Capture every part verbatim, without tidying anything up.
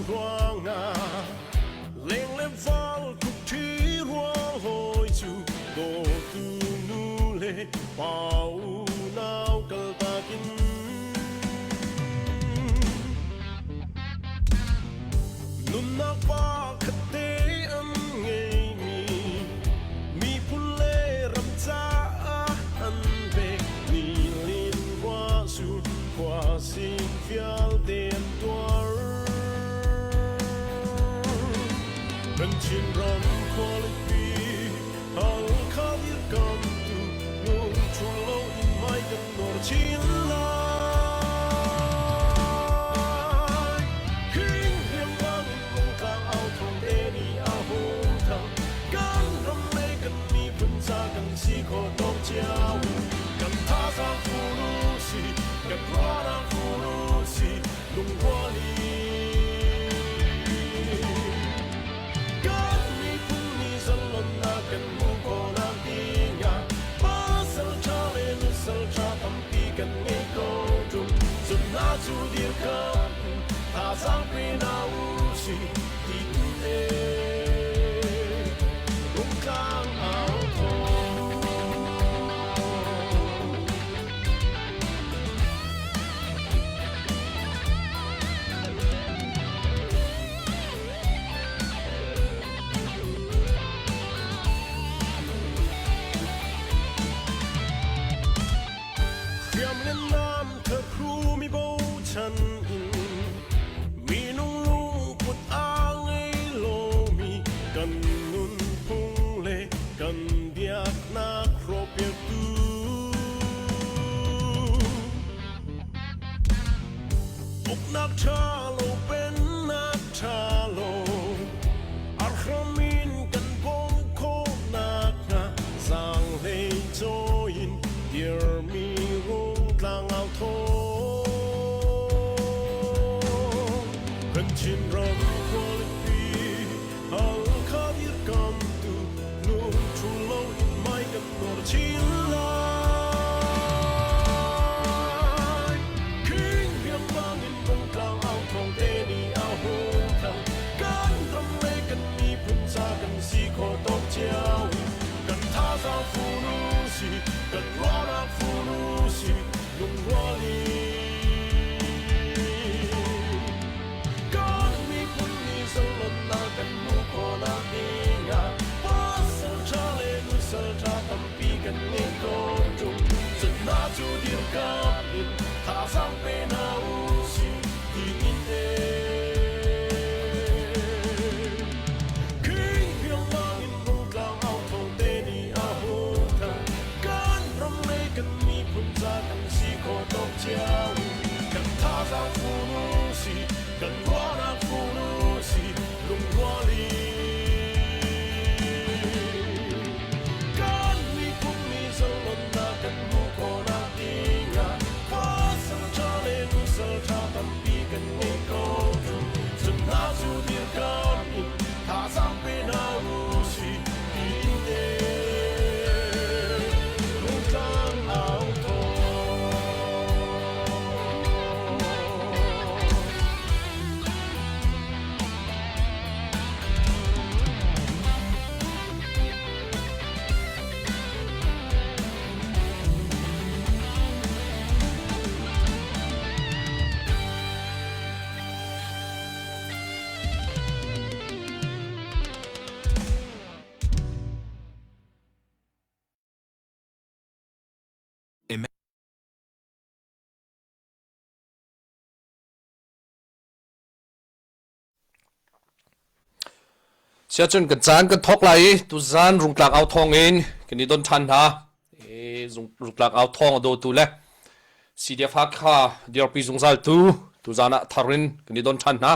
ruangah leng le val thuk ṭhi ruang hawi cu dawtu nu le pa unau kaltakin nunnak pa khatte an ngeimi miphun le ram caah an pek. Nilin ruah cu khua sing vialte an tuar. Kan Chin ram khualipi Halkha dirkamtu lungṭhul lo in mai kan nor chin lai. Hing hriamhmang in Lungtlang Au Thawng te nih a hung thang. Kan ram le kan miphun ca kan si khawh tawk cio. Kan thazaang funu si, kan ruahnak funu si, lungrual i kan miphun nih zalonnak kan hmuh khawhnak dingah pasal ṭha le nusal ṭha tampi kan ngei ko ṭung. Cun hna cu dirkamh in thazaang pe hna u sih, tiin e. Lungtlang Au Thawng. Hriamnam thakhrumi bochan in minung lungput aa ngei lomi kan nunphung le kan biaknak hrawhpiaktu, uknak ṭha lo, pennak ṭha lo, arhram in kan bawm khawhnak hnga, zaang hlei cawi in dirmi Lungtlang Au Thawng. Kan Chin ram khualipi Halkha dirkamtu lungṭhul lo in mai kan nor chin lai. Hing hriamhmang in Lungtlang Au Thawng te nih a hung thang. Kan ram le kan miphun ca kan si khawh tawk cio. Kan thazaang funu si, kan ruahnak funu si, lungrual i kan miphun nih zalonnak kan hmuh khawhnak dingah pasal ṭha le nusal ṭha tampi kan ngei ko ṭung. Cun hna cu dirkamh in thazaang pe hna u sih, tiin e. Hing hriamhmang in Lungtlang Au Thawng te nih a hung thang. Kan ram le kan miphun ca kan si khawh tawk cio. Kan thazaang funu si, kan ruahnak funu si, lungrual i kan miphun nih zalonnak kan hmuh khawhnak dingah pasal ṭha le nusal ṭha tampi kan ngei ko ṭung. Cun hna cu dirkamh in thazaang pe hna u sih, tiin e. Lungtlang Au Thawng. Sia cun kan caan kan thawk lai i, tuzan Rungtlak Au Thawng in kan i don ṭhan hna. I, Rung-, Rungtlak Au Thawng a dawtu le C D F Hakha dirpi zungzaltu tuzan ah thar in kan i don ṭhan hna.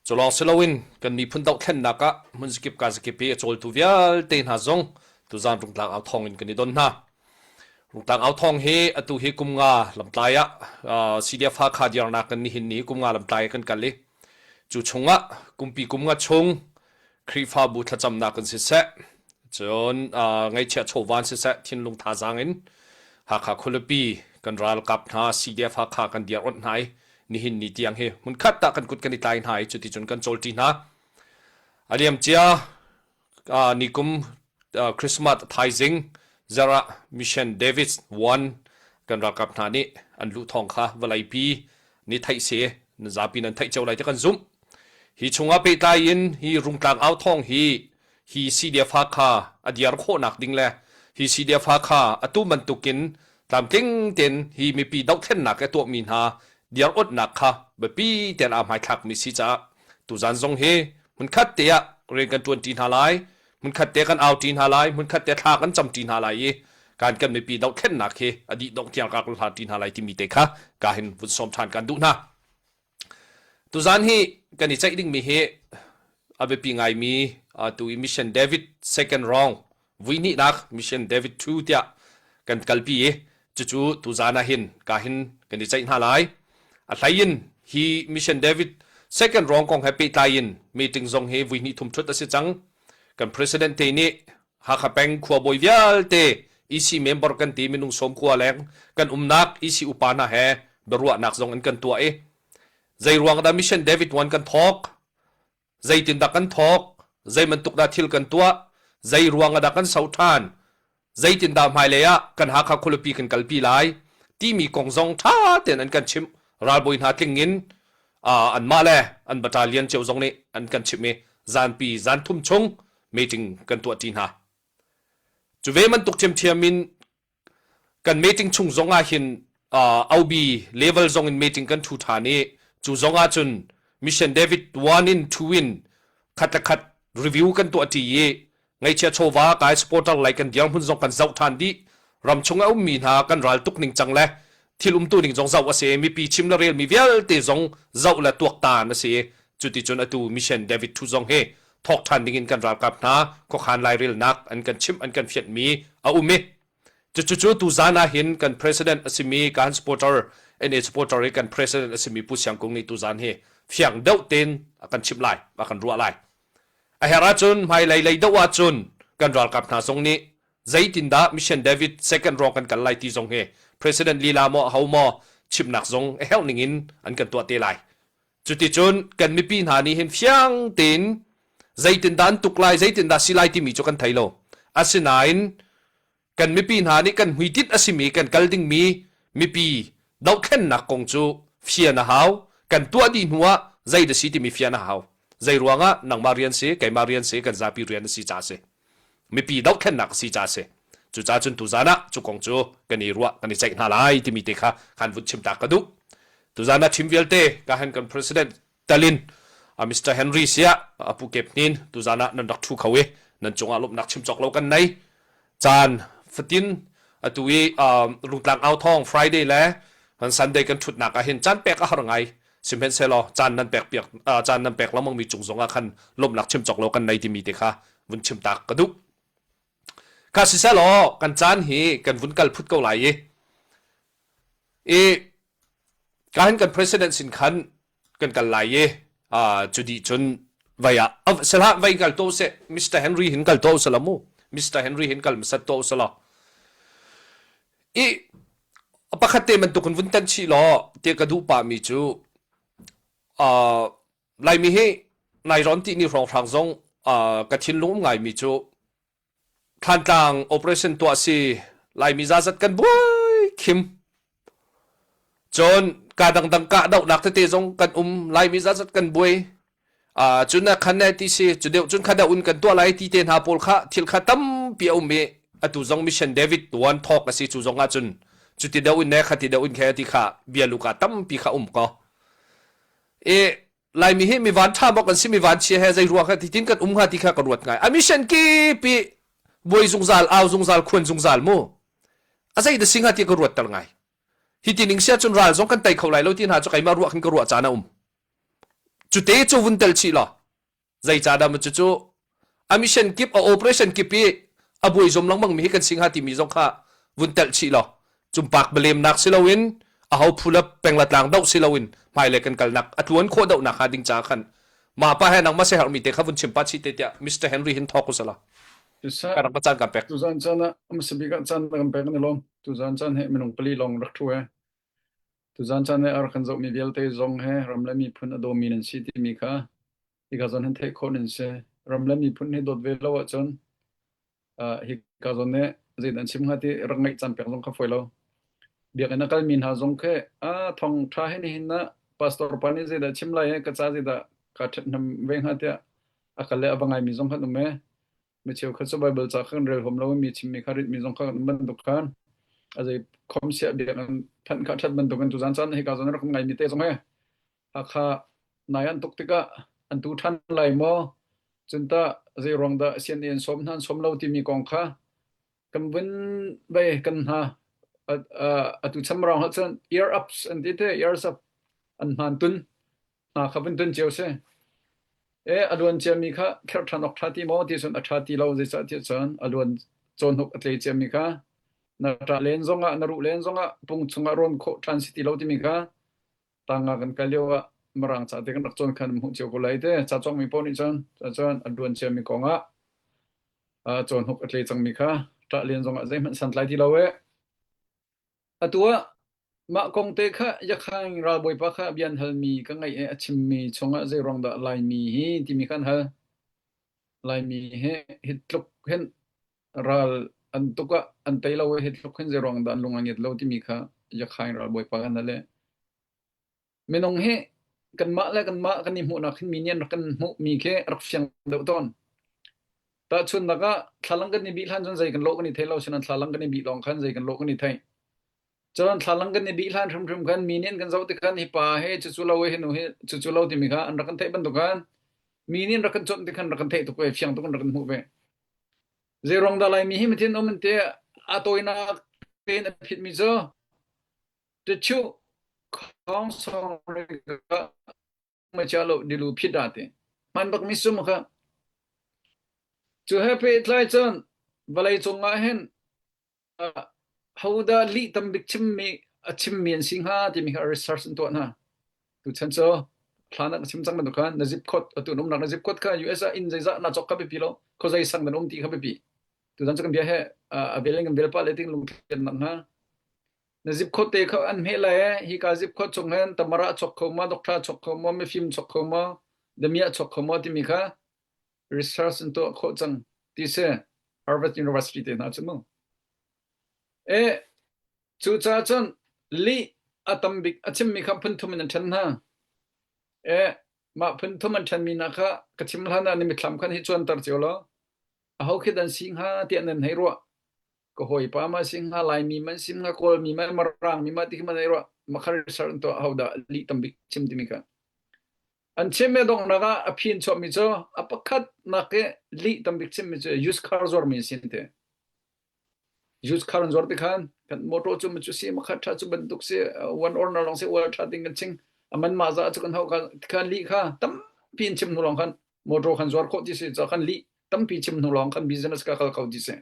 Cu lawng si loin kan miphun dohthlennak ah hmun zakip kaa zakip i a cawltu vialte hna zong tuzan Rungtlak Au Thawng in kan i don hna. Rungtlak Au Thawng hi atu hi kum nga lamtlai ah, aa, C D F Hakha dirnak kan nihin ni hi kum nga lamtlai ah kan kal i, cu chungah kumpi kum nga chung Khrihfabu thlacamnak in siseh, cun, aa, ngaihchiah chawva in siseh, thinlung thazaang in Hakha khualipi kan ralkap hna C D F Hakha kan dir awt hna i, nihin ni tiang hi hmunkhat ah kan kut kan i tlai hna i, cuticun kan cawlṭi hna. A liamcia, aa, nikum, aa, Christmas a thaizing zarah Mission David one kan ralkap hna nih an luh thawng kha vawleipi ni theih si, nan zapi nan theih cio lai tiah kan zumh. Hi chungah pehtlai in hi Rungtlang Au Thawng hi, hi C D F ha kha a dir khawhnak ding le hi C D F ha kha atu bantukin tlamtling tein hi mipi dohthlennak i a tuahmi hna dir awtnak kha biapi tein aa hmaithlakmi si caah tuzan zong hi hmunkhat te ah rian kan ṭuanṭi hna lai, hmunkhat te kan auṭi hna lai, hmunkhat te thla kan camṭi hna lai i kan, kan mipi dohthlennak hi a dih dongh tiang kak hla ṭi hna lai timi te kha ka hin vun sawm ṭhan kan duh hna. Tuzan hi kan i ceih dingmi hi a biapi ngaimi, aa, tu i Mission David second round, vuihnihnak Mission David two tiah kan kalpi i, cucu tuzan ah hin ka hin kan i ceih hna lai. A hlei in hi Mission David second round kong he pehtlai in meeting zong hi vuihnih thum ṭhut a si cang. Kan president te nih Hakha peng khuabawi vialte, E C member kan ti minung sawmkua leng kan umnak E C upa hna he biaruahnak zong an kan tuah i, zei ruangah dah Mission David one kan thawk, zeitindah kan thawk, zei bantuk dah thil kan tuah, zei ruangah dah kan so ṭhan, zeitindah hmailei ah kan Hakha khualipi kan kalpi lai timi kong zong ṭha tein an kan chimh. Ralbawi hna tling in, aa, anmah le an battalion cio zong nih an kan chimh i, zanpi zan thum chung meeting kan tuah ṭi hna. Cu ve bantuk ṭhiamṭhiam in kan meeting chung zongah hin, aa, O B level zong in meeting kan ṭhu ṭhan i, cu zongah cun Mission David one in two in khat le khat review kan tuah ṭi i, ngaihchia chawva kai supporter lai kan dirhmun zong kan zoh ṭhan dih. Ram chung a ummi hna kan raltuk ning cang le thil umtu ning zong zoh a si. Mipi chim le relmi vialte zong zoh le tuak tan a si. Cuticun atu Mission David two zong hi thawk ṭhan dingin kan ralkap hna khuakhan lairelnak an kan chimh, an kan fianhmi a um i, cucu cu tuzan ah hin kan president a simi, kan supporter, N A supporter i kan president a simi Pu Siang Kung nih tuzan hi fiang deuh tein a kan chimh lai, a kan ruah lai. A herh ahcun hmailei lei deuh ahcun kan ralkap hna zong nih zeitindah Mission David second round kan kal lai ti zong hi President Lila maw, aho maw, chimhnak zong a herh ningin an kan tuah te lai. Cuticun kan mipi hna nih hin fiang tein zeitindah an tuk lai, zeitindah si lai timi cu kan thei lo. Asinain kan mipi hna nih kan hmuitinh a simi, kan kal dingmi mipi dohthlennak kong cu fian a hau, kan tuah dih hnuah zei dah si timi fian a hau. Zei ruangah nangmah rian si, keimah rian si, kan zapi rian a si caah a si. Mipi dohthlennak a si caah a si. Cucaah cun tuzan ah cu kong cu kan i ruah, kan i ceih hna lai timi te kha kan vun chimtak ka duh. Tuzan ah chim vialte ka han kan president talin, a Mister Henry siah, a Pu Kep hnin tuzan ah nan rak ṭhu kho i nan cungah lawmhnak chim cawk lo kan nei. Caan fatin atu i, um, Rungtlang Au Thawng Friday le kan Sunday kan ṭhutnak ah hin caan pek a har ngai. Sihmanhsehlaw caan nan pek piak, ah, caan nan pek lengmangmi cung zongah khan lawmhnak chim cawk lo kan nei timi te kha vun chimtak ka duh. Kha siseh law, kan caan hi kan vun kal phut ko lai i, i, ka hin kan president sin khan kan kal lai i, aa, cu dih cun vai ah, a, sihlah vai kal tuah u seh, Mister Henry hin kal tuah u seh law mu. Mister Henry hin kal hmasat tuah u seh law. I, a pakhat te bantuk in vun tan chih law, tiah ka duh pahmi cu, aa, Laimi hi nai rawn tih ni hrawnghrang zong, aa, ka thinlung um ngaimi cu Thlantlang operation tuah si, Laimi zazat kan buai khim. Cun ka dangdang kah dohnak tete zong kan um, Laimi zazat kan buai. Aa, cun a khan ne ti si, cu deuh cun kha deuh in kan tuah lai ti te hna pawl kha thil kha tampi a um i, atu zong Mission David one thawk a si cu zongah cun, cu ti deuh in ne kha ti deuh in khe ti kha bia luka tampi kha um ko. I, Laimi hi mi van ṭha maw kan si, mi van chia he zei ruang kha titin kan um hnga ti kha ka ruat ngai. A mission kip i buai zungzal, au zungzal, khuan zungzal mu. A zei dah si hnga ti ka ruat tal ngai. Hiti ning si ahcun ral zong kan tei kho lai lo ti hna cu keimah ruah khin ka ruah caan a um. Cute cu vun tel chih law. Zeicahdah maw cucu a mission kip, a operation kip i a buai zom lengmangmi hi kan si hnga timi zong kha vun telh chih law, cumpak bialemnak si loin, aho phu le peng le tlang doh si loin, hmailei kan kalnak a tluan khawh dohnak hnga ding caah khan, mah pah he nangmah si herhmi te kha vun chim pah chih te tiah Mister Henry hin thawk u seh law. Ka rak caan kan pek. Tuzan caan ah a hmasa bik ah caan kan pek an i lawm. Tuzan caan he minung pali lawng rak ṭhu he. Tuzan caan he a rak kan zohmi vialte zong he ram le miphun a dawmi nan si timi kha hika zawn hin theih khawh nin si. Ram le miphun hi dawt ve lo ahcun, ah, hika zawn he zeidah an chim hnga ti rak ngaih caan pek zong kha fawi lo. Biakinn a kalmi hna zong khe, ah, thawngṭha he nihin ah pastor pa nih zeidah chim lai he ka ca zeidah ka ṭhat hnam ve hnga tiah a kal le a va ngaimi zong kha an um e. Mi cheukhat cu Baibal ca kha kan rel hawm lo, mi chimmi kha ritmi zong kha kan um bantuk khan a zei khawmsiah biakinn phanh kha a ṭhat bantuk in tuzan caan hika zawn rak kan ngaimi te zong he Hakha nai an tuk tikah an tu ṭhan lai maw? Cun tah zei ruang dah sian an sawm hna, an sawm lo timi kong kha kan vun bei kan hna. A, a, atu chan rau hna cun ear ups an ti te, ears up an hna an tun. Hna kha vun tun cio si. E, a luan ciami kha kherh ṭhan awk ṭha ti maw ti cun a ṭha ti lo, zeicah ti cun a luan cawnhuk a tlei ciami kha na ṭah len zongah, na ruh len zongah, pung chungah rawn khawh ṭhan si ti lo timi kha tanga kan kai lio ah Mirang ca te kan rak cawn khan hmuh cio ko lai te. Ca cawngmi paoh nih cun, ca cun a luan ciami kong ah, aa, cawnhuk a tlei cangmi kha ṭah len zongah zeihmanh san tlai ti lo e. Atu ah mah kong te kha Yakhain ralbawipa kha a bianhalmi ka ngaih e, a chimmi chungah zei ruang dah Laimi hi timi kha an hal. Laimi hi hi tluk hin ral an tuk ah an tei lo e, hi tluk hin zei ruang dah an lung a nget lo timi kha Yakhain ralbawipa kha an hal e. Minung hi kanmah le kanmah kan i hmuhnak hin mi nih an rak kan hmuhmi khi a rak fiang deuh tawn. Tahchunhnak ah thlalang kan i bih hlan cun zei kan lawh kan i thei lo, sinain thlalang kan i bih lawng khan zei kan lawh kan i thei. Cun thlalang kan i bih hlan hrimhrim khan mi nih an kan zoh tikhan hi pa hi cucu lo, hi nu hi cucu lo timi kha an rak kan theih bantuk khan mi nih an rak kan cawnh tikhan rak kan theih tuk ve, fiang tuk an rak kan hmuh ve. Zei ruang dah Laimi hi mithin um an ti, a tawinak tein a phitmi cu, techuh khawng sawng rikah ma cia lo dilu phit dah ti. Hman bakmi sum kha. Cu he pehtlai cun vawlei cungah hin, ah, hodah lih tam bik chimmi, a chimmi an si hnga timi kha research an tuah hna. Tuchan cu hlan ah ka chim cang bantuk khan na zip code, atu na umnak na zip code kha U S ah inn zeizah na cawk kha biapi lo, khuazei sang nan um ti kha biapi. Tutan cu kan bia he, ah, a vial in kan vial pah le ting lungtlian nak hnga. Na zip code te kha an hmeh lai e, hi ka zip code chung hen tamara chawk kho maw, doctor chawk kho maw, mifim chawk kho maw, damia chawk kho maw timi kha research an tuah khawh cang ti si, Harvard University te hna cu mu. E, cucaah cun lih a tam bik a chimmi kha phun thum in an ṭhen hna. E, mah phun thum an ṭhenmi hna kha ka chim hlan ah na mitthlam khan hi cuanter cio law, aho khi an si hnga tiah nan hei ruah. Ka hawipa mah si hnga, Laimi mah si hnga, Kawlmi mah, Mirangmi mah ti khi man hei ruah. Mah kha research an tuah, hodah lih tam bik chim timi kha. An chim e, donghnak ah a phin chuahmi cu a pakhatnak i lih tam bik chimmi cu used car zuarmi a si an ti. Used car an zuar tikhan kan motor cu macu si, makhat ṭha cu bantuk si, uh, one owner lawng si, oil ṭha ding kan ching. A man mah zah cu kan hauh kha, tikhan lih kha tampi an chim hnu lawng khan motor khan zuar khawh ti si, cah khan lih tampi chim hnu lawng khan business ka kal ko ti si.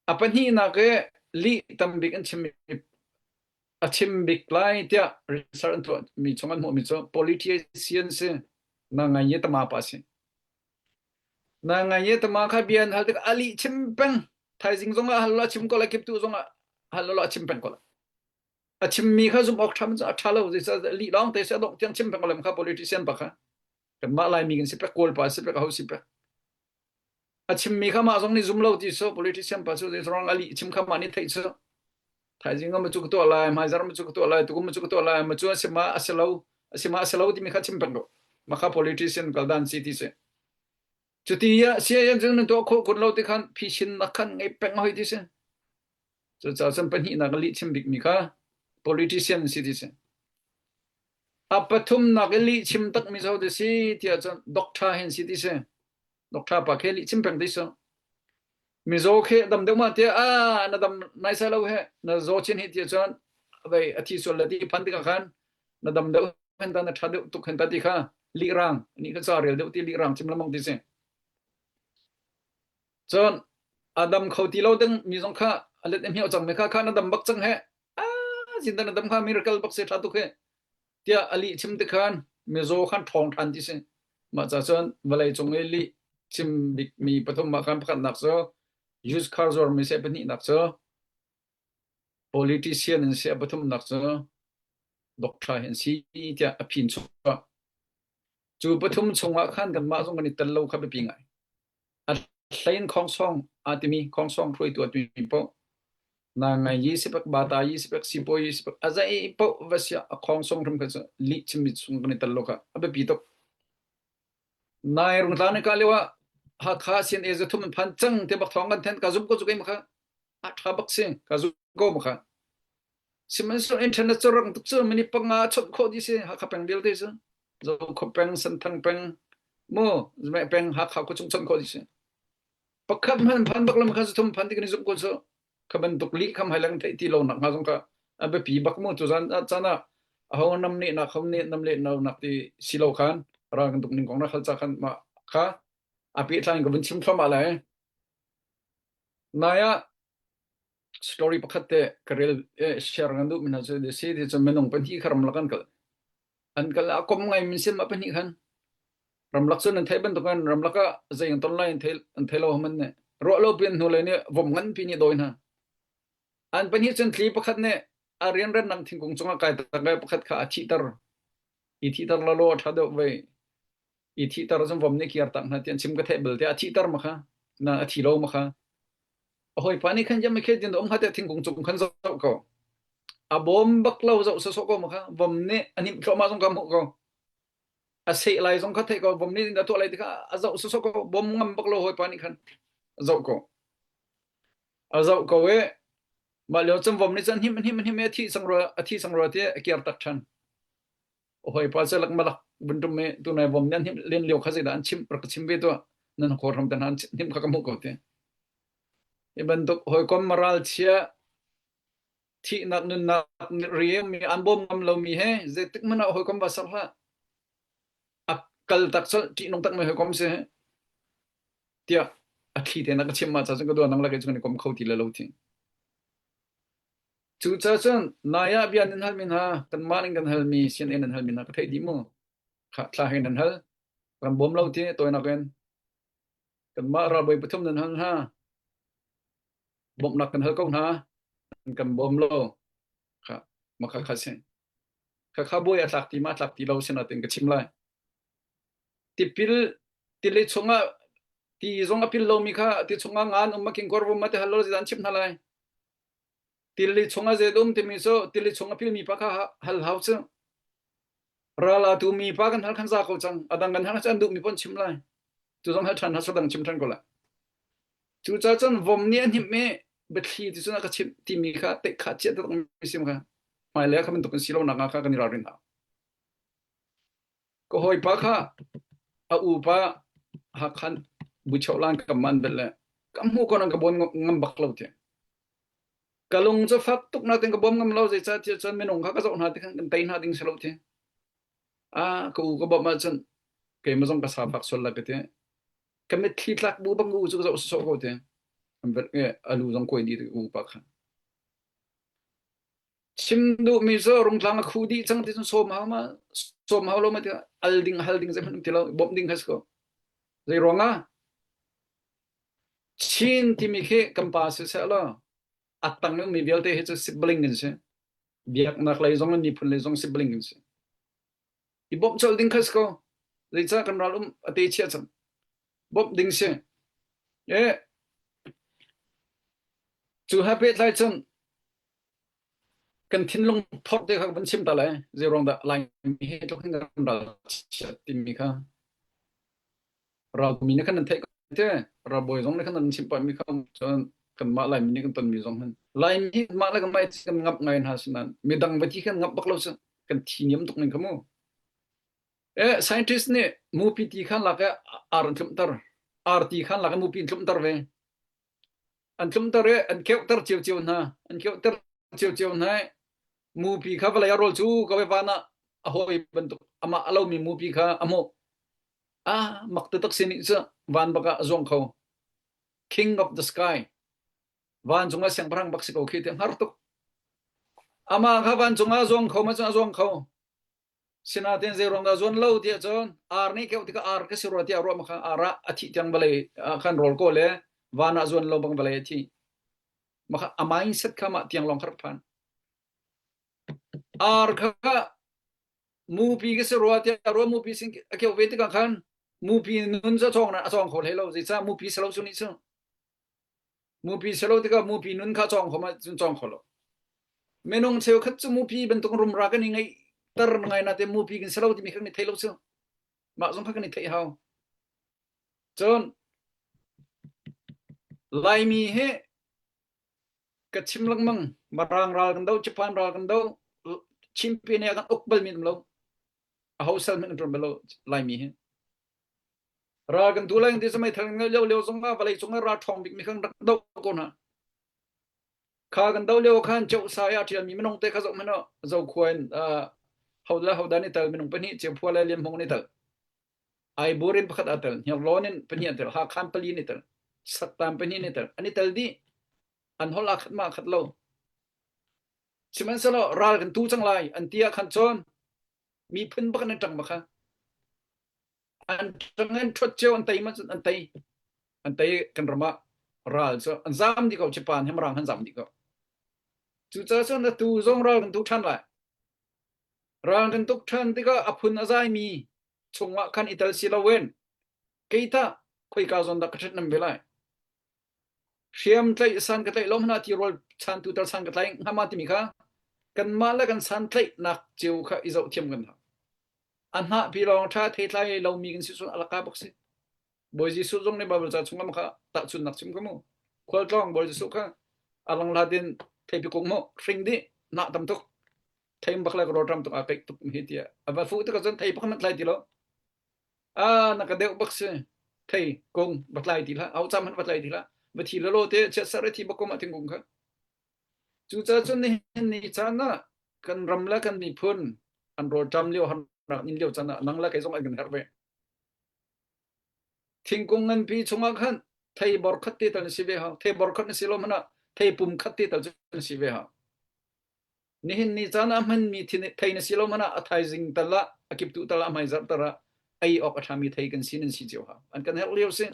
A pahnihnak i lih tam bik an chim, a chim bik lai tiah research an tuahmi chung an hmuhmi cu politician si, na ngai ye tama pa si. Na ngai ye tama kha bia an hal tik a lih chim peng. Thaizing zong ah hal lo a chim ko lai, kiptu zong ah hal lo a chim peng ko lai. A chimmi kha zumh awk ṭha man cu a ṭha lo, zeicah lih lawng te si a dongh tiang chim peng ko lai, mah kha politician pa kha. Kanmah Laimi kan si pek, Kawl pa si pek, aho si pek. A chimmi kha mah zong nih zum lo ti si, politician pa cu, zei ruang a lih chim kha mah nih theih si. Thaizing ah macu ka tuah lai, hmaizar macu ka tuah lai, tukum macu ka tuah lai, macu a si mah a si lo, a si mah a si lo timi kha chim peng ko. Mah kha politician kal dan si ti si. Cuti ah si ah yan cun nan tuah khawh kun lo ti khan phisin nak khan ngei peng hoi ti si. Cucaah cun pahnihnak i lih chim bikmi kha politician si ti si. A pathumnak i lih chim takmi cu ti si tiah cun doctor hin si ti si. Doctor pa khi lih chim peng ti si. Mizaw khi dam deuh mah tiah, a, na dam naisai lo he, na zaw chin hi tiah cun a vei a thi sual le ti phan tikah khan na dam deuh hen ta, na ṭha deuh tuk hen ta ti kha lihrang, nih kha ca rel deuh ti lihrang chim lamang ti si. Cun a dam kho ti lo ding mi zong kha a let a hmiau cang mi kha, kha na dam bak cang he, a, zindan na dam kha miracle bak si, ṭha tuk he tiah a lih chim tikhan mizaw khan ṭhawng ṭhan ti si. Mah ca cun vawlei cung i lih chim bikmi pathum mah khan pakhatnak cu used car zuarmi si, pahnihnak cu Politician in si a pathumnak cu doctor in si tiah a phin chuah. Cu pathum chungah khan kanmah zong kan i tel lo kha biapi ngai. A hlein khongsawng a timi, khongsawng hruaitu a timi paoh, nangai yi si pek, bata yi si pek, sipawi yi si pek, a zei paoh va si ah a khongsawng hrim kha cu lih chimmi chung kan i tel lo kha a biapi tuk. Nai rung tla ni ka lio ah Hakha sin e zathum an phan cang te bak thawng kan then ka zum ko cu kei makha. A ṭha bak si ka zum ko makha. Sihmanhsehlaw internet cu rang tuk cu minit panga chawnh khawh dih si, Hakha peng vialte cu. Zokhua peng, Santhang peng, mu, Zumeh peng, Hakha khuachung chawnh khawh dih si. Pakhat hmanh phan bak lo makha zathum phan ti kan i zumh ko cu. Kha bantuk lih kham hai leng theih ti lo nak hnga zong kha a biapi bak mu tu zan ah caan ah aho nam nih nak, hom nih nam leh no nak ti si lo khan, ra kan tuk ning kong na khal ca khan mah kha a pehtlain ka vun chim thluahmah lai. Nai ah story pakhat te ka rel, eh, share kan duh mi hna cu, si ti cu minung pahnih kha ramlak an kal. An kal a kom ngai min sin mah pahnih khan. Ramlak cu nan theih bantuk khan ramlak ah zei an ton lai an thei, an thei lo hmanh nih. Ruah lo pi an hnu lei nih vom nganpi nih dawi hna. An pahnih cun tli pakhat nih a rianran nang thingkung cungah kai tak ai pakhat kha a thihter. I thihter lalo a ṭha deuh ve. I thihter cun vom nih kiar tak hna tiah an chim ka theih belte a thihter makha. Nan a thi lo makha. A hawipa nih khan yam a khel tin a um kha tiah thingkung cung khan zoh ko. A bawm bak lo zoh sawsawh ko makha. Vom nih a hnim thluahmah zong ka hmuh ko. A seih lai zong kha theih ko, vom nih a tuah lai ti kha a zoh sawsawh ko, bawm ngam bak lo hawipa nih khan a zoh ko. A zoh ko e, mah lio cun vom nih cun a hnim, a hnim, a hnim e, a thih sang rua, a thih sang rua ti a kiar tak ṭhan. A hawipa cu lak malak vun ṭum e, tunai vom nih a hnim len lio kha zeidah an chim, rak ka chim ve tuah, nan khawhram te hna an chim, hnim kha ka hmuh ko ti. Hi bantuk hawikom maral chia, thihnak nunnak riangmi an bawm ngam lomi he zeitik hmanh ah hawikom va ser hlah. A kal tak cu ṭihnung takmi hawikom si he tiah a thli te nak a chim ah cun ka duh nang lak i cu kan i kom kho ti le lo ti. Cucaah cun nai ah bia nan halmi hna, kanmah nih kan halmi, sian e nan halmi hna ka theih dih mu? Kha thla he nan hal, kan bawm lo ti tawinak in. Kanmah ralbawi pathum nan hal hna. Bawmhnak kan hal ko hna. Kan bawm lo. Kha, makha kha si. Kha kha bawi a tlak ti, mah tlak ti lo si nain ka chim lai. Tipil, tili chungah, ti zong a pil lomi kha, ti chungah ngan um, makin kor vum, mate hal lo, zeidah an chim hna lai. Tili chungah zei um timi cu, tili chungah pilmi pa kha ha-, hal hau cu. Ral aa tumi pa kan hal khan za ko cang, a dang kan hal khan an duhmi paoh an chim lai. Tu zong hal ṭhan hna, sa dang chim ṭhan ko lai. Cucaah cun vom nih a hnim i biathli ti cun a ka chim timi kha teikhat chiah taktak mi si kha. Hmailei kha bantuk in si lo nakhnga kha kan i ralrin hna. Ka hawipa kha a upa Hakhan Bucheu lan ka man bel le ka hmuh ko nan ka bawm ngam bak lo ti. Ka lung cu fak tuk nain ka bawm ngam lo, zeicah tiah cun minung kha ka zoh hna ti khan kan tei hna ding si lo ti. A, ka u ka bawmh ahcun keimah zong ka sa fak sual lai ka ti. Ka mitthli tlak bu bang u cu ka zoh sawsawh ko ti. An velh nge a lu zong kuai dih ti ka upa kha. Chim duhmi cu rungtlang a khu dih cang ti cun sawm hau ma, sawm hau lo ma ti, al ding, hal ding zeihmanh ti lo, bawmh ding kha si ko. Zei ruangah? Chin timi khi kan pa si seh law, a tang mi vialte hi cu sibling kan si. Biaknak lei zong le miphun lei zong sibling kan si. I bawmh colh ding kha si ko. Zeicah kan ral um a tei chiah cang. Bawmh ding si. Eh, cu ha pehtlai cun kan thinlung thawk te kha kan chim ta lai. Zei ruang dah Laimi hi tluk hin kan ral chiat timi kha. Ralmi nih khan an theih ko te, ralbawi zong nih khan an chim pah mi kha, cun kanmah Laimi nih kan tonmi zong hin. Laimi hi kanmah le kanmah i kan ngap ngai hna si nain, midang va ti khan ngap bak lo si, kan thi niam tuk ning kha mu. Eh, scientist nih mupi ti khan lak ah ar an tlumhter, ar ti khan lak ah mupi an tlumhter ve. An tlumhter i an keuhter ciocio hna, an keuhter ciocio hna i mupi kha vawlei a rawl cu ko ve, van ah a hawi bantuk amah a lomi mupi kha a hmuh. A mak taktak si nih cu van bak ah a zuang kho. King of the sky. Van cungah siangpahrang bak si ko khi ti a hngar tuk. Amah kha van cungah a zuang kho, mah cun a zuang kho. Sinain zei ruang dah zuan lo tiah cun, ar nih keuh tikah ar ka si rua tiah ruah makha, ar ah a thih tiang vawlei ah khan rawl ko le, van ah zuan lo bang vawlei a thih. Makha a mindset kha mah tiang lawng kha rak phan. Ar kha mupi ka si rua tia, rua mupi sin a keu ve tikah khan mupi nun cu a cawng nan a cawng kho hlei lo. Zei ca mupi si lo cu nih cu. Mupi si lo tikah mupi nun kha cawng kho mah cun cawng kho lo. Minung cheukhat cu mupi bantuk rumra kan i ngeihter ngainate mupi kan si lo timi kha kan i theih lo cu. Mah zong kha kan i theih hau. Cun Laimi he ka chim lengmang, Marang ral kan do, Japan ral kan do, Chin pine a kan uk bal mi an um lo. A hosal hmanh kan ṭuan bal lo, Laimi hi. Ral kan tu lai kan ti cu meithal kan ngeih lio lio zongah vawlei cungah ral ṭhawng bikmi kha kan rak do ko hna. Kha kan do lio khan Cohsa i a ṭhialmi minung te kha zoh hmanh aw, Zokhua in, aa, hoda, hoda ni tal minung pahnih, Ciaphua le Liamhmung ni tal. Aibur in pakhat a tel, Hniarlawn in pahnih a tel, Hakhan pali ni tel, Saktan pahnih ni tel, an i tel dih, an holh a khat mah khat lo. Sihmanhsehlaw ral kan tu cang lai, an ti ah khan cun miphun pakhat an ṭang bak kha. An ṭang an ṭhuat cio an tei mah cun an tei. An tei kan ram ah ral cu an zam dih ko, Japan he Marang han zam dih ko. Cucaah cun atu zong ral kan tu ṭhan lai. Ral kan tuk ṭhan tikah a phun a zaimi chungah khan i tel si loin, kei tah khoika zawn dah ka ṭhat nan ve lai. Hriam tlaih san ka tlaih lo hmanh ah tirual santu tal san ka tlaih hnga ma timi kha kanmah le kan san tlaihnak cio kha i zoh thiam kan hau. A hnahpi lawng ṭha theitlai lomi kan si cun a laka bak si. Bawi Jesuh zong nih Baibal ca chungah kha tahchunhnak chim ka mu. Khualtlawng Bawi Jesuh kha a lang hla tein theipi kung mu, hring dih, hnah tam tuk, thei bak le ka rawl ṭam tuk aa kaih tuk hi tiah a va fuh tikah cun thei pakhat hmanh tlai ti lo. Aa, na ka deuh bak si. Thei kung va tlai ti hlah, auh cam hmanh va tlai ti hlah. Va thi lawlaw te chiatser a thi bak ko mah thingkung kha. Cucaah cun nihin ni caan ah kan ram le kan miphun an rawl ṭam lio, harnak in lio caan ah nang le kei zong an kan herh ve. Thingkung nganpi chungah khan thei bor khat te tal na si ve hau. Thei bor khat na si lo hmanh ah thei pum khat te tal cu na si ve hau. Nihin ni caan ah a hmanmi thi-, thei na si lo hmanh ah a thaizing tal ah, a kiptuh tal ah, a hmaizarh tal ah ei awk a ṭhami thei kan si nan si cio hau. An kan herh lio si.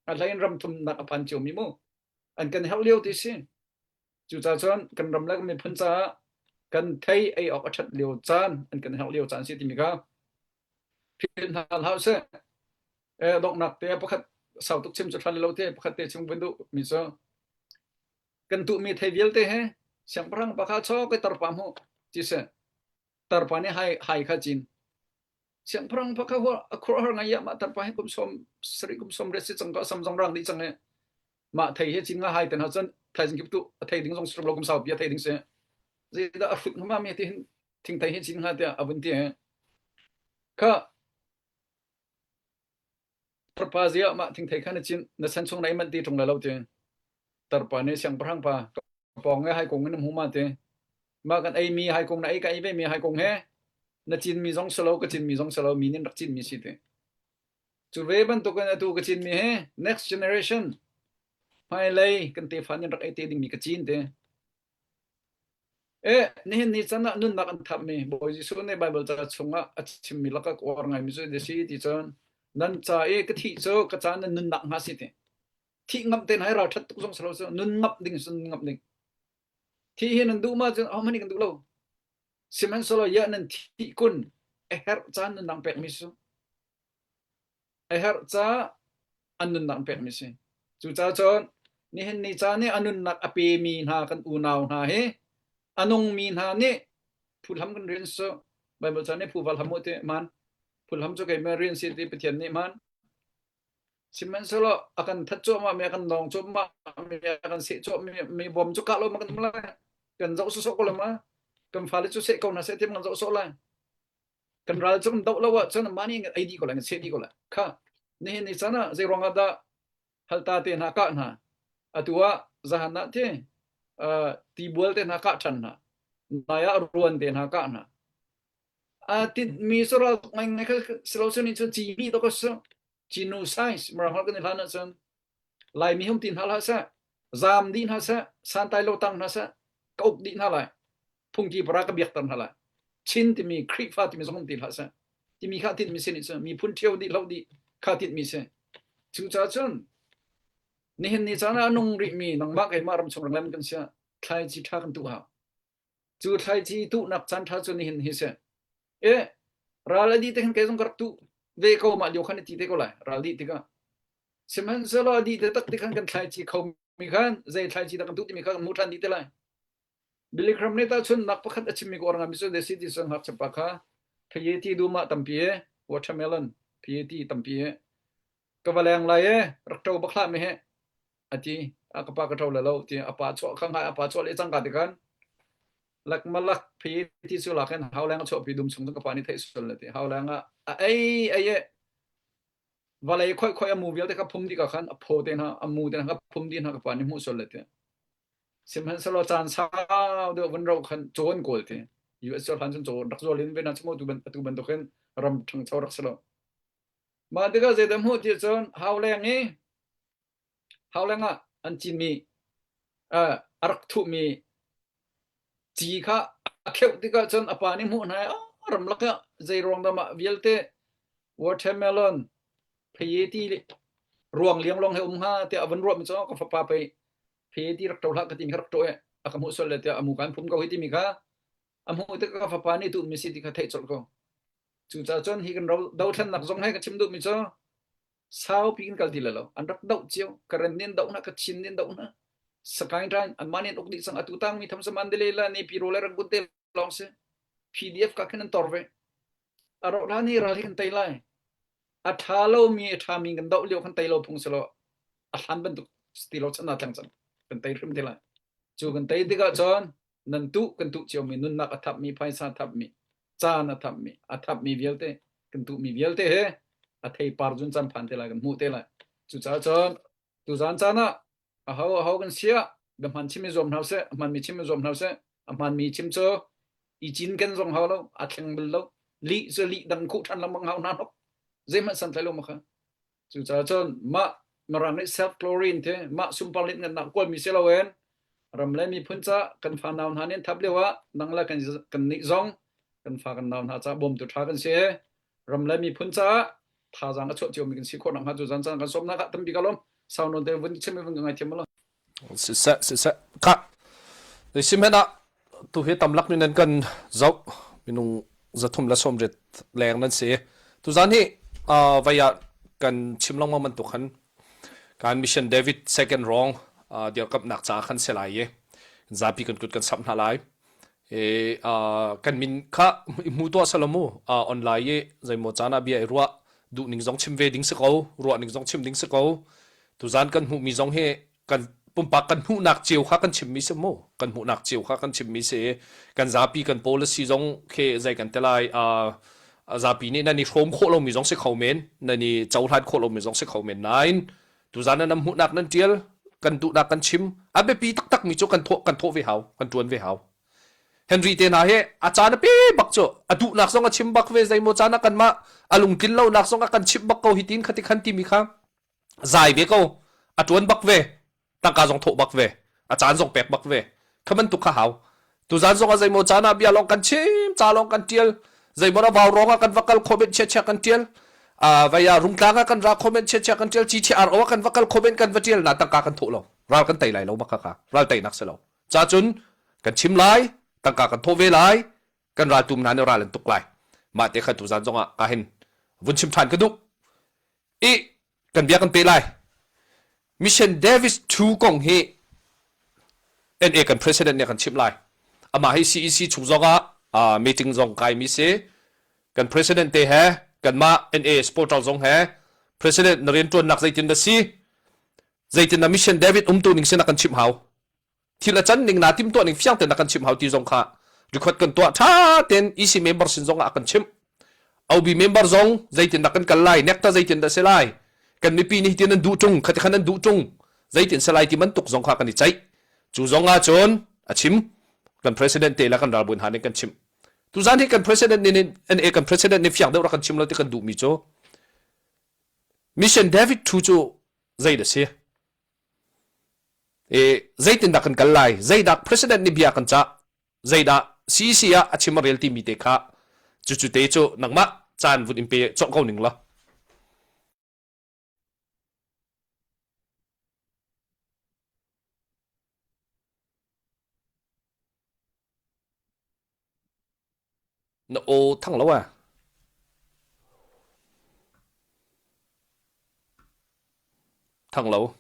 A hlei in ram thumnak a phan ciomi mu. An kan herh lio ti si. Cucaah cun kan ram le kan miphun caah kan thei ei awk a ṭhat lio caan, an kan herh lio caan si timi kha philh hna hlah seh. Eh, donghnak te pakhat sau tuk chim cu ṭha le lo te pakhat te chim kan duh mi cu kan tuhmi thei vialte he siangpahrang pakhat chaw kei tarpa hmuh ti seh. Tarpa nih hai, hai kha cin. Siangpahrang pakhat hua a khur har ngai ah mah tarpa hi kum sawm sarih kum sawm riat si cang ko, a sam zong rang dih cang e. Mah thei hi cin nga hai ten ha cun thaizing kip tu a thei ding zong si lo, kum saupi a thei ding si. Zeidah a hrut hnga mi ti hin thing thei hi cin nga tiah a vun ti e. Kha tarpa zia mah thing thei kha na cin, na san chung na i manh ti ṭung le lo ti. Tarpa nih siangpahrang pa, ka pawng he hai kung in a hmu ma ti. Mah kan ei mi hai kung, na ei ka ei ve mi hai kung he na cin mi zong si lo, ka cin mi zong si lo, mi nih rak cin mi si ti. Cu ve bantukin atu ka cin mi he next generation hmailei kan tefa nih rak ei te ding mi ka cin ti. Eh, nihin ni caan ah nunnak an thapmi Bawi Jesuh nih Baibal ca chungah a chimmi lakah ka uar ngaimi cu a si ti cun, nan ca i ka thih cu ka ca nan nunnak hnga si ti. Thih ngamh te hna hi ralṭhat tuk zong si lo cu, nun ngamh ding si, nun ngamh ding. Thih hi nan duh ma cun ahohmanh nih kan duh lo. Sihmanhsehlaw ya nan thih kun a herh caan nunnak pekmi si. A herh caah an nunnak an pekmi si. Cucaah cun nihin ni caan nih a nunnak a pemi hna kan unau hna hi a nungmi hna nih phuhlam kan rian seh. Baibal ca nih phu va hlam uh ti hman. Phuhlam cu keimah rian si ti Pathian nih hman. Sihmanhsehlaw a kan that cuahmah mi, a kan nawng cuahmah mi, a kan seh cuahmah mi, mi bawm cu kah lo ma kan um lai. Kan zoh sawsawh ko lai ma. Kan fale cu seh ko hna seh tiah kan zoh sawh lai. Kan ral cu kan doh lo ahcun mah nih kan ei dih ko lai, kan seh dih ko lai. Kha nihin ni caan ah zei ruangah dah halta te hna kah hna? Atu ah zahan ah te, aa, tibual te hna kah ṭhan hna. Nai ah ruan te hna kah hna. Aa, tinhmi cu ral ngaingai kha si lo cun, nih cun cimi tuk a si. Genocide, Mirang holh kan i hlan ahcun, Laimi hum ti hna hlah seh, zam dih hna seh, santlai lo tang hna seh, ka uk dih hna lai, phungki para ka biakter hna lai, Chin timi, Khrihfa timi zong hum ti hlah seh, timi kha tinhmi si nih cun, miphun ṭhio dih, hloh dih kha tinhmi si. Cucaah cun, nihin ni caan ah a nung rihmi nangmah keimah ram chung ranglem kan si ah, thlaici ṭha kan tuh hau. Cu thlaici tuhnak caan ṭha cu nihin hi seh. Eh, ral a dih te khan kei zong ka rak tuh ve ko mah lio khan a ti te ko lai, ral dih tikah. Sihmanhsehlaw a dih te tak tik khan kan thlaici kho mi khan, zei thlaici dah kan tuh timi kha kan hmuh ṭhan dih te lai. Billy Graham nih tahchunhnak pakhat a chimmi ka uar ngami cu, The Citizen ngakchiapa kha, phayeti duma tampi e, watermelon, phayeti tampi e, ka va leng lai e, rak ṭo bak hlah mi he, a ti. A ka pa ka ṭo le lo, ti. A pa chuah kha ngai, a pa chuah le cangka tikhan, lak malak phayeti cu lak in Hauleng a chuahpi dum chung ka pa nih theih sual le ti. Hauleng ah a ei, ei e. Vawlei khoih khoih a mu vialte kha phum dih ka khan a phaw te hna, a mu te hna kha phum dih hna ka pa nih hmuh sual le ti. Sihmanhsehlaw caan sau deuh van rauh khan caw an kawl ti. U S caw hlan cun caw rak zual in ve hna cu maw, tu ban, atu bantuk hin ram ṭhang cho rak si lo. Mah tikah zeidah hmuh ti cun Hauleng i, Hauleng ah an cinmi, ah, a rak thuhmi ci kha a kheuh tikah cun a pa nih hmuh hna i, "Ah, ramlak ah zei ruang dah mah vialte watermelon, phayeti ruang lianglawng he um hnga," tiah a van ruahmi cu, "Ka fapa pei phayeti rak ṭo hlah ka timi kha rak ṭo e, a ka hmuh sual le," tiah a mu kan phum ko hi timi kha a hmuh tikah ka fapa nih tuh mi si ti kha theih colh ko. Cucaah cun hi kan ro-, dothlennak zong he ka chim duhmi cu, saupi kan kal ti le lo. An rak doh cio. Karen nih an doh hna, Kachin nih an doh hna. Sakaing ṭan, anmah nih an uk dih cang. Atu tangmi thamsa Mandalay le Naypyidaw le Rangoon te lawng si. P D F kha khin an tor ve. A rawh hlan hi ral hi kan tei lai. A ṭha lomi, a ṭhami kan doh lio kan tei lo phung si lo. A hlan bantuk si ti lo, channa thleng cang. Kan tei hrim te lai. Cu kan tei tikah cun nan tuh, kan tuh ciomi, nunnak a thapmi, phaisa a thapmi, caan a thapmi, a thapmi vialte, kan tuhmi vialte he a thei par cun caan phan te lai, kan hmuh te lai. Cucaah cun tuzan caan ah aho, aho kan si ah, biahmaan chimmi zuam hna usih, a hmaanmi chimmi zuam hna usih, a hmaanmi chim cu i cin ken zong hau lo, a thleng bal lo, lih cu lih dang khuh ṭhan lengmang hau hna hnawk, zeihmanh san tlai lo makha. Cucaah cun mah Mirang nih self glory in ti, mah sumpal nih ngannak kualmi si loin, ram le miphun ca kan fa nau hna nih an thap lio ah, nang le kan, kan nih zong kan fa kan nau hna ca bawmtu ṭha kan si. Ram le miphun caah thazaang a chuah ciomi kan si khawh nakhnga cu zan caan kan sawm nakhnga tampi ka lawm. Sau nawn te vun chim i vun ka ngaithiam maw lo. Siseh, siseh. Kha. Sim hen ah, tu hi tamlak nih nan kan zoh. Minung zathum le sawmriat leng nan si. Tuzan hi, aa, vai ah kan chim lengmang bantuk khan, kan Mission David second round, aa, dirkamhnak caah khan si lai i, zapi kan kut kan samh hna lai. E, aa, kan min kha i hmu tuah seh lo mu, aa, online i zeimaw caan ah bia i ruah, duh ning zong chim ve ding si ko, ruah ning zong chim ding si ko. Tuzan kan hmuhmi zong hi kan pumpak kan hmuhnak cio kha kan chimmi si mu, kan hmuhnak cio kha kan chimmi si. Kan zapi kan policy zong khi zei kan ti lai, aa, zapi nih nan i hrawm khawh lomi zong si kho men, nan i cohlan khawh lomi zong si kho men. Nain, tuzan nan hmuhnak nan ṭial, kan duhnak kan chim, a biapi taktakmi cu kan thawh, kan thawh ve hau, kan ṭuan ve hau. Henry te hna hi a caan a pe bak cu, a duhnak zong a chim bak ve, zeimaw caan ah kanmah a lungtlin lonak zong a kan chimh bak ko hi tiin kha ti khan timi kha zai ve ko, a ṭuan bak ve, tangka zong thawh bak ve, a caan zong pek bak ve, kha bantuk kha hau. Tuzan zong ah zeimaw caan ah bia lawng kan chim, ca lawng kan ṭial, zeimaw ah vau rawng ah kan va kal, comment chiahchiah kan ṭial, aa, vai ah rungtlang ah kan ra, comment chiahchiah kan ṭial, C T R O ah kan va kal, comment kan va ṭial, na tangka kan thawh lo, ral kan tei lai lo, makha kha ral teinak si lo. Cacun kan chim lai, tangka kan thawh ve lai, kan raltum hna nih ral an tuk lai. Mah te kha tuzan zong ah ka hin vun chim ṭhan ka duh. I kan bia kan peh lai. Mission Davis two kong hi N A kan president nih kan chimh lai. Amah hi C E C chung zong ah, aa, meeting zong kai mi si. Kan president te he, kanmah N A supporter zong he, president na rianṭuannak zeitindah si? Zeitindah Mission David umtu ning sin a kan chimh hau? Thil a can ning, na timtuah ning fiang tein a kan chimh hau ti zong kha record kan tuah ṭha tein, E C member sin zong ah a kan chimh. O B member zong zeitindah kan kal lai, nekta zeitindah si lai, kan mipi nih hitin an duh ṭung, khati khan an duh ṭung, zeitin si lai ti bantuk zong kha kan i ceih. Cu zong ah cun a chim, kan president te le kan ralbuai hna nih kan chimh. Tuzan hi kan president nih, N A kan president nih fiang deuh rak kan chim lo ti kan duhmi cu Mission David two cu zeidah si? Eh, zeitindah kan kal lai, zeidah president nih bia kan cah, zeidah C E C ah a chim a rel timi te kha, cucu te cu nangmah caan vun in pe colh ko ning law. Na aw thang lo a. Thang lo.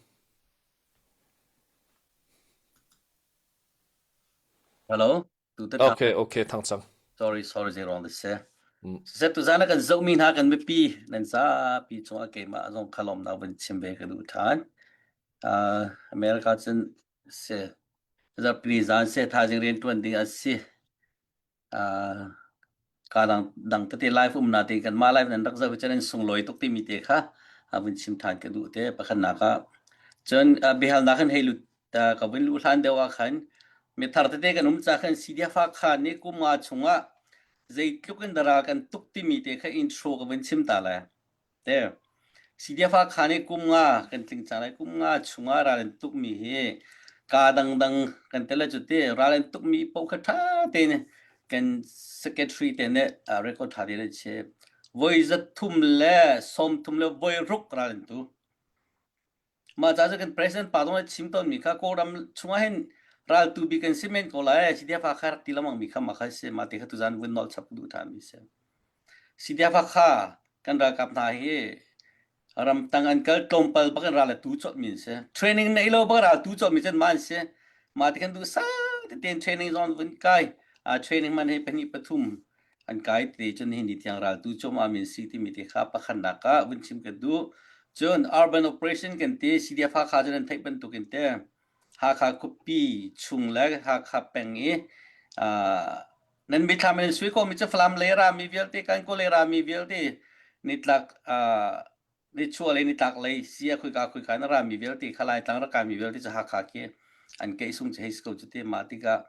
Hello? Tu te thang. Okay, okay, thang chang. Sorry, sorry, zero on the se. Mm. Se tu zana kan zo mi na kan mi pi, nan sa pi chung a keima zong khalom na vun chim ve ka duh than. Ah, America chun se, za pri zan se tha jing rian tuan ding a si. Ah, ka dang, dang tete live um na te kan ma live nan rak zo chan sung loi tuk ti mi te kha. A vun chim than ka duh te, pakhan na ka. Chun, ah, bihal na kan hei lut, ah, ka vun lu hlan deuh a khan. Mi thar tete kan um cha khan C D F a khan ni kum nga chunga. Zeitluk in dara kan tuk ti mi te kha intro ka vun chim ta lai. Te, C D F a khan ni kum nga, kan tling cha lai kum nga chunga ral en tuk mi hi. Ka dang dang kan te la chu te, ral en tuk mi po kha tha te ne. Kan secretary te ne, ah, record tha te ne che. Voi za thum le, som thum le, voi ruk ral en tu. Ma cha cha kan president pa dong le chim ton mi kha ko ram chunga hin ral tu bi kan simen ko lai, C D F a kha rak ti lamang mi kha ma kha se, ma te kha tu zan vun nol chap du tha mi se. C D F a kha kan ral kap na hi, ram tang an kal tlom pal bak kan ral tu chot min se. Training nei lo bak ral tu chot mi chen man se. Ma te kan du sa te ten training zone vun kai. A training man hi pani pathum. An kai te chun hin ni tiang ral tu chom a min si ti mi te kha pakhan na ka vun chim ka duh. Chun urban operation kan te C D F a kha chun an thei ban tu kan te. Ha kha kupi chung le ha kha peng i. Ah, nan mi thamen sui ko mi cha flam le ra mi vial te kan ko le ra mi vial te. Ni tlak, ah, ni chua le ni tlak le si a khui ka khui ka na ra mi vial te kha lai tlang ra ka mi vial te cha ha kha ke. An ke sung cha hei sko chu te ma ti ka.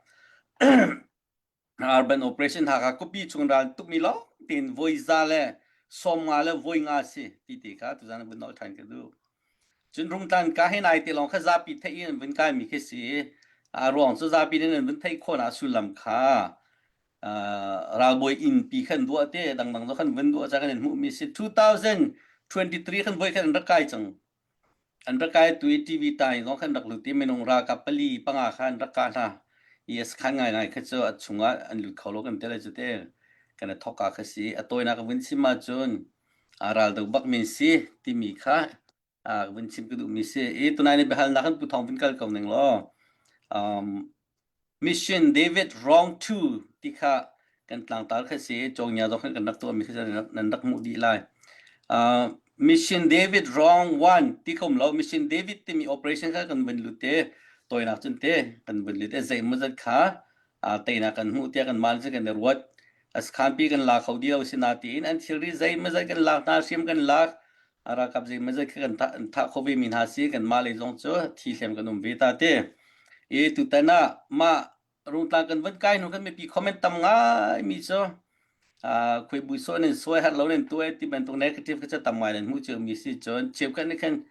Urban operation ha kha kupi chung ral tuk mi lo tin voi za le som nga le voi nga si ti ti kha tu zan vun nol than ka duh. Chun rung tlan ka hin ai te long kha za pi thei in vun kai mi khe si. A ruang chu za pi nen vun thei khon a su lam kha. Ah, ral boi in pi khan duah te dang dang zo khan vun duah cha khan mu mi si two thousand twenty-three khan voi khan ra kai chang. An rak kai tui T V tai ngawng khan rak lut ti minung ral kap pali panga khan rak kah hna. I a sakhan ngaingai kha cu a chungah an lut kho lo kan tel a cu te kan a thawk a kha si. A tawinak a vun chim ahcun a ral do bak min si timi kha a vun chim ka duh mi si. I tunai ni biahalnak kan pu thawng vun kal ko ning law. Um, Mission David Wrong Two ti kha kan tlangtar kha si, cawng nya zong khan kan rak tuahmi kha nan rak hmuh dih lai. Ah, Mission David Wrong One ti khom lo, Mission David timi operation kha kan vun lut te, tawinak cun te kan vun lut te, zeimawzat kha, ah, teinak kan hmuh tiah kan mal cun kan i ruat. A sakhanpi kan la kho dih lo si nain an thilri zeimawzat kan lak hna, hriam kan lak, a ralkap zeimawzat kha kan thah, thah kho ve mi hna si, kan mah lei zong cu thi hlem kan um ve ta te. I tutan ah mah rungtlang kan van kai hnu kan mipi comment tam ngai mi cu, aa, khuaibu sawn in suai har lo nen tuai ti bantuk negative kha cu tam ngai nan hmuh cio mi si cun, cheu kan khan,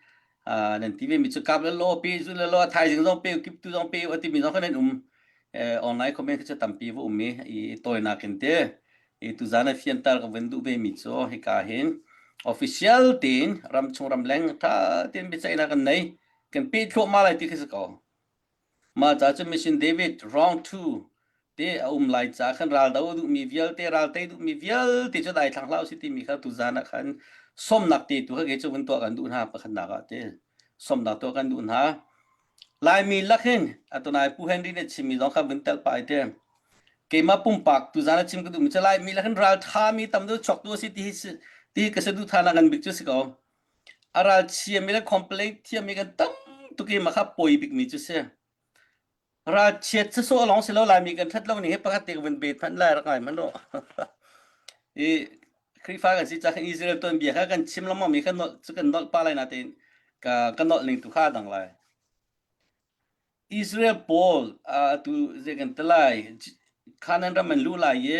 aa, nan ti ve mi cu kap le law pe, zu le law, a thaizing zong pe, kip tu zong pe, a timi zong kha nan um. Eh, online comment kha cu tampi va um mi, i tawinak in te. I tuzan a fianter ka vun duh ve mi cu hika hin official tein ramchung ramleng ṭha tein biaceihnak kan nei, kan peh thluahmah lai ti kha si ko. Mah ca cu Mission David Wrong Two te a um lai ca khan ral do duhmi vialte, ral tei duhmi vialte cu dai thlang hlah u si timi kha tuzan ah khan sawmnak te tu kha kei cu vun tuah kan duh hna pakhatnak ah te. Sawmnak tuah kan duh hna. Laimi lak hin a tunai Pu Henry nih chimmi zong kha vun tel pah i te. Keimah pumpak tuzan a chim ka duhmi cu Laimi lak hin ral ṭhami tam deuh chuak tu a si ti hi si, ti hi ka si duh than ah kan bik cu si ko. A ral chiami le complaint thiammi kan tam tuk i mah kha poi bikmi cu si. Ral chiat sawsawh a lawng si lo, Laimi kan ṭhat lo ning hi pakhat te ka vun bet hmanh lai rak ngai hmanh law. I Khrihfa kan si ca khan Israel tuanbia kha kan chim lengmangmi kha nolh, cu kan nolh pah lai nain ka, ka nolh ning tu kha a dang lai. Israel pawl, aa, tu zei kan ti lai, Kanaan ram an luh lai i,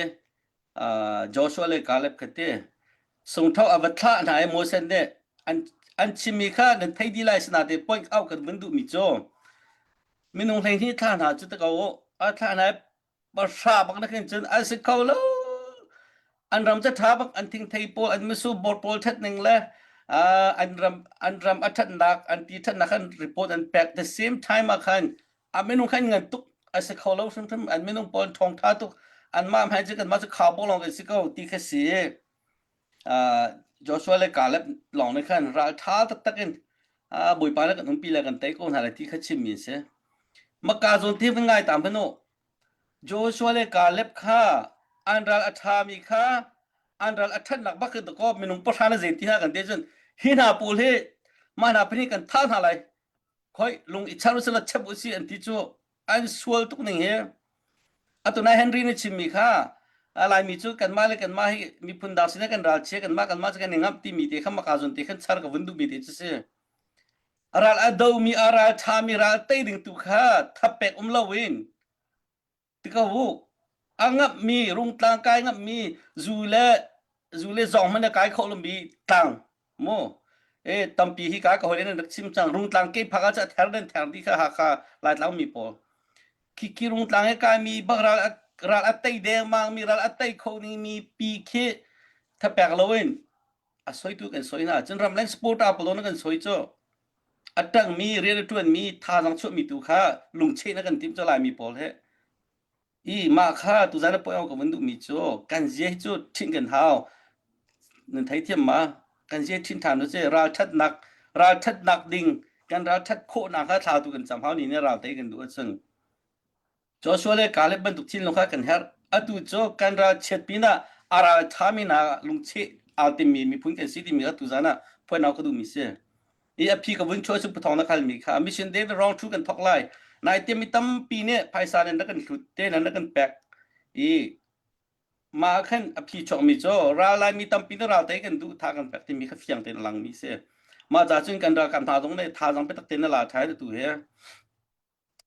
aa, Joshua le Caleb kha te, sungtho a va thlah hna i Moses nih an, an chimmi kha nan thei dih lai si nain point out kan vun duhmi cu minung hleihnih thlah hna cu ti ko, a thlah hna i pahra bak na khin cun an si kho lo. An ram caṭha bak, an thingthei pawl, an misual bawr pawl ṭhat ning le, aa, an ram, an ram a ṭhatnak, an ti ṭhatnak khan report an pek. The same time ah khan a minung khan ngan tuk a si kho lo hrimhrim, an minung pawl an ṭhawng ṭha tuk, An mah hmai cu kanmah cu khau pawl lawng kan si ko ti kha si. Aa, Joshua le Caleb lawng nih khan ral ṭha taktak in, aa, Bawipa nih kan umpi le kan tei ko hna lai ti kha chimmi an si. Maka zawn ti kan ngai tam hmanh uh. Joshua le Caleb kha an ral a ṭhami kha an ral a ṭhatnak bak hi tuk aw, minung pahra na zei ti hna kan ti cun, hi hna pawl hi mah hna pahnih kan thah hna lai. Khoi, lung i char usila chep u si an ti cu an sual tuk ning hi. Atu nai Henry na chimmi kha, a Laimi cu kanmah le kanmah hi miphun dang sin ah kan ral chia, kanmah kanmah cu kan i ngamh timi te kha maka zawn te khan char ka vun duhmi te cu si. A ral a domi, a ral ṭhami, ral tei ding tu kha thapek um lo in, ti ko u. A ngamhmi, rungtlang kai ngamhmi, zu le, zu le zong hmanh a kai khawh lomi tlang. Mu. E, tampi hi kai ka hawile nan rak chim cang. Rungtlang kei phak ah cah ther nan ther ti kha Hakha Laitlang mi pawl. Khi, khi rungtlang e kaimi bak ral a, ral a tei deng mangmi, ral a tei kho ningmi pi khi thapek lo in a soitu kan soi hna. Cun ramleng sport a palo na kan soi cu. A ṭangmi, rian a ṭuanmi, thazaang chuahmi tu kha lungcheh na kan tim cu Laimi pawl he. I mah kha tuzan a poi awk ka vun duhmi cu kan zia hi cu ṭhinh kan hau. Nan thei thiam ma? Kan zia ṭhin ṭhan u si, ralṭhatnak, ralṭhatnak ding, kan ralṭhat khawhnak kha thlatu kan cam hau ni nih ral tei kan duh ahcun. Joshua le Caleb bantuk thinlung kha kan herh. Atu cu kan ral chiat pinah a ral ṭhami hna lungcheh aa timmi miphun kan si timi kha tuzan ah phuan awk ka duhmi si. I a phi ka vun chuah cu puthawng na khalmi kha Mission David Round Two kan thawk lai. Nai tiam mi tampi nih phaisa nan rak kan hlut te nan rak kan pek. I mah khan a phi chuakmi cu ral lai mi tampi nih ral tei kan duh, tha kan pek timi kha fiang tein a langmi si. Mah ca cun kan ral kan hna zong nih thazaang biatak tein na la ṭha tu he.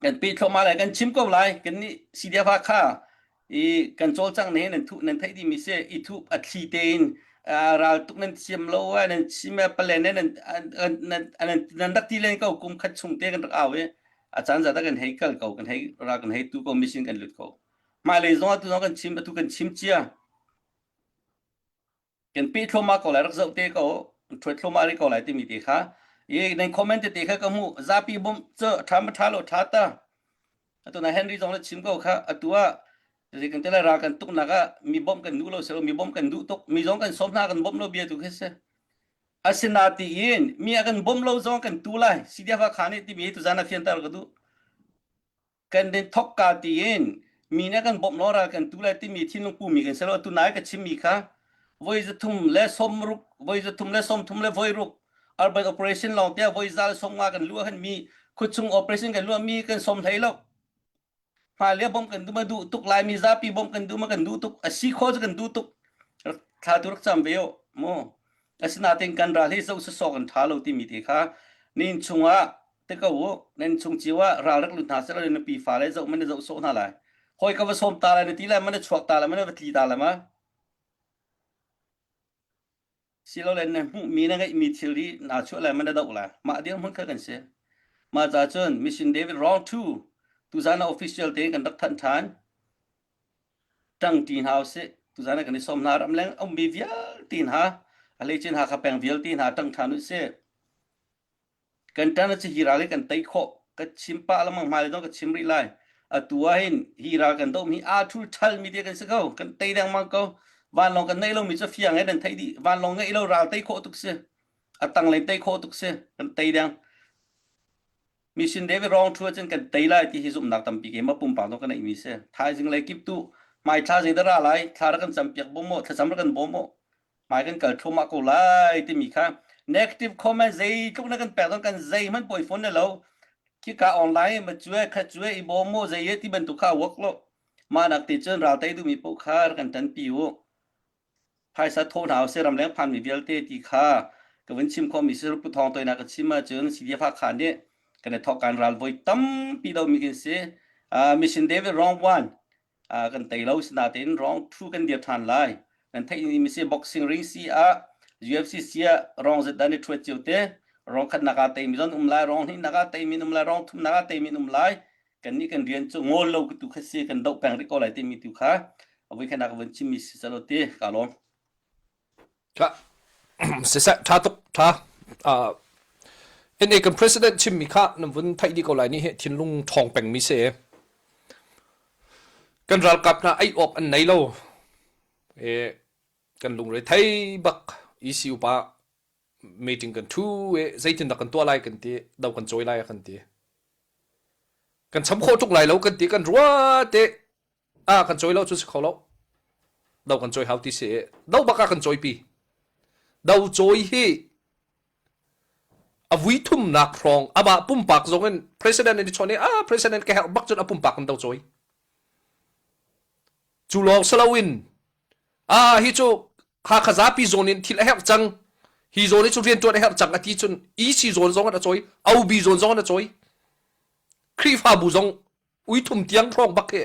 Kan pehtlaw mah lai, kan chim ko lai, kan nih C D F a kha i kan cawlcangh nih nan thuh nan theih dihmi si. I thuh a thli tein, aa, ral tuk nan thiam lo, aa, nan chim, aa, palen nih nan, aa, nan, nan, nan rak ti len ko, kum khat chung te kan rak au i a caan zat ah kan hei kal ko, kan hei ral, kan hei tu ko, mission kan lut ko. Hmailei zong atu zong kan chim, atu kan chim cia. Kan pehtlaw mah ko lai, rak zoh te ko, ṭhuaitlaw mah rih ko lai timi te kha. I nan comment te kha ka hmuh, zapi bawmh cu ṭha ma ṭha lo ṭha ta. Atu na Henry zong le chim ko kha, atu ah zei kan ti lai, ral kan tuknak ah mi bawmh kan duh lo si lo, mi bawmh kan duh tuk, mi zong kan sawm hna, kan bawmh lo bia tu khi si. Asinain mi a kan bawmh lo zong kan tu lai, C D F a kha nih timi tu zan a fianter ka duh. Kan din thawk ka tiin mi nih kan bawmh lo ral kan tu lai timi thinlung pumi kan si lo. Atu nai ka chimmi kha voi zathum le sawmruk, voi zathum le sawmthum le voi ruk, urban operation lawng tiah voi za le sawmnga kan luah khan mi, khuachung operation kan luah mi kan sawm hlei lo. Hmailei bawmh kan duh ma duh tuk, Laimi zapi bawmh kan duh ma kan duh tuk, a si kho cu kan duh tuk. Thlatu rak cam ve uh mu. Asinain kan ral hi zoh sawsawh kan ṭha lo timi te kha nan chungah ti ko u, nan chung cio ah ral rak lut hna seh law, na pi fale zoh man na zoh sawh hna lai. Hawi ka va sawm ta lai, na ti lai man na chuak ta lai, man na va tli ta lai ma. Si lo le, na hmuhmi, na ngeihmi thil hi naa chuah lai, man na doh lai. Mah dirhmun kha kan si. Mah ca cun Mission David Round Two tuzan a official tein kan rak thanh ṭhan. Ṭang ṭi hna u sih. Tuzan ah kan i sawm hna, ramleng a ummi vialte hna, a hleice in Hakha peng vialte hna ṭang ṭhan u sih. Kan ṭan ah cu hi ral hi kan tei khawh. Ka chim pah lengmang, hmailei zong ka chim rih lai. Atu ah hin hi ral kan dohmi aa ṭhul ṭhalmi te kan si ko, kan tei dengmang ko. Vanlawng kan ngeih lomi cu fiang he nan theih dih. Vanlawng ngeih lo ral tei khawh tuk si. A tanglei tei khawh tuk si. Kan tei deng. Mission David Round Two ah cun kan tei lai ti hi zumhnak tampi keimah pumpak zong ka neihmi si. Thaizing lei kip tu, hmai thla zeidah ra lai, thla rak kan campiak bawm maw, thlacam rak kan bawm maw, hmai kan kal thluahmah ko lai timi kha. Negative comment zeitluk na kan pek zong kan zeihmanh pawi fawn le lo. Khika online ma cuai, khat cuai i bawm maw, zei e ti bantuk kha a work lo. Mah nak ti cun ral tei duhmi paoh kha rak kan ṭanpi u. Phaisa thawh hna u sih, ramleng phanmi vialte ti kha ka vun chim khawhmi si. Rupu thawng toinak ka chim ahcun C D F Hakha nih kan i thawk kan ral voi tampi domi kan si. Ah, Mission David Round One, ah, kan tei lo, sinain Round Two kan dir ṭhan lai. Nan theih mi si, boxing ring si ah, U F C si ah, rawng zet dan i ṭhuat cio te, rawng khatnak ah teimi zong um lai, rawng hnihnak ah teimi um lai, rawng thumnak ah teimi um lai. Kannih kan rian cu ngol lo ka tu kha si, kan doh peng rih ko lai timi tu kha a voi khan a ka vun chimmi si seh law ti ka lawm. Ka, siseh, ṭha tuk, ṭha. Ah, N A kan president chimmi kha nan vun theih dih ko lai, nih hi thinlung ṭhawng pengmi si. Kan ralkap hna ei awk an nei lo. E, kan lungre thei bak. E C upa meeting kan thu e, zeitindah kan tuah lai kan ti, do kan cawi lai kan ti. Kan cham khawh tuk lai lo kan ti, kan ruat e. A, kan cawi lo cu si kho lo. Do kan cawi hau ti si e. Do bak a kan cawipi. Do cawi hi a vui thumnak hrawng, amah pumpak zong in president an i chawn i, a, president ka herh bak cun a pumpak an do cawi. Cu lawng si loin, a, hi cu Hakha zapi zawn in thil a herh cang, hi zawn hi cu rianṭuan a herh cang a ti cun, E C zawn zong an a cawi, O B zawn zong an a cawi. Khrihfabu zong ui thum tiang hrawng bak he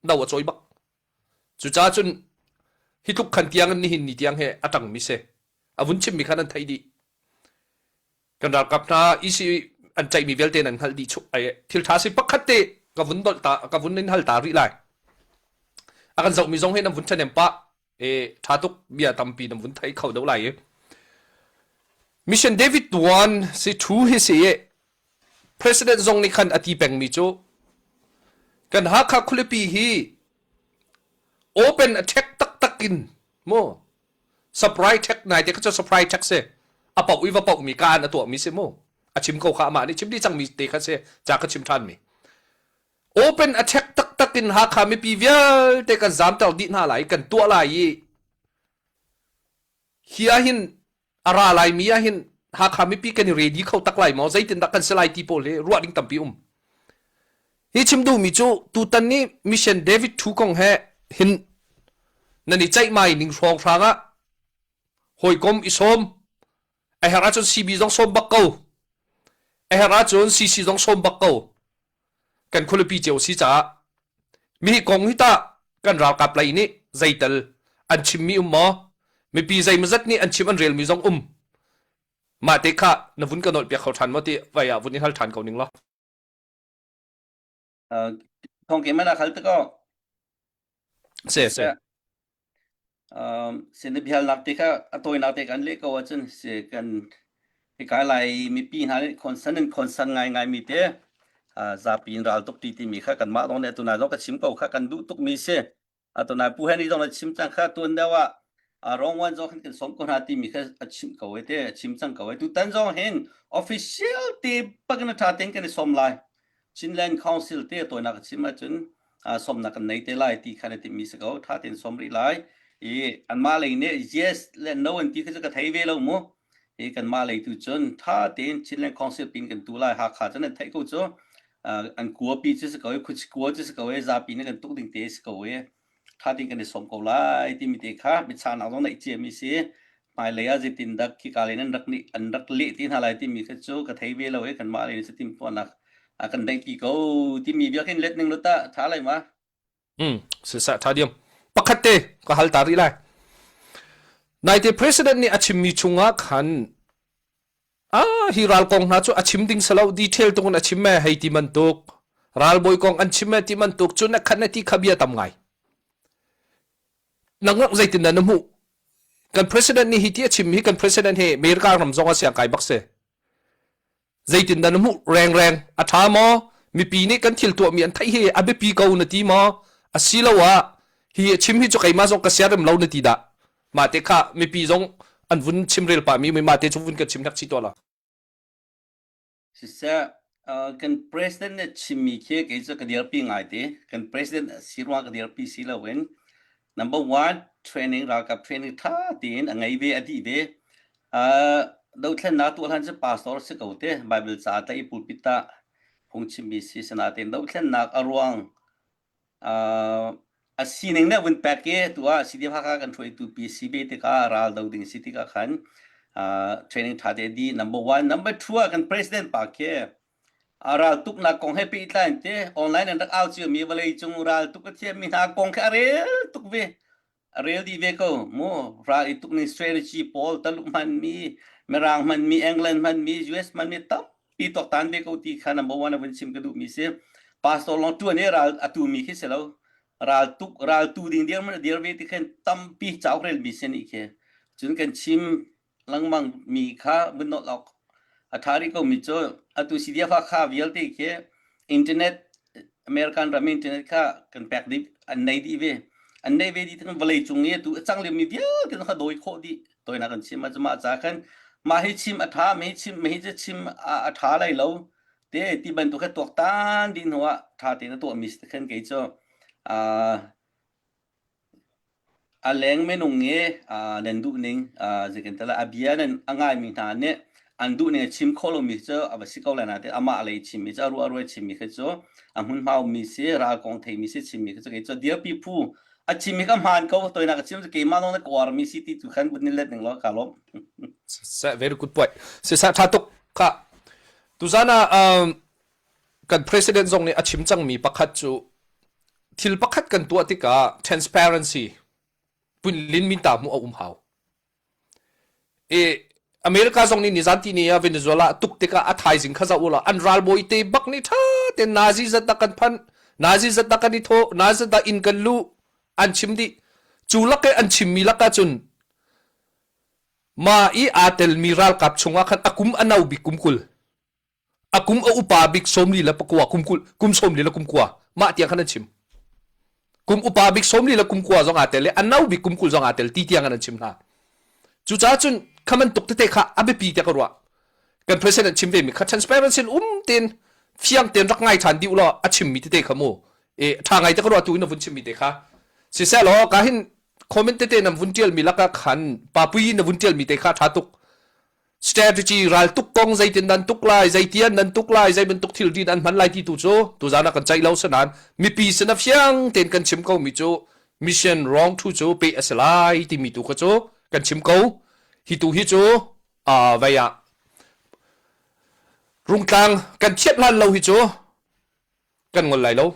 do a cawi bak. Cucaah cun hi tluk khan tiang an nihin ni tiang he a ṭangmi si. A vun chimmi khan an theih dih. Kan ralkap hna E C an ceihmi vialte nan hngalh dih chuh. Ai, thil ṭha si pakhat te ka vun dolh ta, ka vun in hal ta rih lai. A kan zohmi zong he nan vun ṭhahnem pah. E, ṭha tuk, bia tampi nan vun theih kho deuh lai e. Mission David one si, two hi si e. President zong nih khan a ti pengmi cu kan Hakha khualipi hi open attack taktak in maw, surprise attack, naite kha cu surprise attack si, a pauh i va pauhmi, ka an a tuahmi si maw, a chim ko kha, amah nih chim dih cangmi te kha si, ca ka chim ṭhanmi. Open attack taktak in Hakha mipi vialte kan zamter dih hna lai, kan tuah lai i hi ah hin a ra laimi ah hin Hakha mipi kan i ready kho tak lai maw? Zeitindah kan si lai ti pawl hi ruah ding tampi um. Hi chim duhmi cu tutan ni Mission David two kong he hin nan i ceihmai ning hrawnghrang ah hawikom i sawm, a herh ahcun C B zong sawm bak ko, a herh ahcun C C zong sawm bak ko. Kan khualipi cio si caah mi hi kong hi tah kan ralkap lei nih zeital an chimmi um maw? Mipi zeimawzat nih an chim an relmi zong um. Mah te kha na vun ka nolh piak kho ṭhan maw ti vai ah vun in hal ṭhan ko ning law. Ah, thong keimah nak hal te ko. Se, se. Um, si na biahalnak te kha, a tawinak te kan leh ko ahcun si kan hika lai mipi hna nih concern in concern ngaingai mi te, ah, zapi in ral tuk ti timi kha kanmah zong nih, atu nai zong ka chim ko kha kan duh tuk mi si. Atu nai Pu Henry zong na chim cang kha, tuan deuh ah, ah, Rawng Wan zong khan kan sawm ko hna timi kha a chim ko e te, a chim cang ko e. Tutan zong hin official te bak in a ṭha tein kan i sawm lai. Chinland Council te a tawinak a chim ahcun, aa, sawmnak kan nei te lai ti khan a timi si ko, ṭha tein sawm rih lai. I anmah lei nih yes le no an ti kha cu ka thei ve lo mu. I kanmah lei tu cun ṭha tein Chinland Council pin kan tu lai, Hakha cun an theih ko cu, aa, an kuapi cu si ko, i khuchi kua cu si ko, i zapi nih kan tuk ding te si ko, i ṭha tein kan i sawm ko lai timi te kha mitchahnak zong neih ciami si. Hmailei ah zeitindah khika lei nan rak nih, an rak leh ti hna lai timi kha cu ka thei ve lo, i kanmah lei nih cu timhtuahnak a kan daihpi ko timi bia khin let ning lo ta ṭha lai ma. Hmm, sisah ṭha diam. Pakhat te ka hal ta rih lai. Naite president nih a chimmi chungah khan, ah, hi ral kong hna cu a chim ding si lo, detail tuk in a chim e, hei ti man tuk. Ralbawi kong an chim e ti man tuk, cun a khan a ti kha bia tam ngai. Nang rak zeitindah na hmuh? Kan president nih hi ti a chim hi, kan president hi America ram zong a siangkai bak si. Zeitindah na hmuh rengreng? A ṭha maw? Mipi nih kan thil tuahmi an theih hi, a biapi ko na ti maw? Asiloah hi a chim hi cu keimah zong ka siarem lo na ti dah? Mah te kha mipi zong an vun chim rel pahmi, mah te cu vun kan chim hnak chih tuah law. Siseh, aa, kan president nih chimmi khi kei cu ka dirpi ngai te. Kan president a si ruang ka dirpi si loin, number one, training, ralkap training ṭha tein a ngei ve, a dih ve. Aa, dothlennak tuah hlan cu pastor si ko te, Bible ca tlaih i pulpit ah phungchimmi si, sinain dothlennak a ruang, aa, a sining nih a vun pek i, tu ah C D F Hakha kan hruaitu pi si ve tikah ral do ding si tikah khan, aa, training ṭha te a dih, number one. Number two ah kan president pa khi a raltuknak kong he pehtlaih in te, online an rak au cio mi vawlei cung raltuk a thiammi hna kong khi a rel tuk ve. A rel dih ve ko. Mu, ral i tukning strategy pawl, Taluk hmanmi, Mirang hmanmi, England hmanmi, U S hmanmi tampi tuak tan ve ko ti kha number one a vun chim ka duhmi si. Pastor lawng tu an i ral a tumi khi si lo. Ral tuk, ral tu ding dir man a dir ve ti khan tampi cauk relmi si nih khi. Cun kan chim lengmang mi kha vun nolh awk a ṭha rih ko mi cu, atu C D F Hakha vialte khi internet American ram in internet kha kan pek dih, an nei dih ve. An nei ve dih teng vawlei cung nge tu a cang liam mi vial kha dawi khawh dih. Tawi na kan chim a cuma ca khan mah hi chim a tha, mah hi chim, mah hi ca chim a, a tha lai lo. Te ti ban tu kha tuak tan dih hnu ah tha te na tuah mi si khan kei cu, a, a leng minung nge, a, nan duh ning, a, zikin tala a bia nan a ngai mi hna ne, an duh ning a chim khawh lo mi cu a va si ko lai na te, amah lei chim mi cu a ruah a ruah chim mi kha cu a hmun hmau mi si, ral kong thei mi si, chim mi kha cu kei cu diapi phu a chim mi kha hmaan ko, tawi na ka chim cu keimah nong na kuar mi si ti tu khan vun ni let ning lo ka lawm. Sa, very good point. Sisa ṭha tuk kha. Tuzana, um, kan president zong nih a chim cangmi pakhat cu thil pakhat kan tuah tikah transparency punlin minta hmuh a um hau. E, America zong nih nizan ti ni a Venezuela a tuk tikah a thaizing kha zoh ula an ralbawi te bak nih ṭha te nazi zat dah kan phanh, nazi zat dah kan i thawh, nazi zat dah in kan luh an chim dih. Cu lak e an chimmi lakah cun mah i aa telmi ralkap chungah khan a kum a no bik kum kul. A kum a upa bik sawmli le pakua kum kul, kum sawmli le kum kua. Mah tiang khan an chim. Kum upa bik sawmli le kum kua zong aa tel le, a no bik kum kul zong aa tel ti tiang an chim hna. Cucaah cun kha man tuk tete kha a biapi tiah ka ruah. Kan president chim ve mi kha transparency in um tein fiang tein rak ngai ṭhan dih ulaw a chimmi tete kha mu. E, ṭha ngai tiah ka ruah tu in a vun chimmi te kha. Siseh law, ka hin comment tete nan vun ṭialmi lakah khan papui in a vun ṭialmi te kha ṭha tuk. Strategy raltuk kong zeitin nan tuk lai, zeitian nan tuk lai, zei bantuk thil din an hman lai ti tu cu tuzan ah kan ceih lo sinain mipi sin a fiang tein kan chim ko mi cu mission wrong thu cu peh a si lai timi tu kha cu kan chim ko. Hi tu hi cu, aa, vei ah rungtlang kan thiat hlan lo hi cu kan ngol lai lo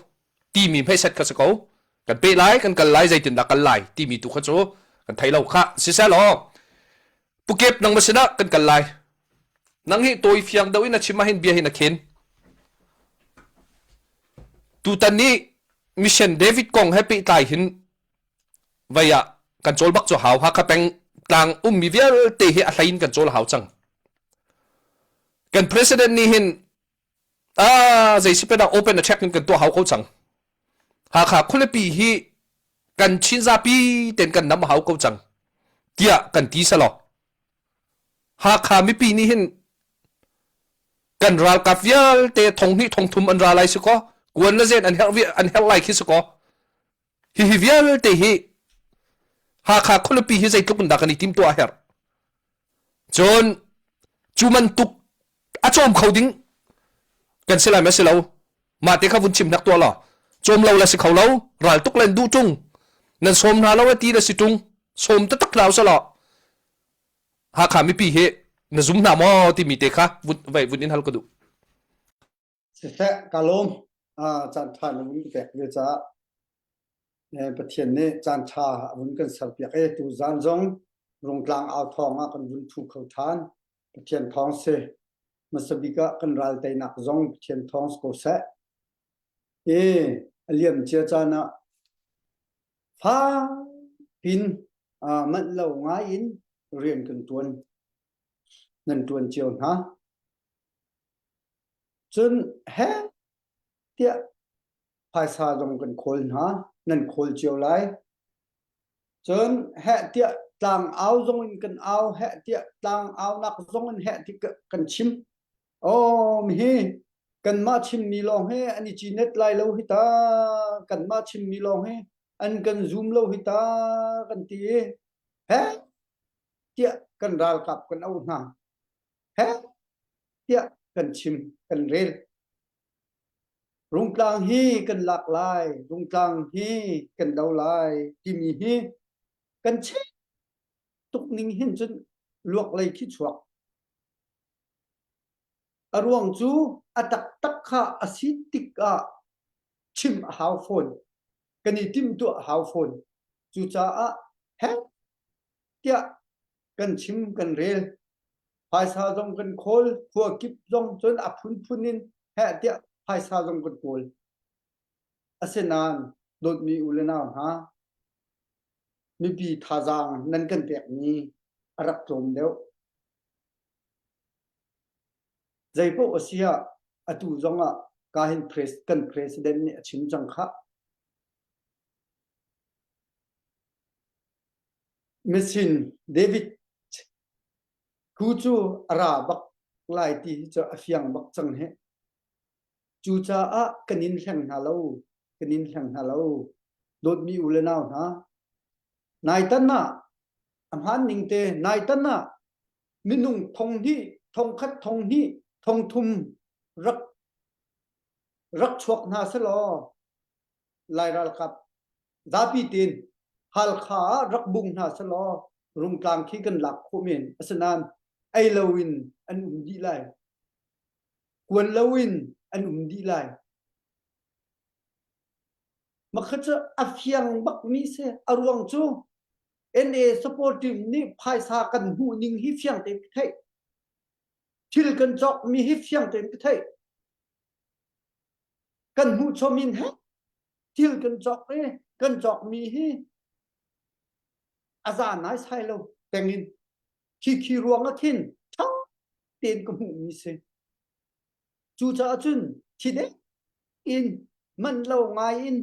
timi hmeisat kha si ko. Kan peh lai, kan kal lai, zeitindah kal lai timi tu kha cu kan thei lo kha. Siseh law, Pukep nangmah sinah kan kal lai. Nang hi tawi fiang deuh in a chim ah hin bia hin a khen. Tutan nih Mission David kong he pehtlai hin vei ah kan cawl bak cu hau, Hakha peng tlang ummi vialte hi a hlei in kan cawl a hau cang. Kan president nih hin, aa, zeisipedah open attack in kan tuah hau ko cang. Hakha khualipi hi kan Chin zapi ten kan nam hau ko cang, tiah kan ti seh law. Hakha mipi nih hin kan ralkap vialte thong hnih thong thum an ra lai si ko, kuan le zen an herh vi-, an herh lai khi si ko. Hihi vialte hi Hakha khualipi hi zeitluk in dah kan i timtuah a herh. Cun cu man tuk a cawm kho ding kan si lai mah si lo. Mah te kha vun chim hnak tuah law. Cawm lo le si kho lo, raltuk le an duh ṭung. Nan sawm hna lo le ti le si ṭung. Sawm taktak hna u seh law. Hakha mipi hi na zum hna maw timi te kha vun, vei, vun in hal ka duh. Siseh, ka lawm, aa, caan ṭha na vun ka pek ve caah, eh, Pathian nih caan ṭha a vun kan serpiak e, tuzan zong rungtlang au thawng ah kan vun ṭhu kho ṭhan. Pathian thawng si, hmasa bik ah kan ralteinak zong Pathian thawng si ko seh. E, a liam cia caan ah fa pin, aa, manh lo ngai in rian kan ṭuan, nan ṭuan cio hna. Cun he tiah phaisa zong kan khawl hna, nan khawl cio lai. Cun he tiah tlang au zong in kan au, he tiah tlang aunak zong in he tiah kan chim. Aw, mi hi kanmah chimmi lawng hi an i cinet lai lo hi ta, kanmah chimmi lawng hi an kan zum lo hi ta, kan ti i he tiah kan ralkap kan auh hna. He tiah kan chim, kan rel. Rungtlang hi kan lak lai, rungtlang hi kan do lai timi hi kan chim tuk ning hin cun luak lei khi chuak. A ruang cu a taktak kha a si tikah chim a hau fawn, kan i timhtuah a hau fawn. Cucaah he tiah kan chim kan rel. Phaisa zong kan khawl, khua kip zong cun a phunphun in he tiah phaisa zong kan kawl. Asinain dawtmi u le nau hna, mipi thazaang nan kan pekmi a rak tlawm deuh. Zeipaoh a si ah atu zongah Ka hin pres-, kan president nih a chim cang kha. Mission David thu cu a ra bak lai ti hi cu a fiang bak cang he. Cucaah kan in hleng hna lo, kan in hleng hna lo. Dawtmi u le nau hna, naitan ah, a hmaan ning te, naitan ah minung thong hnih, thong khat, thong hnih, thong thum rak, rak chuak hna seh law, Lai ralkap zapi tein Halkha ah rak bung hna seh law, Rungtlang khi kan lak khawh men. Asinain ei loin an um dih lai, kuan loin an um dih lai. Makha cu a fiang bakmi si. A ruang cu N A support team nih phaisa kan hmuh ning hi fiang tein ka theih. Thil kan cawkmi hi fiang tein ka theih. Kan hmuh chom in he thil kan cawk i kan cawkmi hi a za nai sai lo peng in khi khi ruang ah khin ṭha tein ka hmuhmi si. Cucaah cun thi dek in, man lo ngai in,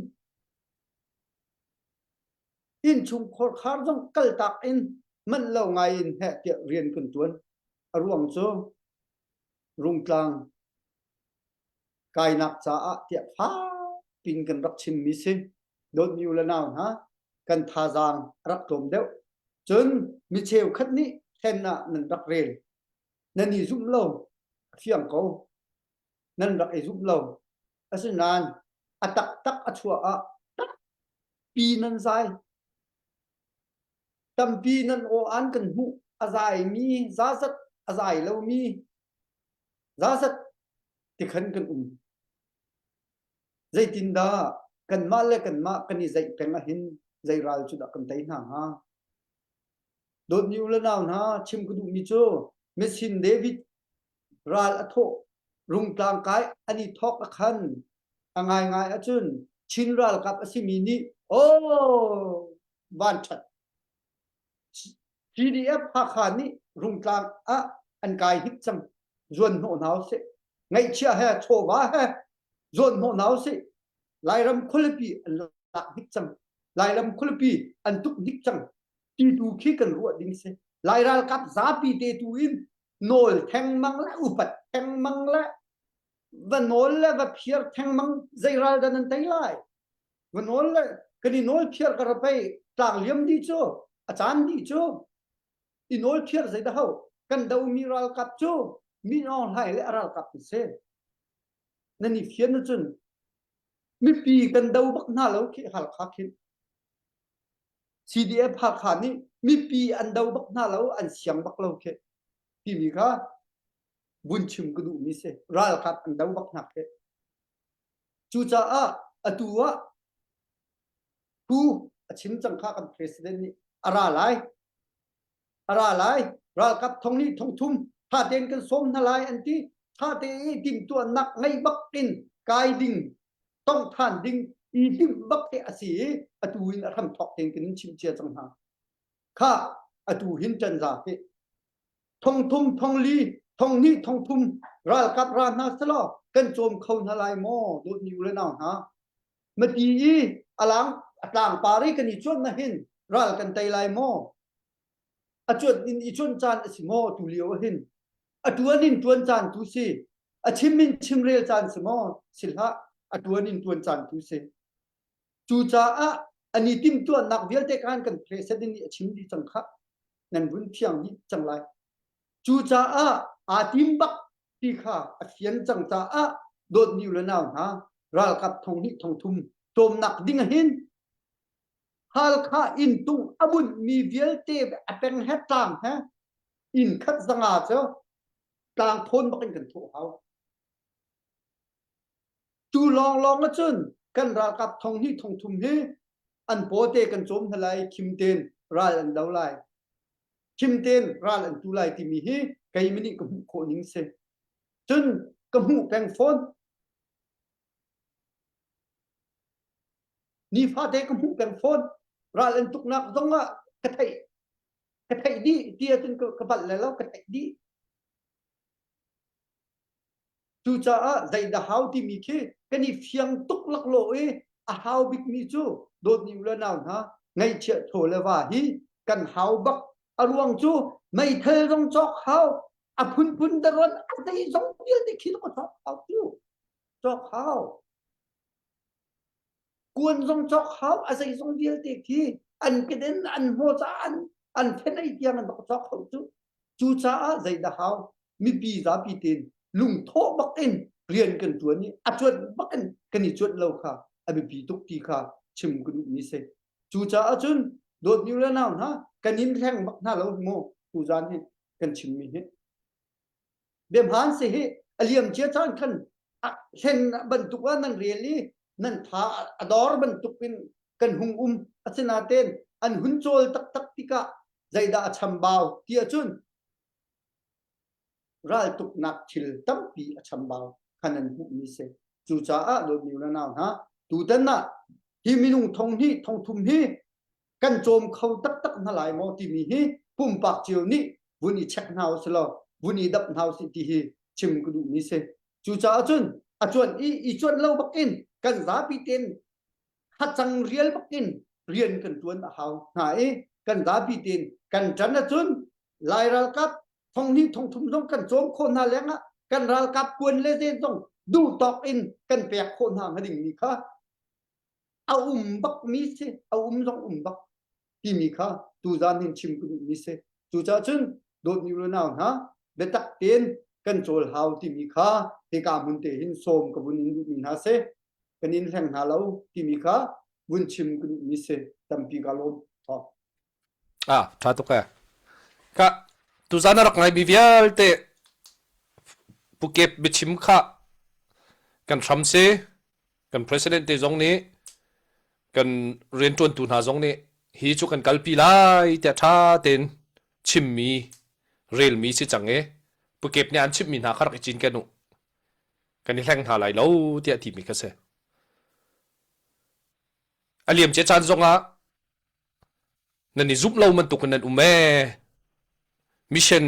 innchung khorkhar zong kaltak in, man lo ngai in heh tiah rian kan ṭuan. A ruang cu Rungtlang kainak caah tiah fapin kan rak chimmi si. Dawtmi u le nau hna, kan thazaang a rak tlawm deuh. Cun mi cheukhat nih thlennak nan rak rel. Nan i zumh lo, a fiang ko. Nan rak i zumh lo. Asinain a taktak a chuah ah tampi nan zai. Tampi nan aw an kan hmuh, a zaimi, zazat a zai lomi, zazat ti khan kan um. Zeitindah kanmah le kanmah kan i zeih peng ahhin zei ral cu dah kan tei hna hnga? Dawtmi u le nau hna, chim ka duhmi cu Mission David ral a thawh, Rungtlang kai an i thawk a khan a ngaingai ahcun Chin ralkap a simi nih, aw, vanṭhat. C D F Hakha nih Rungtlang ah an kai hnik cang. Zuan hnawh hna u sih. Ngaihchia he, chawva he, zuan hnawh hna u sih. Lairam khualipi an lak hnik cang. Lairam khualipi an tuk hnik cang. Ti tu khi kan ruah ding si. Lai ralkap zapi te tu in nawl thengmang le upat thengmang le va nawl le va phiar thengmang zei ral dah nan tei lai? Va nawl le kan i nawl phiar ka ra pei, tlang liam dih cu, a caan dih cu. I nawl phiar zei dah ho? Kan domi ralkap cu Min Aung Hlaing le a ralkap an si. Nan i fian ahcun mipi kan do bak hna lo khi Halkha khin. C D F Hakha nih mipi an do bak hna lo, an siang bak lo khi timi kha vun chim ka duhmi si. Ralkap an do bak hna khi. Cucaah atu ah thu a chim cang kha kan president nih a ra lai. A ra lai, ralkap thong hnih thong thum ṭha tein kan sawm hna lai an ti. Ṭha te i timhtuahnak ngeih bak in kai ding, tongh ṭhan ding i timh bak te a si i atu in a hramthawk tein kan in chimh cia cang hna. Kha atu hin ṭanza hi thong thum, thong li, thong hnih, thong thum ralkap ra hna seh law, kan cawm kho hna lai maw, dawtmi u le nau hna? Mati i a lang, a tlangpar i kan i cuanh ahhin ral kan tei lai maw? A cuanh in i cuanh caan a si maw? Tu lio ahhin a ṭuan in ṭuan caan tu si. A chim in chimrel caan si maw? Si hlah, a ṭuan in ṭuan caan tu si. Cucaah an i timhtuahnak vialte khan kan president nih a chim dih cang kha, nan vun fiang dih cang lai. Cucaah aa tim bak ti kha a fian cang caah dawtmi u le nau hna, ralkap thong hnih thong thum tlawmnak ding ahhin Halkha inn tung a bunhmi vialte a peng he tlang he inn khat zanga cu tlang thawn bak in kan thawh hau. Tu lawnglawng ahcun kan ralkap thong hnih thong thum hi an pawte kan cawm hna lai, khimten ral an do lai, khimten ral an tu lai timi hi keimah nih ka hmuh khawh ning si. Cun ka hmuh peng fawn. Nifate ka hmuh peng fawn. Ral an tuknak zongah ka theih, ka theih dih, ti ahcun ka, ka palh lai lo, ka theih dih. Cucaah zeidah hau timi khi kan i fiang tuk laklawh i a hau bikmi cu dawtmi u le nau hna, ngaihchiah thaw le va hi kan hau bak a ruang cu meithal zong cawk hau, a phunphun daruan a zei zong vialte khi a cawk hau cu. Cawk hau. Kuan zong cawk hau, a zei zong vialte khi an kiden, an hmawca, an, an fenei tiang an bak cawk hau cu. Cucaah zeidah hau, mipi zapi tein lungthawh bak in rian kan ṭuan i a cuanh bak in kan i cuanh lo kha a biapi tuk ti kha chim ka duhmi si. Cucaah cun dawtmi u le nau hna, kan in hleng bak hna lo hi maw? Tuzan hi kan chimmi hi. Biahmaan si hi, a liam cia caan khan a hlen bantuk ah nan rel i nan tha a dawr bantuk in kan hung um. Asinain an hun cawl taktak tikah zeidah a chambau ti ahcun raltuknak thil tampi a chambau kha nan hmuhmi si. Cucaah dawtmi u le nau hna, tutan ah hi minung thonghnih thongthum hi kan cawm kho taktak hna lai maw timi hi pumpak cio nih vun i check hna u si law, vun i dap hna u sih ti hi chim ka duhmi si. Cucaah cun a cuanh i, i cuanh lo bak in kan zapi tein kha cang rial bak in rian kan ṭuan a hau hna i kan zapi tein kan ṭan ahcun Lai ralkap thonghnih thongthum zong kan cawm khawh hna lengah kan ralkap kuan le zen zong duhtawk in kan pek khawh hna hnga dingmi kha a um bakmi si, a um zong um bak timi kha tuzan hin chim ka duhmi si. Cucaah cun dawtmi u le nau hna, biatak tein kan cawl hau timi kha hika hmun te hin sawm ka vun in duhmi hna si. Kan in hleng hna lo timi kha vun chim ka duhmi si. Tampi ka lawm. Thaw. Ah, ṭha tuk e. Kha, tuzan a rak ngaimi vialte pukep biachim kha kan hram si, kan president te zong nih, kan rianṭuantu hna zong nih hi cu kan kalpi lai tiah ṭha tein chimmi, relmi si cang i pukep nih an chimmi hna kha rak i cinken u. Kan i hleng hna lai lo tiah timi kha si. A liam cia caan zongah nan i zumh lo bantuk in nan um e. Mission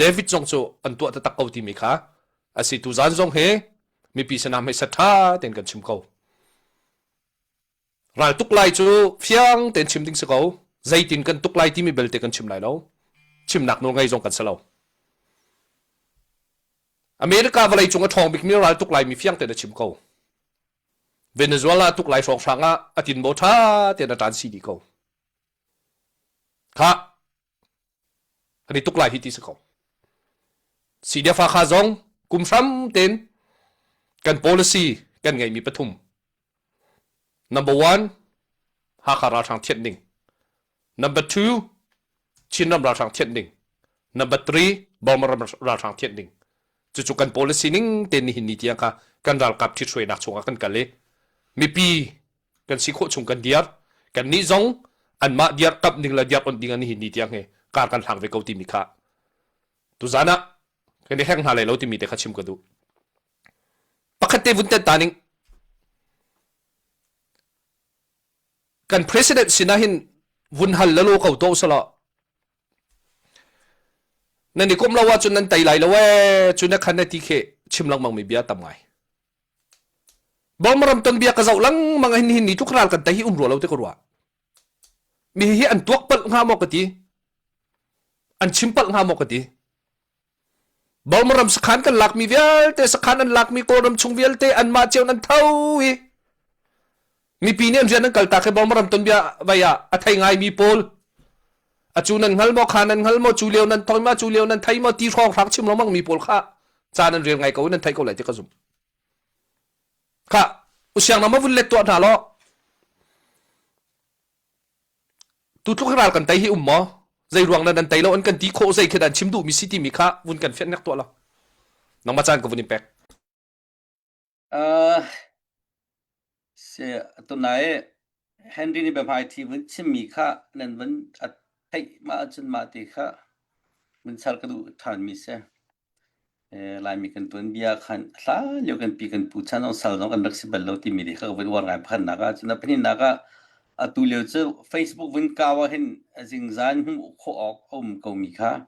David zong cu an tuah taktak ko timi kha a si. Tuzan zong hi mipi sinah hmasa ṭha tein kan chim ko. Ral tuk lai cu fiang tein chim ding si ko. Zeitin kan tuk lai timi belte kan chim lai lo. Chimnak nawl ngei zong kan si lo. America vawlei cung a ṭhawng bikmi ral tuk lai mi fiang tein a chim ko. Venezuela tuk lai hrawnghrang ah a tinbaw ṭha tein a ṭan si dih ko. Kha, kan i tuk lai hi ti si ko. C D F a kha zong kum hram tein kan policy kan ngeihmi pathum. Number one, Hakha ralhrang thianh ding. Number two, Chinram ralhrang thianh ding. Number three, Burma ram ralhrang thianh ding. Cucu kan policy ning te nihin ni tiang kha kan ralkap ṭhithruainak chungah kan kal i mipi kan si khawh chung kan diar, kannih zong anmah diar kamh ding le diar onh ding a nihin ni tiang he kar kan hlang ve ko timi kha tuzan ah kan i hleng hna lai lo timi te kha chim ka duh. Pakhat te vun tenh ta ning. Kan president sinah hin vun hal lalo ko tuah usih law. Nan i komh lo ahcun nan tei lai lo e, cu na khan na ti khi chim lengmangmi bia tam ngai. Burma ram ton bia ka zoh lengmang ah hin, hin ni tluk ral kan tei hi um rua lo te ka ruah. Mi hi an tuak palh hnga maw ka ti? An chim palh hnga maw ka ti? Burma ram sakhan kan lakmi vialte, sakhan an lakmi Kawlram chung vialte, anmah cio nan tho hi. Mipi nih an rian an kaltak hi Burma ram ton bia vai ah a thei ngaimi pawl. A cu nan hngal maw, kha nan hngal maw, cu lio nan thoi maw, cu lio nan thei maw, ti hrawnghrang chim lengmangmi pawl kha caan an rel ngai ko, nan theih ko lai ti ka zumh. Kha, u siang na ma vun let tuah hna law. Tu tluk hi ral kan tei hi um maw? Zei ruang nan an tei lo, an kan ti khawh, zei khi dan chim duhmi si timi kha vun kan fianhnek tuah law. Nangmah caan ka vun in pek. Ah, si, tunai Henry nih biahmai thi vun chimmi kha nan vun a theih mah ahcun mah te kha vun sal ka duh ṭhanmi si. Eh, Laimi kan tuanbia khan hla lio kan pi kan pu chan zong sal zong kan rak si bal lo timi te kha ka vun uar ngai pakhatnak ah. Cun a pahnihnak ah, atu lio cu Facebook vun kau ah hin zingzan hmuh khawh awk a um ko mi kha,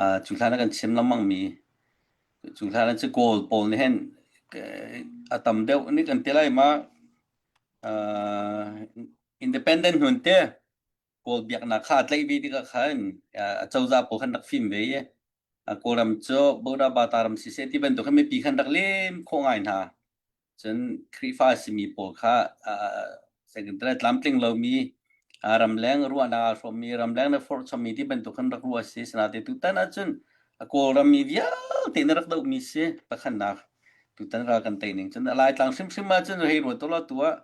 ah, cu hlan ah kan chim lengmangmi Cu hlan cu Kawl pawl nih hin a tam deuh nih kan ti lai mah, independent hmun te Kawl biaknak kha a tlaih ve tikah khan a cozah pawl khan rak fim ve i a Kawlram cu Buddha bata ram siseh ti bantuk khan mipi khan rak lem khawh ngai hna. Cun Khrihfa a simi pawl kha, aa, second tlamtling lomi, aa, ramleng ruahnak aa hrawmmi, ramleng na forh chommi ti bantuk khan rak ruah a si. Sinain tutan ahcun a Kawlram mi vialte na rak dohmi si pakhatnak. Tutan ral kan tei ning cun a Laitlang hrimhrim ahcun hei ruat law tu ah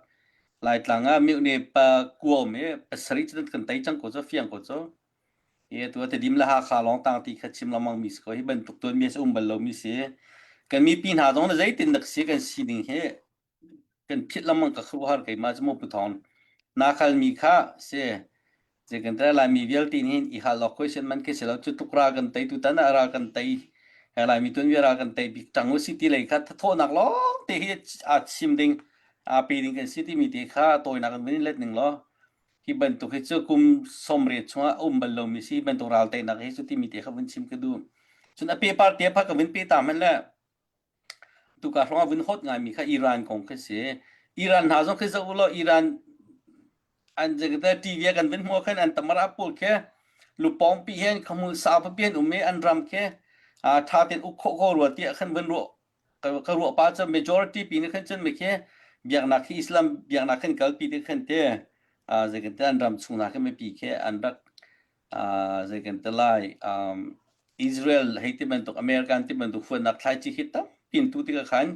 Laitlang ah miuh ne pa kuam e pasarih cun kan tei cang ko cu, fiang ko cu. Hi tu a Tedim le Hakha lawngtlang ti kha chim lengmang mi si ko, hi bantuk tuanmi a si um bal lomi si. Kan mipi hna zong na zeitindah si kan sining hi kan philh lengmang ka khuh har keimah cu maw Pu Thawng. Na khalmi kha si. Zei kan tla Laimi vialte nih hin i hal lawk khuai sian man khi si lo, cu tuk ral kan tei, tutan ah ral kan tei. He Laimi tuanbia ral kan tei bik ṭang u si ti lei kha thathawhnak lawngte hi aa chim ding, aa pe ding kan si timi te kha tawinak kan vun let ning law. Hi bantuk hi cu kum sawmriat chungah a um bal lomi si, hi bantuk ral teinak hi cu timi te kha vun chim ka duh. Cun a pehpar te a phak ka vun pe ta hmanh le, tuka hrawng a vun hot ngaimi kha Iran kong kha si. Iran hna zong khi zoh u law, Iran an T V a kan vun hmuh khan an tamar a pul khi lupawngpi hin khamu sau papi an um i an ram khi, aa, ṭha tein uk khawh ko rua tiah khan vun ruah ka, ka ruah pa cu majority pi nih khan cun mi khi biaknak khi Islam biaknak khan kalpi te khan te, aa, zei kan ti an ram chung hna khan mipi khi an rak, aa, zei kan ti lai, um, Israel hei ti bantuk, American ti bantuk huatnak thlaici khi tampi an tu tikah khan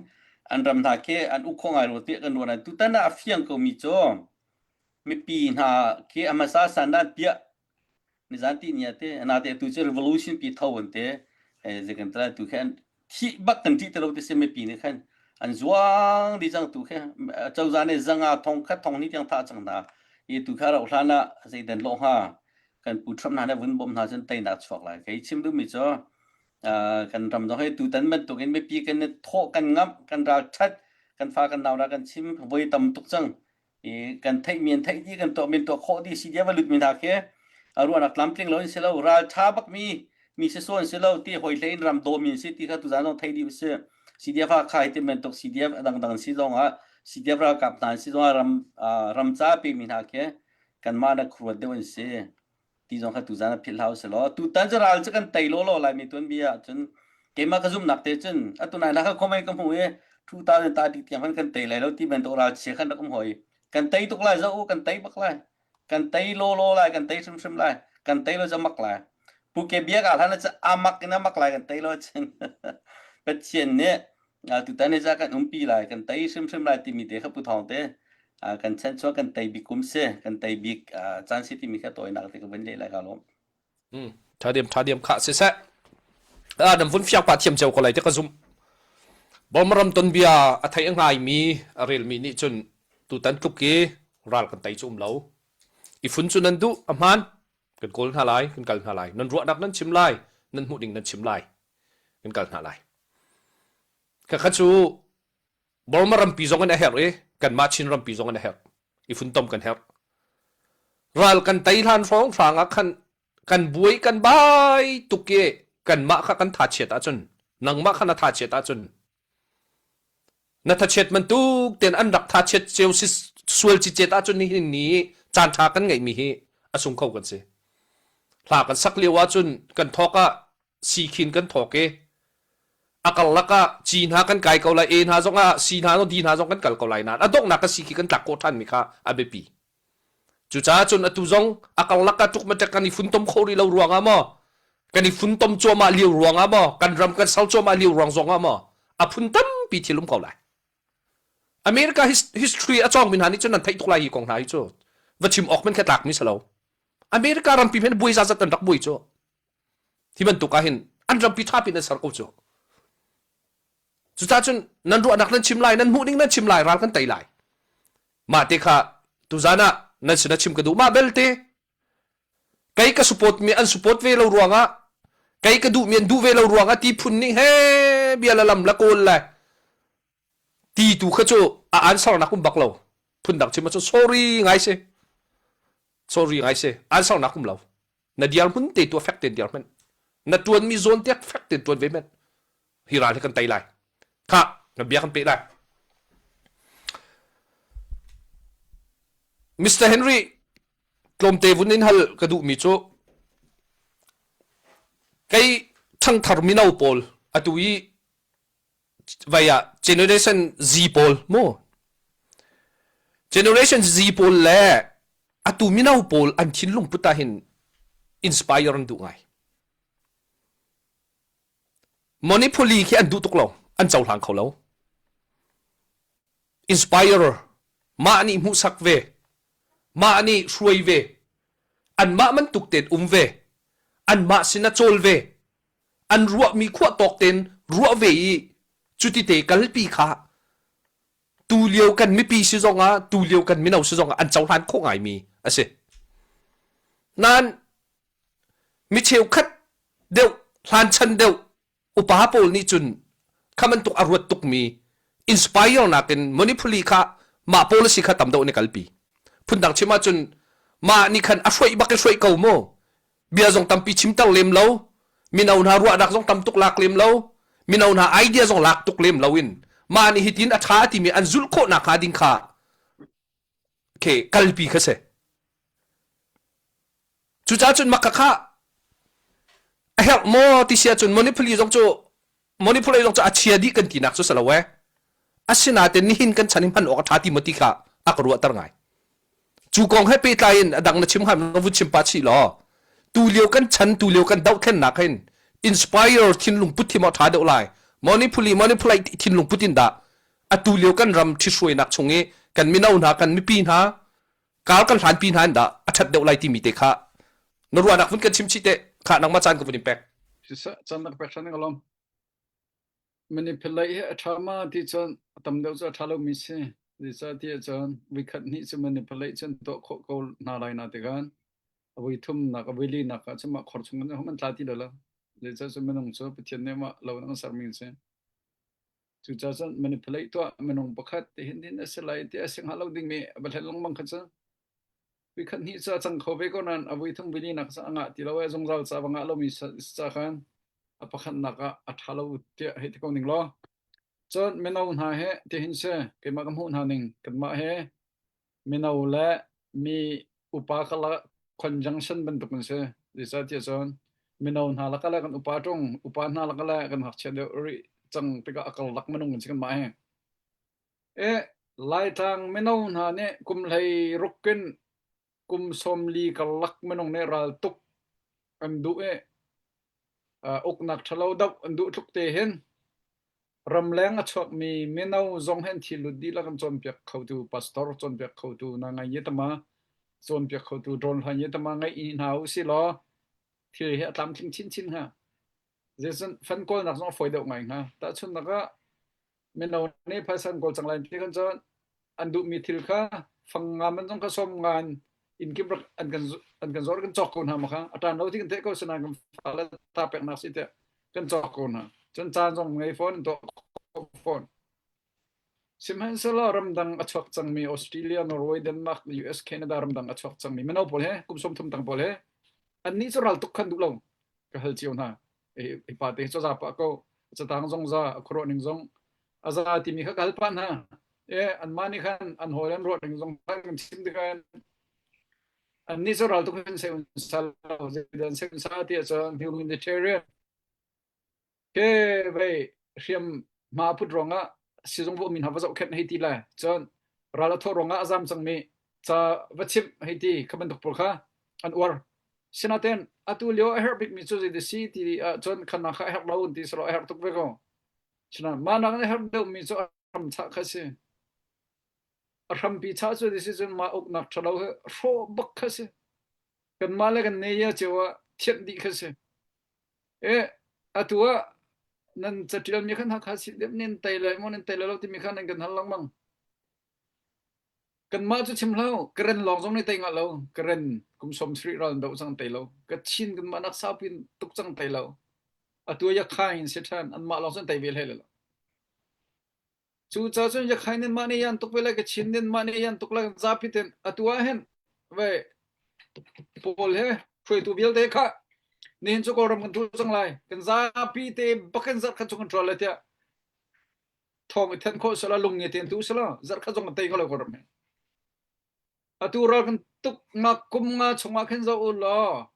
an ram hna khi an uk khawh ngai rua tiah kan ruah. Tutan ah a fiang ko mi cu mipi hna khi a hmasa san dah an piah. Nizan ti nia te, na te tu cu revolution pi tho an te, eh, zei kan tla tu khan thih bak kan ṭih te lo te si mipi nih khan an zuang dih cang tu khan, eh, cozah nih zanga thong khat thong hnih tiang thah cang hna. I tu kha rauh hlan ah zei dan lawh hnga kan pu Trump hna nih vun bawmh hna cun teinak chuak lai. Kei chim duhmi cu, ah, kan ram zong he tutan bantuk in mipi kan i thawh, kan ngamh, kan ral ṭhat, kan fa kan nau ral kan chim voi tam tuk cang. I kan theihmi an theih dih, kan tuahmi an tuah khawh dih, C D F a lutmi hna khi a ruahnak tlamtling lo in si lo, ral ṭha bakmi mi si sawn si lo ti, hoi hlei in ram dawhmi an si ti kha tuzan zong theih dih u sih. C D F a kha hi ti bantuk C D F a dangdang an si zongah, C D F ralkap hna an si zongah ram, aa, ram ca pemi hna khi kanmah na khuaruat deuh an si ti zong kha tuzan a philh hlah u sih law. Tutan cu ral cu kan tei lawlaw Laimi tuanbia ah cun keimah ka zumhnak te cun atu nai hna kha comment ka hmuh i two thousand ta dik tiang khan kan tei lai lo ti bantuk ral chia khan rak um hoi. Kan tei tuk lai zoh u, kan tei bak lai. Kan tei lawlaw lai, kan tei hrimhrim lai. Kan tei lo cu a mak lai. Pu ke biak ah hlan cu a mak in a mak lai kan tei lo cun. Pathian nih, aa, tutan nih ca kan umpi lai, kan tei hrimhrim lai timi te kha Pu Thawng te, aa, kan chan chuak kan tei bik kum si, kan tei bik, aa, caan si timi kha tawinak te ka van leh lai ka lawm. Hmm. Ṭha diam, ṭha diam kha siseh. Aa, nan vun fiang pah thiam cio ko lai te ka zumh. Burma ram tonbia a theih a ngaimi, a relmi nih cun tutan tluk i ral kan tei cu um lo. I fun cu nan duh a hmaan. Kan kawl hna lai, kan kal hna lai. Nan ruahnak nan chim lai, nan hmuh ding nan chim lai. Kan kal hna lai. Kha kha cu Burma rampi zong in a herh i, kanmah Chin rampi zong in a herh. I funtom kan herh. Ral kan tei hlan hrawnghrang ah khan kan buai kan bai tuk i, kanmah kha kan thachiat ahcun, nangmah kha na thachiat ahcun, na thachiat bantuk tein an rak thachiat cio si sual ciciat ahcun nihin ni caan ṭha kan ngeihmi hi a sung kho kan si. Hla kan sak lio ahcun kan thawk ah, si khin kan thawk i, a karlak ah C hna kan kai ko lai, A hna zong ah, C hna zong, D hna zong kan kal ko lai nain a donghnak ah si khi kan tlak khawh ṭhanmi kha a biapi. Cucaah cun atu zong a karlak ah tuk matek kan i funtom kho rih lo ruangah maw, kan i funtom cuahmah lio ruangah maw, kan ram kan sal cuahmah lio ruang zongah maw, a phun tampi thil um ko lai. America his-, history a cawngmi hna nih cun nan theih tuk lai hi kong hna hi cu. Va chim awk hmanh kha tlakmi si lo. America rampi hmanh buai zazat an rak buai cu. Hi bantuk ah hin an rampi ṭha pi nan ser ko cu. Cucaah cun nan ruahnak nan chim lai, nan hmuh ning nan chim lai, ral kan tei lai. Mah te kha tuzan ah nan sin a chim ka duh mah belte. Kei ka support mi an support ve lo ruangah, kei ka duh mi an duh ve lo ruangah ti phun ning he bia la lam la kawl lai. Ti tu kha cu a ansarnak um bak lo. Phundang chim ahcun sorry ngai si. Sorry ngai si. Ansarnak um lo. Na dirhmun te tu a fek tein dirhmun. Na ṭuanmi zawn te a fek tein ṭuan ve men. Hi ral hi kan tei lai. Kha, na bia kan peh lai. Mister Henry, tlawmte vun in hal ka duhmi cu, kei thangthar mino pawl, atu i vai ah Generation Z pawl maw? Generation Z pawl le atu mino pawl an thinlung put ah hin inspire an duh ngai. Money puli khi an duh tuk lo, an cohlang kho lo. Inspire, mah nih hmuhsak ve, mah nih hruai ve, anmah man tuk ten um ve, anmah sin a cawl ve, an ruahmi khuahtawk ten ruah ve i, cutite kalpi kha tulio kan mipi si zongah, tulio kan mino si zongah an cohlan khawh ngaimi a si. Nan mi cheukhat deuh, hlanchan deuh, upa pawl nih cun kha man tuk a ruat tukmi inspire nakin Money puli kha mah pawl a si kha tam deuh an i kalpi. Phundang chim ahcun mah nih khan a hruaih bak i hruaih ko maw? Bia zong tampi chimter lem lo, mino hna ruahnak zong tam tuk lak lem lo, mino hna idea zong lak tuk lem lo in mah nih hitin a ṭha a timi an zulh khawh nakhnga ding kha khi kalpi kha si. Cucaah cun makha kha a herh maw ti si ahcun Money puli zong cu, Money puli zong cu a chia dih kan tinak cu si lo e. Asinain nihin kan chan i hman awk a ṭha ti maw ti kha a ka ruahter ngai. Cu kong he pehtlai in a dang na chim hmanh vun chim pah chih law. Tulio kan chan, tulio kan doh thlennak hin inspire thinlung put hi maw ṭha deuh lai. Money puli, Money puli thinlung put in dah a tulio kan ram ṭhihruainak chung i kan mino hna, kan mipi hna, kal kan hlanpi hna in dah a ṭhat deuh lai timi te kha na ruahnak vun kan chim chih te kha nangmah caan ka vun in pek. Sisa, caan na ka pek ṭhan ka lawm. Manipulate hi a ṭha ma ti cun a tam deuh cu a ṭha lomi si. Zeicah ti ahcun voikhat hnih cu manipulate cun tuah khawh ko hna lai na tikhan a voi thumnak, a voi linak ah cun mah khor chung kan hman tla ti lo lo. Zeicah cun minung cu Pathian nih mah lo nan sermi si. Cucaah cun manipulate tuah minung pakhat tihin din a si lai ti a si hnga lo dingmi a va hlen lengmang kha cu. Voikhat hnih cu a cang kho ve ko nain a voi thum voi linak cu a ngah ti lo, a zungzal ca va ngah lomi si, si ca khan a pakhatnak ah a ṭha lo tiah hei ti ko ning law. Cun mino hna he tihin si, keimah ka hmuh hna ning, kanmah he mino le mi upa kala conjunction bantuk an si. Zeicah ti ahcun mino hna lakah le kan upa ṭung, upa hna lakah le kan ngakchia deuh rih cang tikah a karlak minung kan si kanmah he. Eh, Laitlang mino hna nih kum hleiruk in kum sawmli karlak minung nih raltuk an duh i, aa, uknak ṭhalo doh an duh tluk te hin ramleng a chuakmi mino zong he an thil lut dihlak an cawnpiak khotu pastor, cawnpiak khotu nangai yetama, cawnpiak khotu drone hlan yetama ngeih hna u si law, thil hi a tlamtling chinchin hnga. Zeicun fan kawlnak zong a fawi deuh ngai hnga. Tahchunhnak ah mino nih phaisa an kawl cang lai ti khan cun an duhmi thil kha fang nga man zong kha sawm nga in inn kim rak an kan zu-, an kan zawh, kan cawk ko hna ma kha. A ṭan lo ti kan theih ko, sinain kan fale ta peknak si tiah kan cawk ko hna. Cun caan zong ngei fawn, an tuah khawh fawn. Sihmanhsehlaw ramdang a chuak cangmi Australia, Norway, Denmark, U S, Canada ramdang a chuak cangmi mino pawl he, kum sawmthum tang pawl he, annih cu raltuk khan duh lo ka hal cio hna. Hi, hi pa te hi cu a za pah ko, a catang zong za, a khuaruahning zong a za timi kha ka hal pah hna. E, anmah nih khan an hawi le an ruahning zong kan chim tikah annih cu raltuk hin sei un sa lo, zeidah an sei un sa ti ahcun humanitarian. Ke vei hriam hma a put ruangah sizung va um in ha va zohkhenh hei ti lai. Cun ral a thawh ruangah a zam cangmi ca va chimh hei ti kha bantuk pawl kha an uar. Sinain atu lio a herh bikmi cu zei si ti ah cun khan kha a herh lo an ti selaw a herh tuk ve ko. Sinain mah nakin a herh deuhmi cu a hram chah kha si. A hrampi chah cu zei si cun mah uknak ṭhalo he hrawh bak kha si. Kanmah le kan neiya cio ah thianh dih kha si. Eh, atu ah nan caṭialmi khan Hakha si deuh nin tei lai maw, nin tei lai lo timi khan nan kan hal lengmang. Kanmah cu chim hlah, Karen lawng zong nih tei ngah lo, Karen kum sawm sarih ral an doh cang tei lo, Kachin kanmah nak saupi tuk cang tei lo. Atu ah Yakhain si ṭhan, anmah lawng cun tei ve hlei lo. Cucaah cun Yakhain nih mah nih yan tuk ve lai, Kachin nih mah nih yan tuk lai, kan zapi ten atu ah hin ve pawl he hruaitu vialte kha Nihin cu Kawlram kan tu cang lai. Kan zapi te bakin zarh khat chung kan ṭual lai tiah thawng i then khawh sala, lung i ten tu sala, zarh khat zong kan tei ko lai Kawlram hi. Atu ral kan tuk nak kum nga chungah khin zoh u law,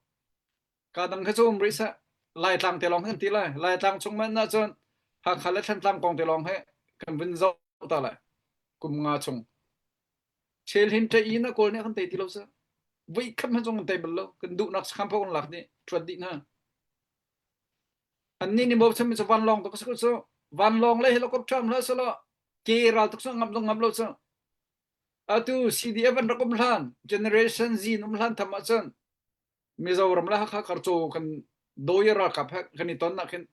ka dang kha cu um rih seh. Laitlang te lawng kan ti lai. Laitlang chung mah na cun Hakha le Thantlang kong te lawng he kan vun zoh ta lai. Kum nga chung. Chelhin ṭe i na Kawl nih kan tei ti lo seh. Voikhat hmanh zong kan tei bal lo. Kan duhnak sakham paoh kan lak dih, ṭuat dih hna. Annih nih bawmchanmi cu vanlawng tuk a si ko cu. Vanlawng le helicopter hmanh hlah seh law, ke ral tuk cu ngam zong ngam lo cu. Atu C D F an rak um hlan, Generation Z an um hlan tham ahcun Mizoram le Hakha kar cu kan dawi ralkap he kan i tonnak khin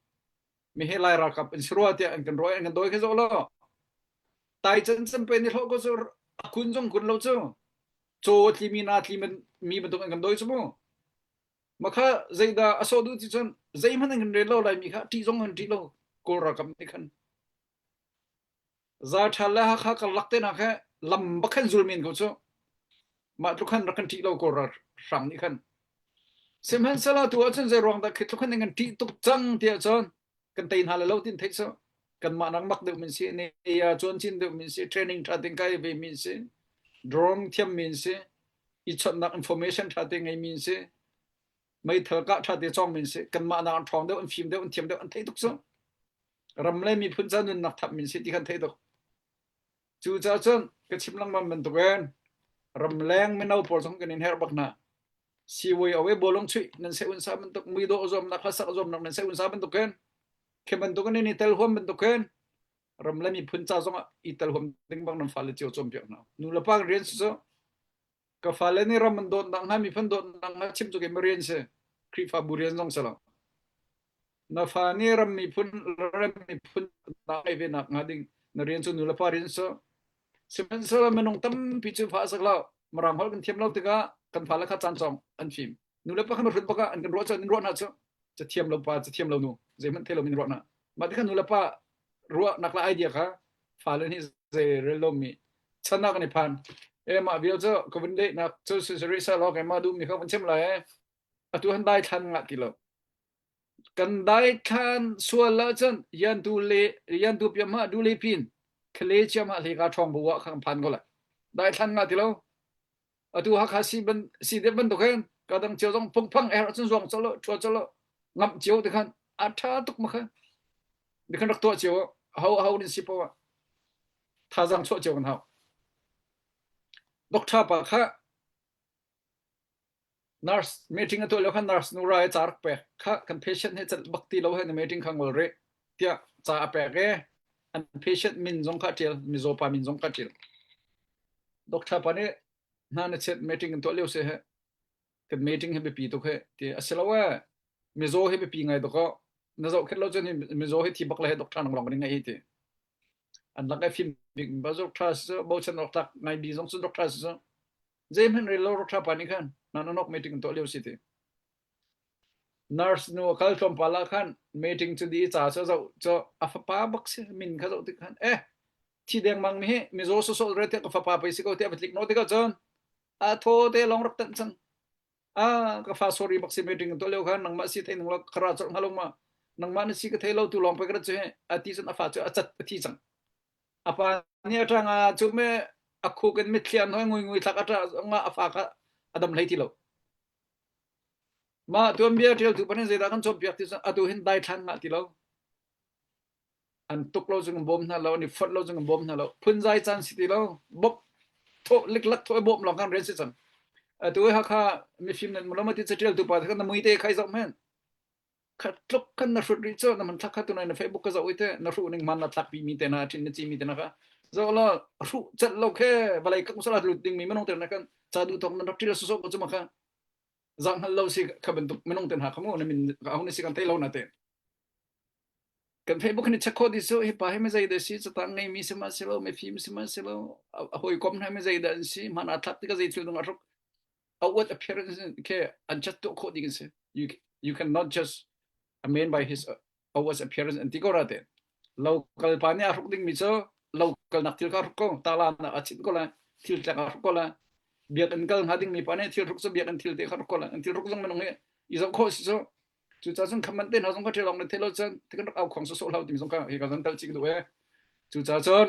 mi he Lai ralkap an si rua tiah an kan ruah, an kan dawi kha zoh law. Tai can can pe ni hlawh ko cu a kun zong kun lo cu. Caw a tli mi, na tli mi bantuk an kan dawi cu mu. Makha zeidah a sawh duh ti cun zeihmanh an kan rel lo lai mi kha ṭih zong an ṭih lo. Kawl ralkap nih khan. Zaṭhal le Hakha karlak te hna kha lam pakhat zul men ko cu. Mah tluk khan rak kan ṭih lo Kawl ral hrang nih khan. Sihmanhsehlaw tu ahcun zei ruang dah khi tluk khan in kan ṭih tuk cang ti ahcun kan tei hna lai lo tin theih cu. Kanmah nak mak deuh min si, neia cuancin deuh min si, training ṭha te kai ve min si, drone thiam min si, i chonnak information ṭha te ngei min si, meithal kah ṭha te cawng min si, kanmah nak an ṭhawng deuh, an fim deuh, an thiam deuh, an theih tuk cu. Ram le miphun ca nunnak thap min si ti khan theih tuk. Cucaah cun ka chim lengmang bantukin ramleng mino pawl zong kan in herh bak hna. Siwei a we bawlung chuih nan seh unsa bantuk, muidawh zuamnak, hlasak zuamnak nan seh unsa bantukin, khe bantukin in i telhuam bantukin ram le miphun ca zongah i telhuam ding bak nan fale cio cawnpiak hna. Nu le pa kan rian si cu. Ka fale nih ram an dawtnak hnga, miphun dawtnak hnga chim cu keimah rian si. Khrihfabu rian zong si lo. Na fa nih ram miphun, ram miphun dawtnak ngei ve nak hnga ding na rian cu nu le pa rian si. Sihmanhsehlaw minung tampi cu fa a sak lo. Mirang holh kan thiam lo tikah kan fale kha caan cawng an fim. Nu le pa kha mihrut bak ah an kan ruah cu an in ruah hna cu. Cathiam lo pa, cathiam lo nu, zeihmanh thei lo min ruah hna. Mah ti kha nu le pa ruahnak le idea kha fale nih zei rel lomi channak kan i phan. E, mah vial cu ka vun daihnak cu si rih seh law, keimah duhmi kha vun chim lai. Atu han dai thlan ngah ti lo. Kan dai thlan sual ah cun Yantu le, Yantu piam hmah du le pin, khale cia hmah hlei ka ṭhawng bu ah kha kan phan ko lai. Dai thlan ngah ti lo. Atu Hakha si ban, si deuh bantuk hin ka dang cio zong pungphang er cun zuang colh lo, ṭhua colh lo, ngamh cio ti khan a ṭha tuk ma khan. Ni khan rak tuah cio, aho, aho nin si paoh ah thazang chuah cio kan hau. Doctor pa kha nurse meeting a tuah lio khan nurse nu ra i ca rak pek kha, kan patient he cat bak ti lo he na meeting kha ngol rih tiah ca a pek e. An patient min zong kha ṭial, mizaw pa min zong kha ṭial. Doctor pa nih hna na chet meeting kan tuah lio si he, kan meeting he biapi tuk he ti a si lo e. Mizaw he biapi ngai tuk aw. Na zoh khet lo cun hi mizaw he thi bak le he doctor nang lawng ka ning ngai hi ti. An lak e fim bik ba doctor si cu, bochan doctor ngai bi zong cu doctor si cu. Zeihmanh rel lo doctor pa nih khan na nawk meeting kan tuah lio si ti. Nurse nu a kal tlawmpal ah khan meeting cu di i ca cu zoh cu a fapa bak si, min kha zoh tik khan, eh, thi dengmang mi hi mizaw sawsawh rih tiah ka fapa pei si ko tiah va tlik nawn tikah cun a thaw te lawng rak tanh cang. A, ka fa sorry bak si, meeting kan tuah lio khan nangmah si thei ning lo, ka ra colh hnga lo ma, nangmah na si ka thei lo, tu lawng pei ka rat cu hi a ti cun a fa cu a cat a thi cang. A pa nih a ṭang ah cu me a khuk in mitthli an hoi nguingui thlak a ṭah zongah a fa kha a dam hlei ti lo. Mah tuanbia ṭialtu pa nih zeidah kan cawnpiak ti cun atu hin dai thlan ngah ti lo. An tuk lo cun kan bawm hna lo, an i fot lo cun kan bawm hna lo. Phunzai caan si ti lo. Bawmh thawh, liklak thawh i bawmh lawng kan rian si cang. Atu i Hakha mifim nan mu lo ma ti cu ṭialtu pa te khan na mui te khai zoh men. Kha tluk khan na hrut rih cu, na hmanthlak kha tunai na Facebook ka zoh i te, na hruh ning hman na thlakpi mi te hna, ṭhin na ci mi te hna kha zoh law, hruh cat lo khe, vawlei kak sal ah lut ding mi minung te hna khan ca duh thawk nan rak ṭial sawsawh ko cu ma kha. Zah hngal lo si kha bantuk minung te hna kha mu, na min ka hau na si kan thei lo na te. Kan Facebook nih check khawh ti cu, hi pa hi mi zeidah si, catang ngei mi si mah si lo, mifim si mah si lo, a, a hawikom hna mi zeidah an si, hman aa thlak tikah zei thil dong a hruk, outward appearance khi an chat tuah khawh ding an si. You, you cannot judge a man by his, uh, outward appearance an ti ko ra te. Local pa nih a hruk ding mi cu local nak thil kha a hruk ko, tala nak a chim ko la, thil tlak a hruk ko la. Biakinn kal hnga ding mi pa nih thil hruk cu biakinn thil te kha hruk ko la. An thil hruk zong minung hi i zoh khawh si cu. Cucaah cun khamante hna zong kha ṭialawng na theih lo cun, ti kan rak au khuang sawsawh hlah timi zong kha hi ka zan tal cik duh e. Cucaah cun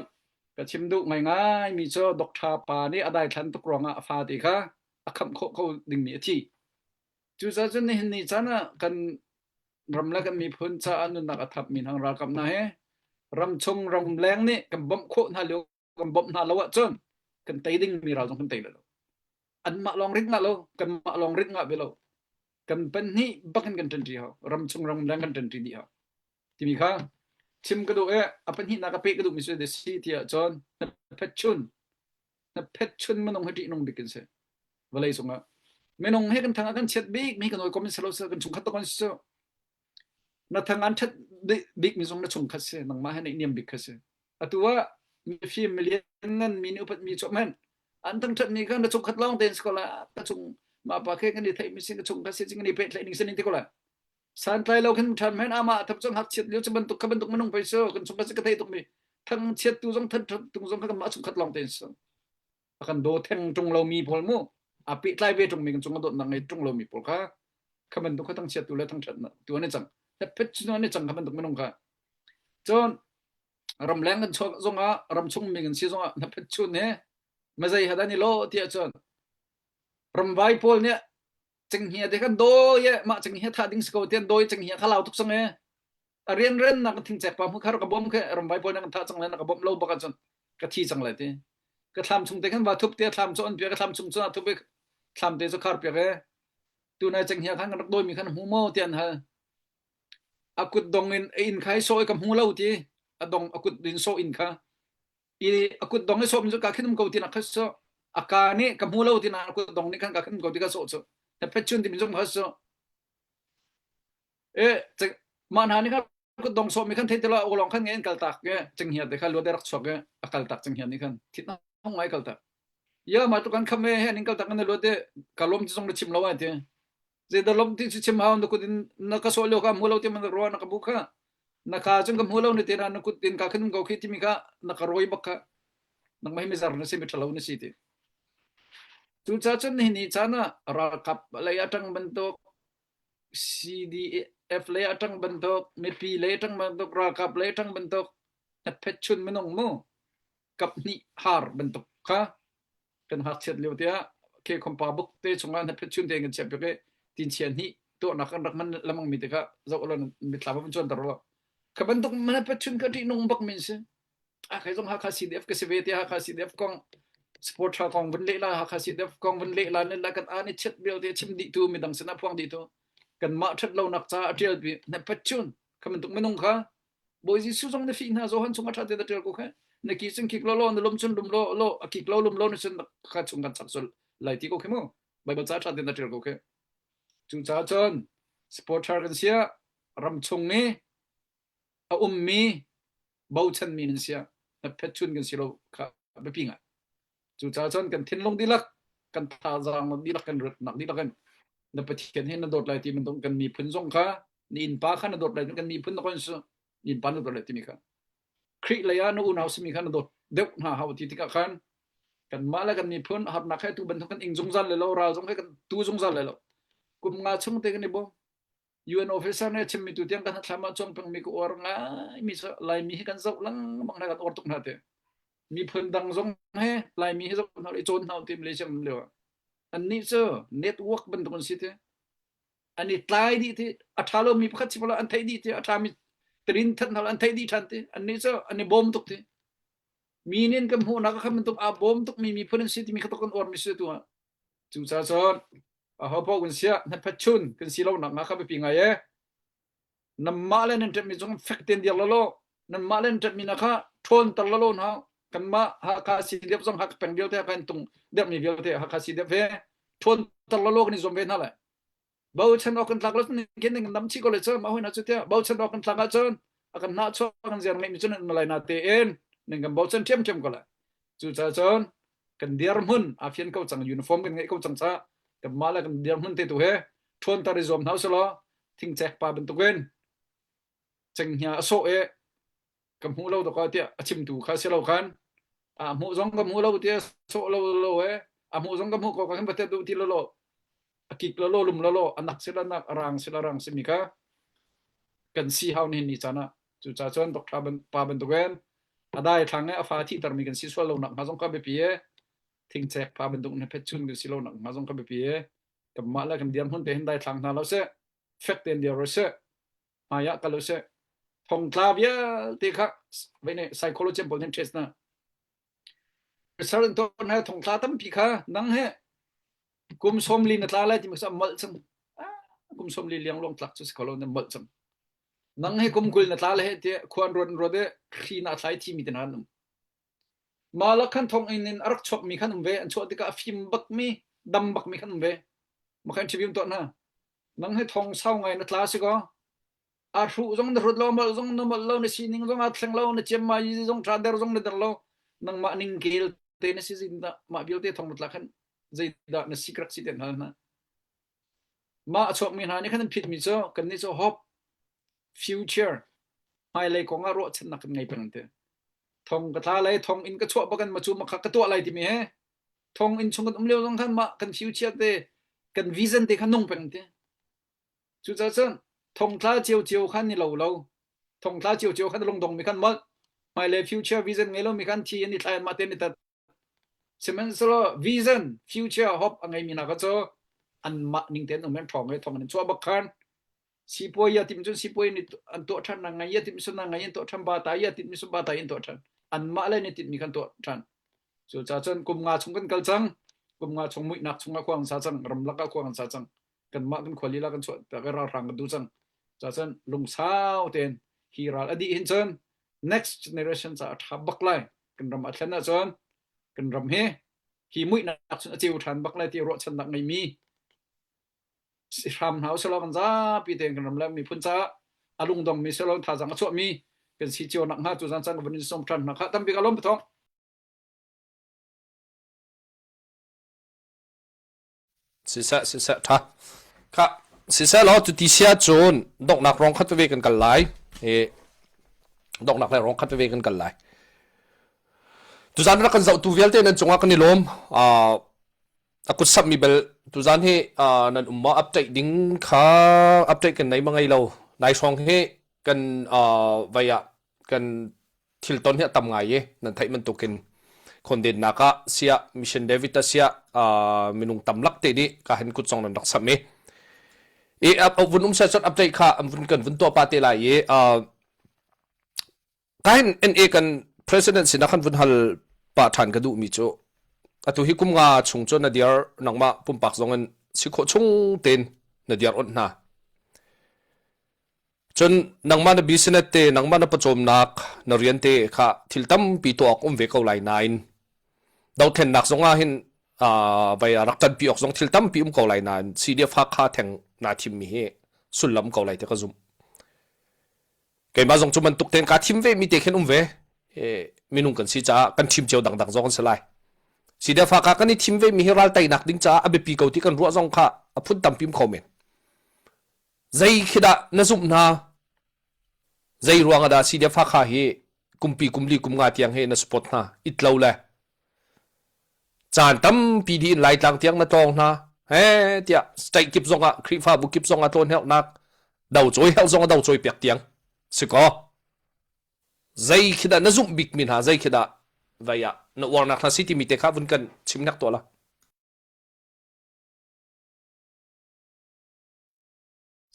ka chim duh ngaingai mi cu Doctor pa nih a daithlan tuk ruangah a fate kha a khamh khawh ko dingmi a thi. Cucaah cun nihin ni caan ah kan ram le kan miphun caah nunnak a thamhmi hna ralkap hna he ramchung ramleng nih kan bawmh khawh hna lio, kan bawmh hna lo ahcun kan tei dingmi ral zong kan tei lo. Anmah lawng rit ngah lo, kanmah lawng rit ngah ve lo. Kan pahnih bak in kan ṭanṭi hau, ramchung ramleng kan ṭanṭi dih hau. Timi kha chim ka duh e, a pahnihnak a peh ka duhmi cu si ti ahcun na phet chun, na phet chun minung hi ṭihnung bik kan si. Vawlei cungah minung he kan thangah kan chiat bik mi kan hawikom in si lo si, kan chungkhat tuk kan si cu. Na thangah an ṭhat bik mi zong na chungkhat si, nangmah he na i niam bik kha si. Atu ah mifim milian ngan mi nih upat mi cuahmanh an thangṭhat mi kha na chungkhat lawng tein si ko la, ka chung mah pa khe kan i theih mi si, ka chungkhat si, cing kan i pehtlaih ning si ning ti ko la. Santlai lo khin ṭhan men amah a thap cun hakchiat lio cu bantuk kha bantuk minung pei si, kan chungkhat si ka thei tukmi thangchiat tu zong thangṭhat tu zong kha kanmah chungkhat lawng tein si. A kan daw theng ṭung lomi pawl mu, a pehtlai ve ṭungmi kan cungah dawtnak ngei ṭung lomi pawl kha kha bantuk kha thangchiat tu le thangṭhatnak tu an i cang. Na phet chun an i cang kha bantuk minung kha. Cun ramleng kan chuak zongah, ramchung mi kan si zongah na phet chun he mazei hadan i law tiah cun ramvai pawl nih cenghia te khan dawi e, mah cenghia thah ding si ko tian dawi cenghia kha lau tuk cang e. A rianrannak a thingcek pa hmuh kha rak ka bawm khe, ramvai pawl nih kan thah cang le na ka bawmh lo bak ahcun ka thi cang lai ti. Ka thlam chung te khan va thup tiah thlam cu an pia, ka thlam chung cun a thup i thlam te cu khar piak e. Tunai cenghia khan kan rak dawimi khan hmu maw tian hal. A kut dong in a inn khai sawh i ka hmu lo ti. A dong a kut in sawh in kha i a kut dong i sawhmi cu ka khin um ko tinak kha sawh. A ka nih ka hmu lo tinak a kut dong nih khan ka khin um ko ti kha sawh cu. Na phet chun timi zong kha sawh. E, mah hna nih khan kut dong sawhmi khan thei ti lo, a lawng khan nge in kaltak nge, cenghia te kha luat e rak chuak e, a kaltak cenghia nih khan thit hna hong ngai kaltak. Ya, mah tu kan kham e, he ning kaltak nge na luat e, ka lawm ti zong na chim lo ai ti. Zeidah lawm ti cu chim hau, na kut in na ka sawh lio kha hmu lo ti man ruah na ka bu kha. Na ka cun ka hmu lo ni te na, na kut in ka khin um ko khi timi kha na ka rawi bak kha. Nangmah hi mizar na si, mi ṭhalo na si ti. Cucaah cun nihin ni caan ah ralkap lei a ṭang bantuk, C D F lei a ṭang bantuk, mipi lei a ṭang bantuk, ralkap lei a ṭang bantuk, na phet chun minung mu, kap hnih har bantuk kha kan hakchiat lio tiah, khe khompa buk te chungah na phet chun te kan chiah piak i, tinchia hnih tuahnak kan rak man lamang mi te kha zoh lo, mitla va van cuanter lo. Kha bantuk na phet chun kha ṭihnung bak min si. A khai zong Hakha C D F ka si ve tiah Hakha C D F kong supporter kong vun leh la, Hakha C D F kong vun leh la, nih la kan an i chiat vialte chim dih tu, midang sinah phuang dih tu, kanmah ṭhat lonak ca a ṭialpi na phet chun kha bantuk minung kha Bawi Jesuh zong na fih hna, Johan chung a ṭha te na ṭial ko khe, na ki cun kik law law, na lum cun lum law law, a kik lo lum lo na cun kha chung kan chak sual lai ti ko khe mu. Baibal ca a ṭha te na ṭial ko khe. Cucaah cun supporter kan si ah, ramchung mi a ummi bochan mi nan si ah, na phet chun kan si lo kha biapi ngai. Cucaah cun kan thinlung dihlak, kan thazaang dihlak, kan ratnak dihlak in na Pathian he na dawt lai ti bantuk kan miphun zong kha, na innpa kha na dawt lai, kan miphun na kawin su, na innpa na dawt lai timi kha. Khrih lei ah na unau simi kha na dawt deuh hna hau ti tikah khan kanmah le kan miphun harnak he tu bantuk kan ing zungzal le lo, ral zong he kan tu zungzal le lo. Kum nga chung te kan i bawm. U N officer nih a chimmi tu tiang kan hnathlam ah cuang pengmi ka uar ngai mi cu Laimi hi kan zoh lengmang hna, kan uar tuk hna te. Miphun dang zong he Laimi hi zoh hna, i cawn hna u ti Malaysia um lio ah. Annih cu network bantuk an si te. An i tlai dih ti, a ṭha lo mi pakhat si paoh an theih dih ti, a ṭha mi trin that hna an theih dih ṭhan ti. Annih cu an i bawm tuk ti. Mi nih kan hmuhnak a kha bantuk aa bawm tuk mi miphun an si timi kha tuk kan uar mi si tu ah. Cucaah cun ahopaoh kan si ah, na phet chun kan si lonak nga kha biapi ngai e. Nanmah le nan ṭemmi zong fek tein dir law law. Nanmah le nan ṭemmi na kha ṭhawnter law law hna. Kanmah Hakha C D F zong Hakha peng vialte, Hakha in tung dirhmi vialte, Hakha C D F he ṭhawnter law law kan i zuam ve hna lai. Bochan awk kan tlak lo, kin kan dam chih ko le cun, mah hoi hna cu tiah, bochan awk kan tlak ahcun, a kan hnah chuak kan ziar ngeihmi cun, an malai hna tein, ning kan bochan ṭhiamṭhiam ko lai. Cucaah cun kan dirhmun aa fian ko cang, uniform kan ngeih ko cang caah kanmah le kan dirhmun te tu he ṭhawnter i zuam hna usih law, thingcek pa bantukin cenghia a sawh i ka hmuh lo tuk ah tiah a chimtu kha si lo khan, a hmuh zong ka hmuh lo tiah sawh lo lo e, a hmuh zong ka hmuh ko kha khin va tet duh ti lo lo. a kik lo lo, lum lo lo, a nak si la nak, a rang si la rang si mi kha kan si hau ni ni caan ah. Cucaah cun doctor ban-, pa bantukin a dai thlang i a fa thihter mi kan si sual lo nak hnga zong kha biapi e. Thingcek pa bantuk na phet cun kan si lo nak hnga zong kha biapi e. Kanmah le kan dirhmun te hin dai thlang hna lo seh, fek tein dir ro seh, hmai ah kal lo seh. Thongtla vialte kha, vei ne, psychology pawl nih an test hna. Research an tuah hna, thongtla tampi kha nang he kum sawmli na tla lai ti mi kha a molh cang. Ah, kum sawmli liang luang tlak cu si kho lo, na molh cang. Nang he kum kul na tla lai he tiah khuan ruat ruat e, hri na thlai thi mi te hna an um. Mah lak khan thong in in a rak chuak mi khan um ve, an chuah tikah a fim bak mi, dam bak mi khan um ve. Mah khan interview an tuah hna. Nang he thong sau ngai na tla si ko. A hruh zong na hrut lo, molh zong na molh lo, na sining zong a thleng lo, na ciammai zong ṭha der zong na der lo. Nangmah ning kel te na si zeidah, mah vialte thong na tla khan zeidah na si krak si te hna hna. Mah a chuak mi hna nih khan an phit mi cu, kan nih cu hope, future, hmailei kong ah ruahchannak kan ngei peng te. Thong ka tla lai, thong in ka chuah bak an ma cu makha ka tuah lai ti mi he. Thong in chung kan um lio zong khan mah kan future te, kan vision te khan nung peng te. Cucaah cun thongtla cio cio khan ni lo lo. Thongtla cio cio khan lungdong mi khan molh. Hmailei future vision ngei lo mi khan thi an i thlai, anmah te an i tat. Sihmanhsehlaw vision, future, hope a ngei mi hna kha cu anmah ning te an um men thong he thong an chuah bak khan. Sipuai a timh cun sipuai in an tuah ṭhan, na ngai a timh cun na ngai an tuah ṭhan, bata a timh cun bata in tuah ṭhan. Anmah le ni timh mi khan tuah ṭhan. Cucaah cun kum nga chung kan kal cang, kum nga chung muihnak chungah khuang sa cang, ramlak ah khuang sa cang. Kanmah kan khua lila kan chuah, ka ralhrang kan duh cang. Cucaah cun lungsau tein hi ral a dih hin cun next generation caah a ṭha bak lai. Kan ram a thlen ahcun kan ram hi hi muihnak cun a ceu ṭhan bak lai ti ruahchannak ngeimi hram hna u selaw, kan zapi tein kan ram le miphun caah a lungdong mi selaw, thazaang a chuah mi kan si cio nak hnga, cu zan cang ka vun in sawm ṭhan hna kha tampi ka lawm pathawng. Siseh, siseh, ṭha. Kha, siseh law, cuti sia cun, donghnak rawng khat veve kan kal lai. He, donghnak le rawng khat veve kan kal lai. Tuzan rak kan zohtu vialte nan cungah kan i lawm. Aa, a kutsap mi bel, tuzan hi, aa, nan um maw, update ding kha, update kan nei ma ngei lo. Nai hrawng hi kan, aa, vai ah kan thil ton hi a tam ngai i, nan theih bantukin khondennak ah sia, Mission David ah sia, aa, minung tam lak te nih ka hen kut zong nan rak sam i. I, a, a vun um sia cun update kha an vun kan vun tuah pah te lai i, aa, ka hin N A kan president sinah khan vun hal pah ṭhan ka duhmi cu atu hi kum nga chung cu na dir nangmah pumpak zong in si khawh chung tein na dir awnh hna. Cun nangmah na business te, nangmah na pawcawmnak, na rian te kha thil tampi tuah awk um ve ko lai nain, dothlennak zongah hin, aa, vai a rak ṭanpi awk zong thil tampi um ko lai nain, C D F Hakha theng naa thimmi hi sullam ko lai te ka zumh. Keimah zong cu bantuk tein kaa thim ve mi te khin um ve. Eh, minung kan si caah kan thim cio dangdang zong kan si lai. C D F Hakha kan i thim ve mi hi raltainak ding caah a biapi ko ti kan ruah zong kha a phun tampi um kho men. Zei khi dah na zumh hna? Zei ruangah dah C D F Hakha hi kumpi, kum li, kum nga tiang hi na support hna? It lo le caan tampi dih in Laitlang tiang na tlawng hna. He tiah state kip zongah, Khrihfabu kip zongah tlawn herhnak, docawi herh zongah docawi piak tiang si ko. Zei khi dah na zumh bik mi hna, zei khi dah vai ah na uarnak hna si timi te kha vun kan chim hnak tuah la.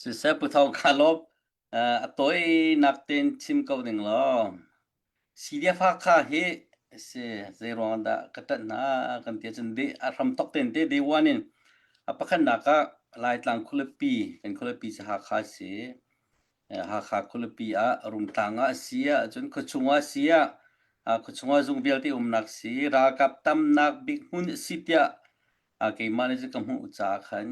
Siseh, Pu Thawng kha lawm, aa, a tawinak tein chim ko ding law. C D F Hakha hi, si, zei ruang dah ka ṭanh hna kan ti ahcun, a hram tok tein te, day one in a pakhatnak ah Laitlang khualipi, kan khualipi si Hakha si. Eh, Hakha khualipi ah, Rumtlang ah a si ah, cun khuachung ah a si ah, aa, khuachung ah zung vialte umnak si, ralkap tamnak bik hmun a si tiah, aa, keimah nih cu ka hmuh caah khan,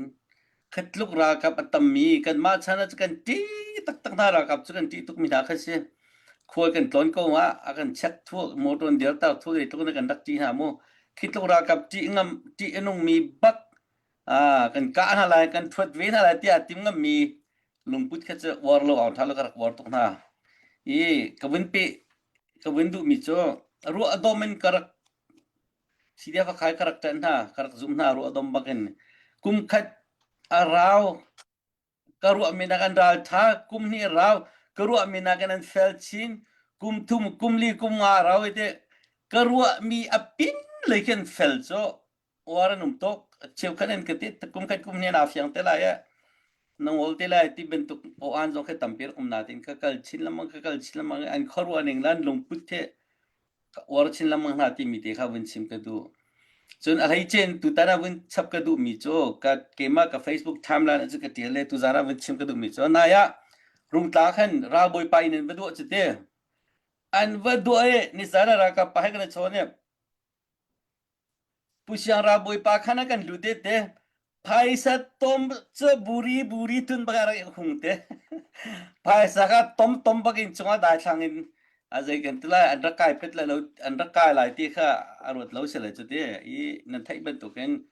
khatluk ralkap a tammi, kanmah chan ah cu kan ṭih taktak hna, ralkap cu kan ṭih tukmi hna kha si. Khual kan tlawn ko ah, a kan check thuk, motor an dirter thuk, zeitluk nih kan rak ṭih hna mu. Khitluk ralkap ṭih ngam, ṭih a nungmi bak, aa, kan kah hna lai, kan ṭhuat ve hna lai tiah a tim ngammi lungput kha cu uar lo, aung ṭha lo ka rak uar tuk hna. I ka vun peh, ka vun duhmi cu ruah a dawm in ka rak, C D F Hakha ka rak ṭanh hna, ka rak zumh hna, ruah a dawm bak in. Kum khat a rau, ka ruahmi nak an ral tha, kum hnih a rau, ka ruahmi nak an an fel chin, kum thum, kum li, kum nga a rau i te, ka ruahmi a pin lei khen fel cho, uar an um tok, cheu khan an ka ti, kum khat kum hnih na fiang te lai a, nang ol te lai ti bentuk o an zong khe tampi um na tin, ka kal chin lamang, ka kal chin lamang, an kharuah ning lan lungput the, ka uar chin lamang hna ti mi te kha vun chim ka duh. Cun a hlei cen tu tan a vun chap ka duh mi cu ka keimah ka Facebook timeline ah cu ka ṭial le tu zan a vun chim ka duh mi cu naya rungtlang khan ralbawi pa in an va duah cu te. An va duah i nizan a ralkap pa he kan a chawn i Pu Siang ralbawi pa khan a kan lut i te. Phaisa tom cu buri buri tun bak a rak i hung te. Phaisa kha tom tom bak in cungah dai thlang in a zei kan ti lai, an rak kai pet lai lo, an rak kai lai ti kha a ruat lo si lai cu ti. I nan theih bantukin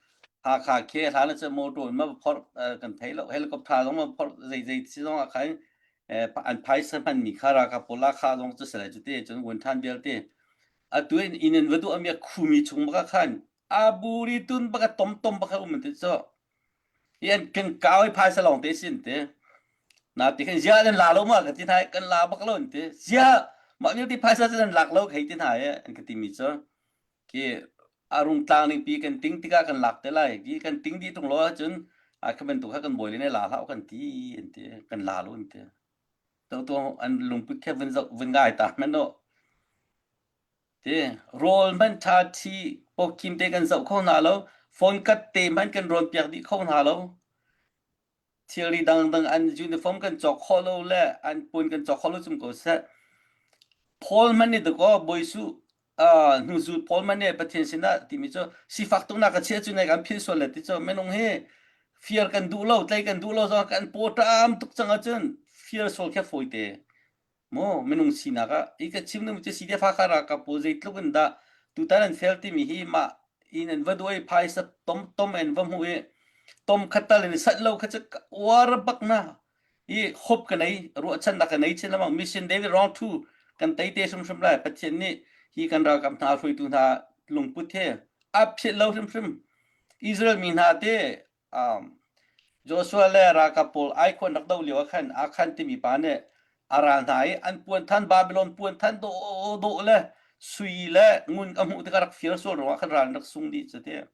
Hakha khi hlan a cu motor in ma phorh, eh, kan thei lo, helicopter zong ma phorh zei zei si zong a khan, eh, an phaisa hman mi kha ralkap pawl a kha zong cu si lai cu ti, cun vun than vial ti. Atu in in an va duah mi a khu mi chung bak a khan a buri tun bak a tom tom bak a um an ti cu. I an kan kau i phaisa lawng te sin te. Na ti khan zia nan la lo ma ka ti hna i kan la bak lo an ti. Zia mah vial ti phaisa cu nan lak lo ka hei ti hna i an ka ti mi cu. Ki a rungtlang ning pi kan ting tikah kan lak te lai. Ki kan ting dih tung lo ahcun a kha bantuk kha kan bawi le ne la hlah kan ti an ti. Kan la lo an ti. Toto an lungput khe vun zoh, vun ngai ta hmanh aw. Ti, rawl hmanh ṭha ṭhi, pawkim te kan zoh kho hna lo, phone kat te hmanh kan rawn piak dih kho hna lo. Thilri dangdang an uniform kan cawk khawh lo le an puan kan cawk khawh lo cum ko seh. Paul hmanh nih tuk aw, bawi su, aa, hnu zut Paul hmanh nih Pathian sinah timi cu sifak tuknak ka chiah cun kan philh sual le ti cu minung hi fiar kan duh lo, tlei kan duh lo zong kan pawṭam tuk cang ahcun fiar sual khe fawi te. Maw, minung sinak ah i ka chim ding cu C D F Hakha ralkap pawl zeitluk in dah tutan an fel timi hi mah in an va duai phaisa tom tom an va hmuh i tom khat tal in sat lo kha cu ka uar bak hna. I hope ka nei, ruahchannak ka nei chin lamang Mission David Rong Thu kan tei te hrimhrim lai. Pathian nih hi kan ralkap hna hruaitu hna lungput he a philh lo hrimhrim. Israel mi hna te, um, Joshua le ralkap pawl Ai khua an rak doh lio a khan, Akhan timi pa nih a ral hna i an puan than, Babylon puan than dawh dawh le sui le ngun a hmuh tikah rak fial sual ruangah khan ral an rak sung dih cu te.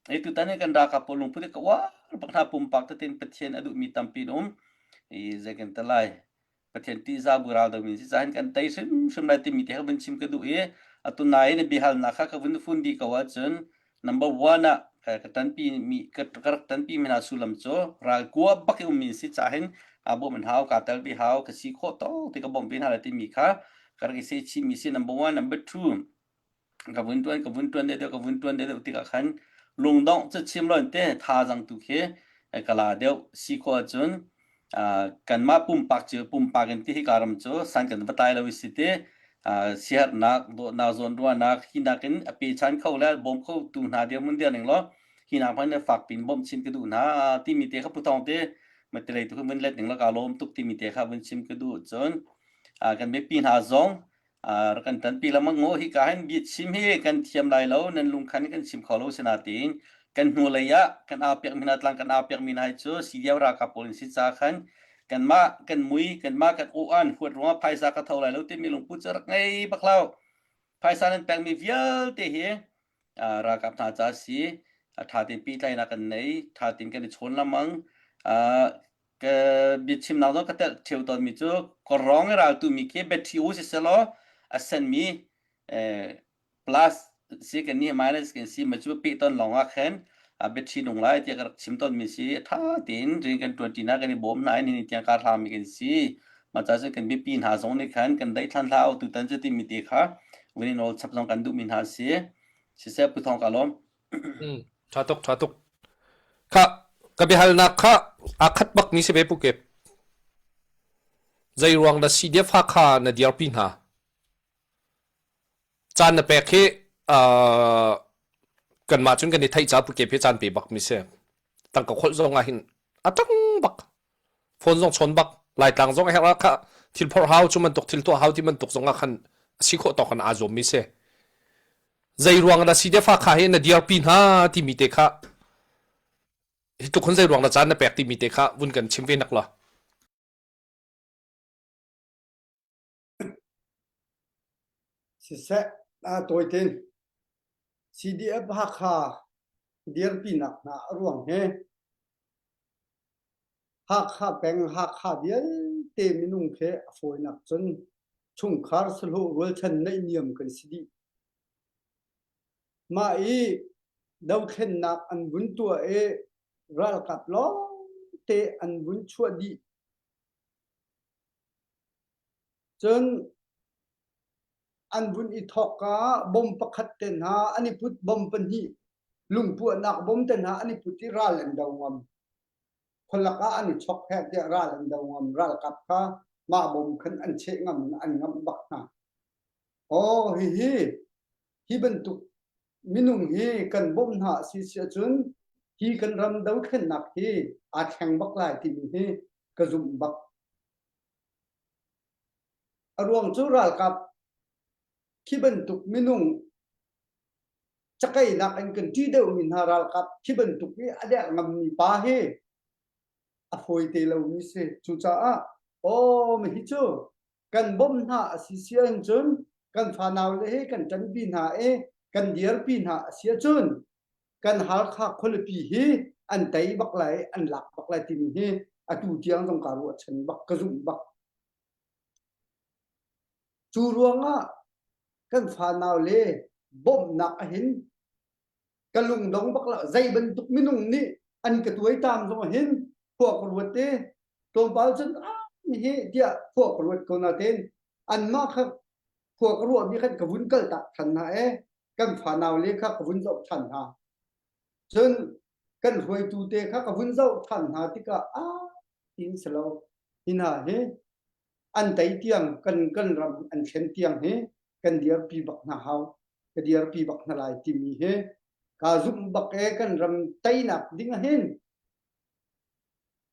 Ei tutan in kan ralkap pawl lungput i ka uar bak hna pumpak tein Pathian a duhmi tampi an um. I zei kan ti lai. Pathian ṭihzah bu ral deuh min si caah hin kan tei hrimhrim lai timi te kha vun chim ka duh i, a tunai in a biahalnak kha ka vun fun dih ko ahcun, number one ah, ka, ka ṭanpi mi, ka, ka rak ṭanpi mi hna sullam cu ral kua bak i um min si caah hin, aa bawmh hna u, kaa tel ve hau, ka si khawh tawk ti ka bawmh ve hna lai timi kha ka rak i seh chih mi si, number one, number two. Ka vun ṭuan, ka vun ṭuan deuh deuh, ka vun ṭuan deuh deuh tikah khan lungdongh cu chim lo in te, tha zang tu khi, eh, ka la deuh si khawh ahcun, ah, kanmah pumpak cu, pumpak in ti hi ka ram cu san kan va tlai lo i si te, ah, siaherhnak, dawhnak, zawnruahnak, hinak in a pe chan kho le bawm kho tu hna dirhmun dirning law, hinak hmanh in fakpi in bawmh chin ka duh hna, ah, timi te kha Pu Thawng te, mah ti lei tu kha vun let ning law, ka lawm tuk timi te kha vun chim ka duh cun, ah, kan biapi hna zong, aa, rak kan ṭanpi lamang aw, hi ka hin biachim hi kan thiam lai lo, nan lungkhan kan chim kho lo sinain kan hnulei ah kan aa piakmi hna tlang kan aa piakmi hna hi cu C D F ralkap pawl in si caah khan kanmah kan mui, kanmah kan aw an huat ruangah phaisa ka tho lai lo timi lungput cu rak ngei bak hlah. Phaisa nan pekmi vialte hi aa, ralkap hna ca si, aa, ṭha tein pehtlaihnak kan nei, ṭha tein kan i chawn lamang. Aa, ka biachimnak zong ka telh ṭheu tawnmi cu, ka rawng i raltu mi khi battery u siseh law, a senmi, eh, plus si kan ni, minus kan si, mah cu peh tawn lawng ah khan, aa, battery nung lai tiah ka rak chim tawnmi si, a ṭha tein rian kan ṭuanṭi hna kan i bawm hna in, hin tiang ka hlanmi kan si. Mah ca cun kan biapi hna zong nih khan kan daih thlan hlah u, tutan cu timi te kha vun i nawlchap zong kan duhmi hna si. Siseh, Pu Thawng ka lawm. Hmm, ṭha tuk, ṭha tuk. Kha, ka biahalnak kha aa khat bak mi si ve, Pu Kep. Zeiruang dah C D F Hakha na dirpi hna? Caan na pek hi, aa, kanmah cun kan i theih caah Pu Kep hi caan pe bak mi si. Tangka kholh zong ah hin a ṭang bak. Phone zong chawn bak, Laitlang zong a herh ah kha thil phorh hau cu bantuk, thil tuah hau ti bantuk zong ah khan a si khawh tawk khan aa zuammi si. Zeiruang dah C D F Hakha hi na dirpi hna timi te kha hi tluk hun zei ruang na caan na pek timi te kha vun kan chim ve nak law. Siseh, a, tawi tein C D F Hakha dirpinak hna a ruang he Hakha peng, Hakha vialte minung he a fawinak cun chungkhar sahlawh rualchan neih niam kan si dih. Mah i dothlennak an vun tuah i ralkap lawngte an vun chuah dih. Cun an vun i thawk ah bom pakhat te hna an i put, bom pahnih, lungpuahnak bom te hna an i put i ral an do ngam. Khualak ah an i chok hek tiah ral an do ngam. Ralkap kha mah bom khan an cheh ngam, an ngamh bak hna. Aw, hihi, hi bantuk minung hi kan bawmh hna a si si ahcun, hi kan ram dothlennak hi aa thleng bak lai timi hi ka zumh bak. A ruang cu ralkap khi bantuk minung cakeinak in kan ṭih deuhmi hna ralkap khi bantuk i a derh ngammi pa hi a fawi te lomi si. Cucaah, aw, mi hi cu kan bawmh hna a si si ahcun, kan fanau le hi kan ṭanpi hna i kan dirpi hna a si ahcun, kan Hakha khualipi hi an tei bak lai, an lak bak lai timi hi atu tiang zong ka ruahchan bak, ka zumh bak. Cu ruangah kan fanau le bawmhnak ah hin ka lungdong bak lo. Zei bantuk minung nih an ka tuaitam zong ah hin khua ka ruat i tlawmpal cun, "Ah, mi hi," tiah khua ka ruat ko nain, anmah kha khua ka ruahmi khan ka vun kaltak ṭhan hna i kan fanau le kha ka vun zoh ṭhan hna. Cun kan hruaitu te kha ka vun zoh ṭhan hna tikah, "Ah, in si lo. Hi hna hi an tei tiang, kan, kan ram an thlen tiang hi kan dirpi bak hna hau, ka dirpi bak hna lai," timi hi ka zumh bak e. Kan ram teinak ding ah hin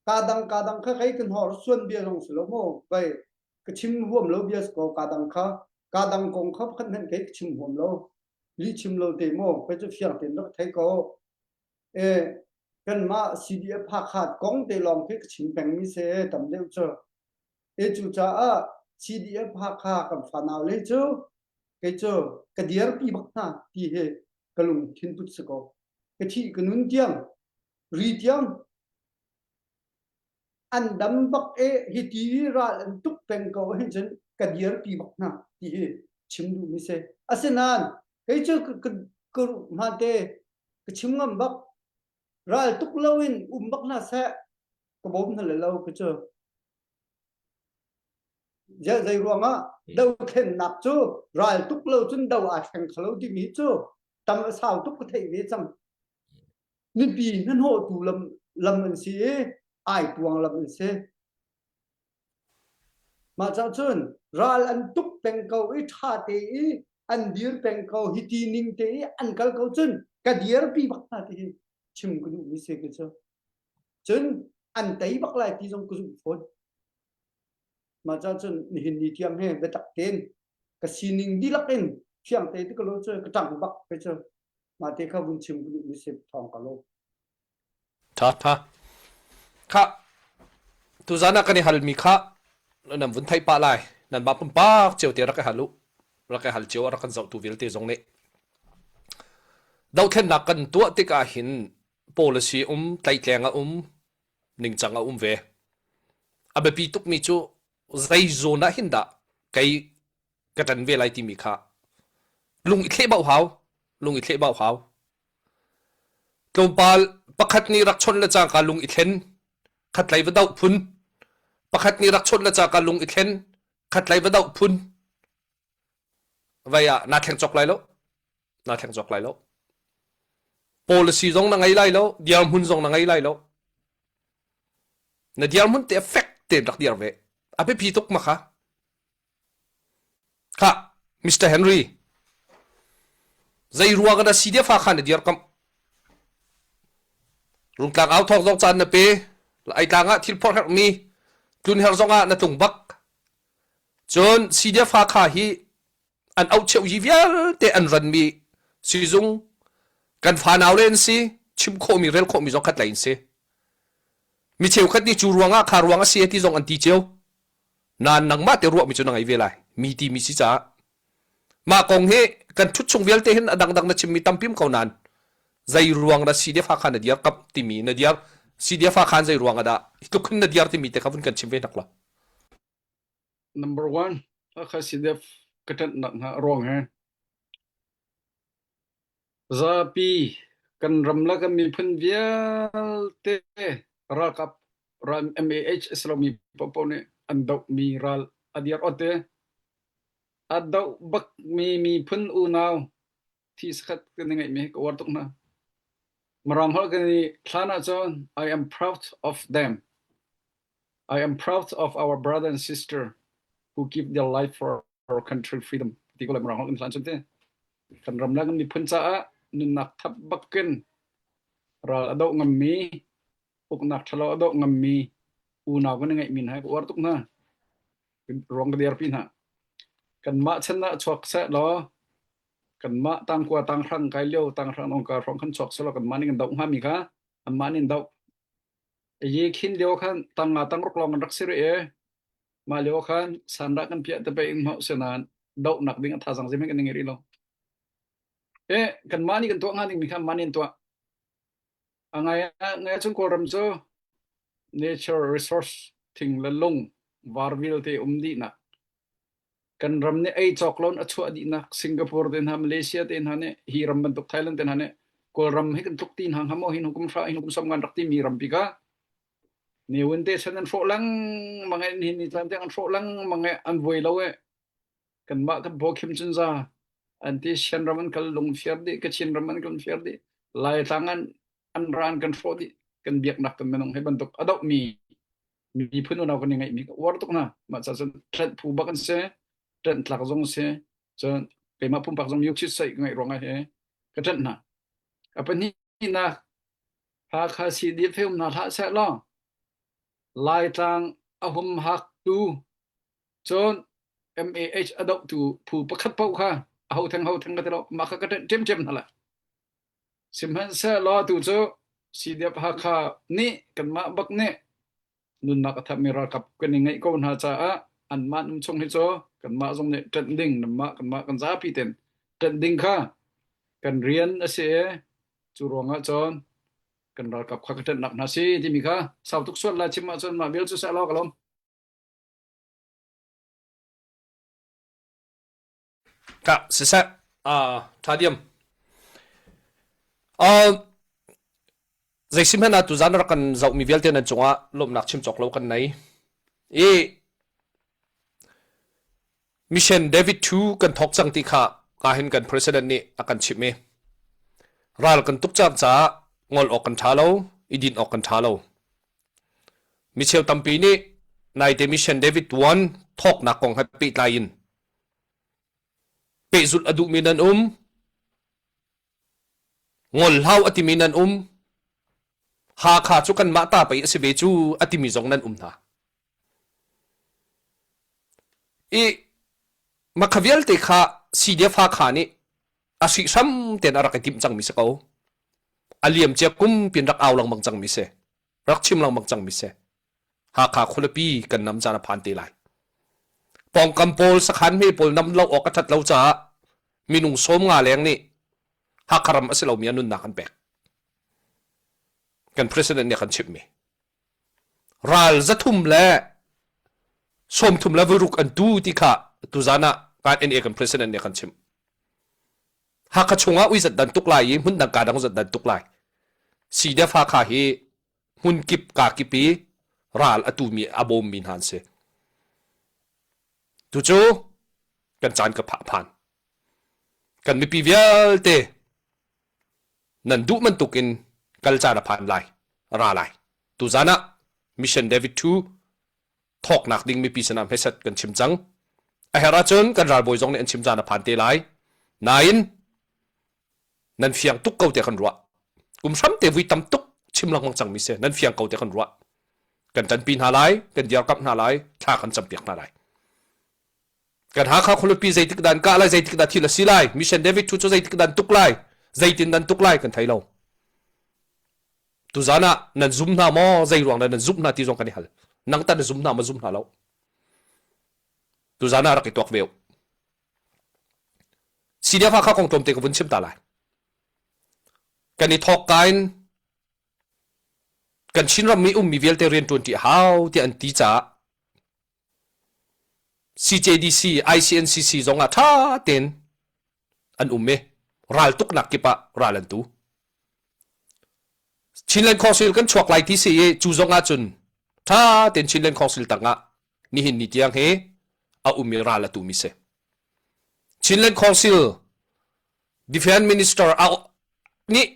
ka dang, ka dang kha kei kan hawr suan bia zong si lo maw? Bai, ka chim huam lo bia si ko, ka dang kha, ka dang kong kha pakhat hmanh kei ka chim huam lo. Lih chim lo te maw? Kei cu fiang tein rak thei ko. E, kanmah C D F Hakha kong te lawng khi ka chim pengmi si tam deuh cu. E, cucaah C D F Hakha kan fanau le cu kei cu ka dirpi bak hna ti hi ka lungthin put si ko. Ka thih ka nun tiang, ri tiang, an dam bak e, hiti ral an tuk peng ko, hin cun ka dirpi bak hna ti hi chim duhmi si. Asinain kei cu ka, ka, ka ruh hmante ka chim ngam bak. Ral tuk loin um bak hna seh, ka bawm hna le lo, ka cu. Zei, zei ruangah, hmm, dothlennak cu ral tuk lo cun do aa thleng kha lo timi cu tam a sau tuk ka theih ve cang. Mipi hnahnawhtu lam, lam an si i aa tuang lam an si. Mah caah cun ral an tuk peng ko i ṭha te i an dir peng ko, hiti ning te i an kal ko cun ka dirpi bak hna ti hi chim ka duhmi si ka cu. Cun an tei bak lai ti zong ka zumh fawn. Mah caah cun nihin ni tiang he biatak tein ka sining dihlak in fiang te ti ka lo cu, ka ṭang bak ka cu. Mah te kha vun chim ka duhmi si thawng ka lo. Ṭha, ṭha. Kha, tuzan ah kan i halmi kha nan vun theih pah lai. Nanmah pumpak cio te rak i hal uh. Rak i hal cio, a rak kan zohtu vialte zong nih dothlennak kan tuah tikah hin policy a um, tlaihtleng a um, ningcang a um ve. A biapi tukmi cu zei zawn ah hin dah kei ka ṭan ve lai timi kha lung i thleh bauh hau, lung i thleh bauh hau. Tlawmpal pakhat nih rak chawnh le cangka lung i thlen, khatlei va doh phun. Pakhat nih rak chawnh le cangka lung i thlen, khatlei va doh phun. Vai ah naa thleng cawk lai lo. Naa thleng cawk lai lo. Policy zong na ngei lai lo, dirhmun zong na ngei lai lo. Na dirhmun te a fek tein rak dir ve. A biapi tuk ma kha. Kha, Mister Henry, zei ruang ah na C D F Hakha na dir kamh? Rungtlang au thawng zong caan na pe, Laitlang ah thil phorh herhmi, tlun herh zongah na tlung bak. Cun C D F Hakha hi an auh cheuh i vialte an ranmi sizung kan fanau le an si, chim khawhmi, rel khawhmi zong khatlei an si. Mi cheukhat nih cu ruangah kha ruang a si a ti zong an ti cio. Nan nangmah te ruahmi cu na ngei ve lai. Mi timi si caah. Mah kong hi kan thutchung vialte hin a dangdang na chimmi tampi um ko nan. Zei ruang dah C D F Hakha na diar kap timi na diar, C D F Hakha zei ruang a dah hi tluk hin na diar timi te kha vun kan chim ve hnak law. Number one, Hakha C D F ka ṭanhnak hna ruang he zapi kan ram le kan miphun vialte ralkap, ral M A H a si lomi paohpaoh nih an dohmi ral a diar awte a doh bakmi miphun unau thih sakhat kan i ngeihmi hi ka uar tuk hna. Mirang holh kan i hlan ahcun, "I am proud of them. I am proud of our brother and sister who give their life for our country freedom," ti ko le Mirang holh kan i hlan cun te. Kan ram le kan miphun caah nunnak thap bak in ral a doh ngammi, uknak ṭhalo a doh ngammi unau kan i ngeihmi hna hi ka uar tuk hna. Ruang ka dirpi hna. Kanmah chan ah chuak seh law, kanmah tangkua, tanghrang, kai lio, tanghrang, nongka hrawng khan chuak seh law, kanmah nih kan doh hngami kha anmah nih an doh. A ye khin lio khan tang nga tang ruk lawng kan rak si rih e. Mah lio khan sandah kan piah te pei in hmawh si nain dohnak ding a thazaang zeihmanh kan i ngeih rih lo. Eh, kanmah nih kan tuah hnga dingmi kha anmah nih an tuah. A ngai, a ngai cun Kawlram cu nature resource, thing le lung, var vialte um dihnak, kan ram nih ei cawk loin a chuah dihnak, Singapore te hna, Malaysia te hna nih, hi ram bantuk Thailand te hna nih, Kawlram hi kan tluk ti hna hnga maw, hin hukum hra, hin hukum sawm ngan rak timi rampi kha, nihin te chan an hrawh lengmang e, nihin ni tlan tiang an hrawh lengmang e, an voi lo e. Kanmah kan Bawkhim cun za an ti, Shan ram an kal lungfiar dih, Kachin ram an kal lungfiar dih, Laitlang an, an ran kan hrawh dih, kan biaknak kan minung hi bantuk a dohmi miphun unau kan i ngeihmi ka uar tuk hna. Mah ca cun ṭanh phu bak an si, ṭanh tlak zong si, cun keimah pumpak zong miuk chit saih ka ngeih ruangah hi ka ṭanh hna. A pahnihnak, Hakha C D F he um hna hlah seh law, Laitlang a humhaktu cun M A H a dohtu phu pakhat paoh kha a ho theng ho theng ka ti lo, mah kha ka ṭanh ṭiamṭiam hna lai. Sihmanhsehlaw tu cu C D F Hakha nih kanmah bak nih nunnak a thammi ralkap kan i ngeih ko hna caah anmah um chung hi cu kanmah zong nih ṭanh ding, nanmah kanmah kan zapi tein ṭanh ding kha kan rian a si i cu ruangah cun kan ralkap kha ka ṭanhnak hna si timi kha sau tuk sual lai chim ahcun mah vial cu seh law ka lawm. Ka siseh, aa, ṭha diam. Aa, zei si hmanh ah tuzan rak kan zohmi vialte nan cungah lawmhnak chim cawk lo kan nei i Mission David two kan thawk cang ti kha ka hin kan president nih a kan chimh i ral kan tuk cang caah ngol awk kan ṭha lo, i din awk kan ṭha lo. Mi cheu tampi nih naite Mission David one thawknak kong he pehtlai in pehzulh a duhmi nan um, ngol hlau a timi nan um, Hakha cu kanmah ta pei a si ve cu a timi zong nan um hna. I makha vialte kha C D F Hakha nih a hrihhram tein a rak i timh cangmi si ko. A liamcia kumpi in rak au lengmang cangmi si, rak chim lengmang cangmi si. Hakha khualipi kan nam caan a phan te lai. Pawngkam pawl, sakhan hme pawl nam lo awk a ṭhat lo caah minung sawm nga leng nih Hakha ram a si lomi a nunnak an pek. Kan president nih a kan chimhmi ral zathum le sawmthum le varuk an tu ti kha tuzan ah kan N A kan president nih a kan chimh. Hakha chungah ui zat dan tuk lai i hmun dang ka dang zat dan tuk lai. C D F Hakha hi hmun kip ka kip i ral a tumi a bawmmi hna an si. Tu cu kan caan ka phah phan. Kan mipi vialte nan duh man tuk in kal caan a phan lai, a ra lai. Tuzan ah Mission David two thawknak ding mipi sinah hmeset kan chim cang. A herh ahcun kan ralbawi zong nih an chim caan a phan te lai. Nain nan fiang tuk ko te kan ruah. Kum hram te vui tam tuk chim lengmang cangmi si, nan fiang ko te kan ruah. Kan ṭanpi hna lai, kan dirkamh hna lai, thla kan campiak hna lai. Kan Hakha khualipi zeitik dan kah lai, zeitik dan thil a si lai, Mission David two cu zeitik dan tuk lai, zeitin dan tuk lai kan thei lo. Tuzan ah nan zum hna maw, zei ruang dah nan zum hna ti zong kan i hal. Nangta na zum hna maw, zum hna lo. Tuzan ah rak i tuak ve uh. CDF Hakha kong tlawmte ka vun chim ta lai. Kan i thawk ka in kan Chin ram mi um mi vialte rianṭuan ṭi a hau tiah an ti caah CJDC, ICNCC zongah ṭha tein an um i ral tuknak kip ah ral an tu. Chinland Council kan chuak lai ti si i cu zongah cun ṭha tein Chinland Council tangah nihin ni tiang hi a um i ral a tumi si. Chinland Council Defense Minister a nih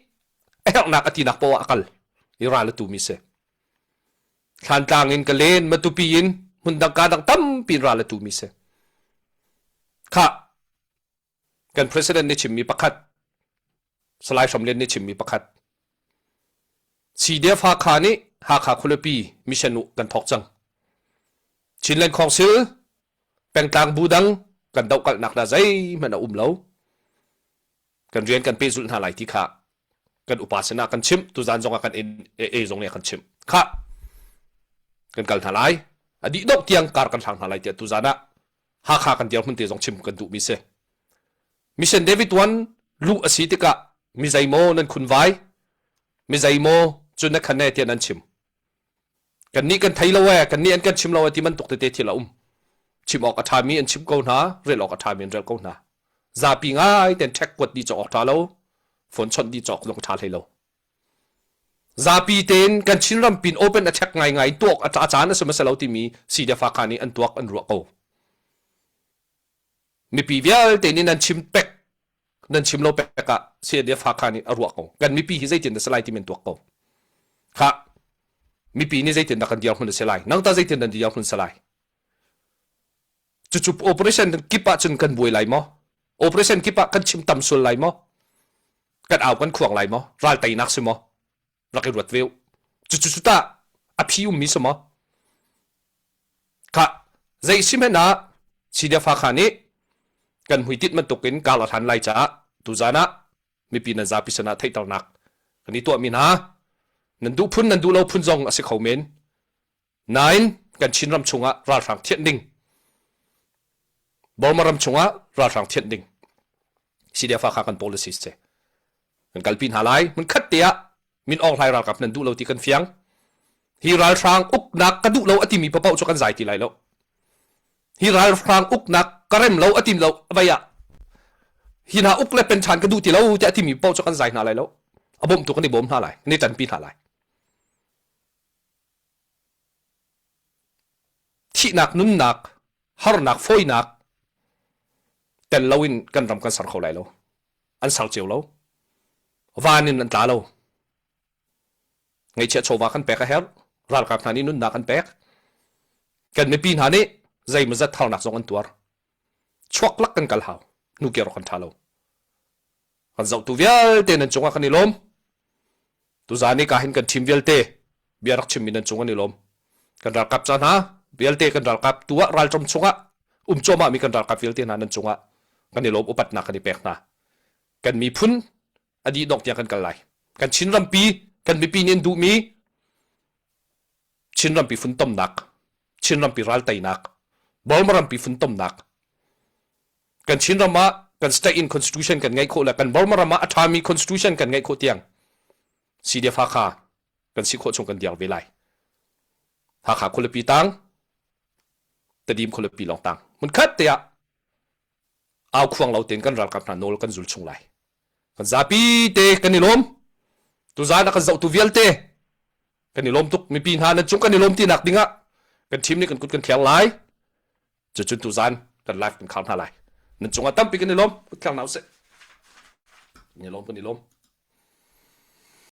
a herhnak a tinak paoh ah a kal i ral a tumi si. Thlantlang in ka len, Matupi in hmun dang ka dang tampi in ral a tumi si. Kha kan President nih chimmi pakhat, Salai Hram Lian nih chimmi pakhat, CDF Hakha nih Hakha khualipi mission uh kan thawk cang. Chinland Council pengtlang bu dang kan dohkalhnak hna zeihmanh a um lo. Kan rian kan pehzulh hna lai ti kha kan upa sinah kan chimh, tuzan zongah kan AA zong nih a kan chimh. Kha kan kal hna lai. A dih dawh tiang kar kan hlang hna lai tiah tuzan ah Hakha kan dirhmun te zong chim kan duhmi si. Mission David One luh a si tikah mi zei maw nan khunvai, mi zei maw cu na khan e tiah nan chim. Kannih kan thei lo e, kannih an kan chim lo e ti man tuk tete thil a um. Chim awk a ṭhami an chim ko hna, rel awk a ṭhami an rel ko hna. Zapi ngai tein ṭhek kuat dih cawk awk ṭha lo, phone chawnh dih cawk zong ṭha hlei lo. Zapi tein kan Chin rampi in open attack ngaingai in tuak a ṭha caan a si masa lo timi CDF Hakha nih an tuak an ruah ko. Mipi vialte nih nan chim pek, nan chim lo pek ah CDF Hakha nih a ruah ko. Kan mipi hi zeitin na si lai timi an tuak ko. Kha mipi nih zeitin na kan dirhmun a si lai, nangta zeitin nan dirhmun a si lai. Cucu operation kip ah cun kan buai lai maw? Operation kip ah kan chim tam sual lai maw? Kan au kan khuang lai maw? Ral teinak si maw? Rak i ruat ve uh. Cucu cuta a phi ummi si maw? Kha zei si hmanh ah CDF Hakha nih kan hmuitit bantukin kar a hlan lai caah tuzan ah mipi nan zapi sinah theihternak kan i tuahmi hna. Nan duh phun, nan duh lo phun zong a si kho men. Nain kan Chin ram chungah ralhrang thianh ding, Burma ram chungah ralhrang thianh ding CDF Hakha kan policy si. Kan kalpi hna lai. Hmunkhat te ah Min Aung Hlaing ralkap nan duh lo ti kan fiang. Hi ralhrang uknak ka duh lo a timi paoh cu kan zai ti lai lo. Hi ralhrang uknak ka rem lo a ti lo vai ah hi hna uk le pen ṭhan ka duh ti lo tiah a timi paoh cu kan zai hna lai lo. A bawmtu kan i bawm hna lai, kan i ṭanpi hna lai. Thihnak, nunnak, harnak, fawinak tel loin kan ram kan ser kho lai lo. An ser cio lo. Van in an tla lo. Ngaihchiah chawva kan pek a herh. Ralkap hna nih nunnak an pek. Kan mipi hna nih zeimawzat harnak zong an tuar. Chuak lak kan kal hau. Hnu kir kan ṭha lo. Kan zohtu vialte nan cungah kan i lawm. Tuzan i ka hin kan team vialte bia rak chimmi nan cungah kan i lawm. Kan ralkap ca hna vialte, kan ralkap tu ah ralṭam chungah um cuahmahmi kan ralkap vialte hna nan cungah kan i lawm, upatnak kan i pek hna. Kan miphun a dih dongh tiang kan kal lai. Kan Chin rampi, kan mipi nih an duhmi Chin rampi funtomnak, Chin rampi ralteinak, Burma rampi funtomnak, kan Chin ram ah kan state in constitution kan ngeih khawh le kan Burma ram ah a ṭhami constitution kan ngeih khawh tiang CDF Hakha kan si khawh chung kan dir ve lai. Hakha khualipi tang, Tedim khualipi lawng tang, hmunkhat te ah au khuang lo tein kan ralkap hna nawl kan zul chung lai. Kan zapi te kan i lawm. Tuzan a kan zohtu vialte kan i lawm tuk. Mipi hna nan cung kan i lawm tinak dingah kan team nih kan kut kan thleng lai. Cucun tuzan kan live kan khar hna lai. Nan cungah tampi kan i lawm. Kut thleng hna usih. Kan i lawm, kan i lawm.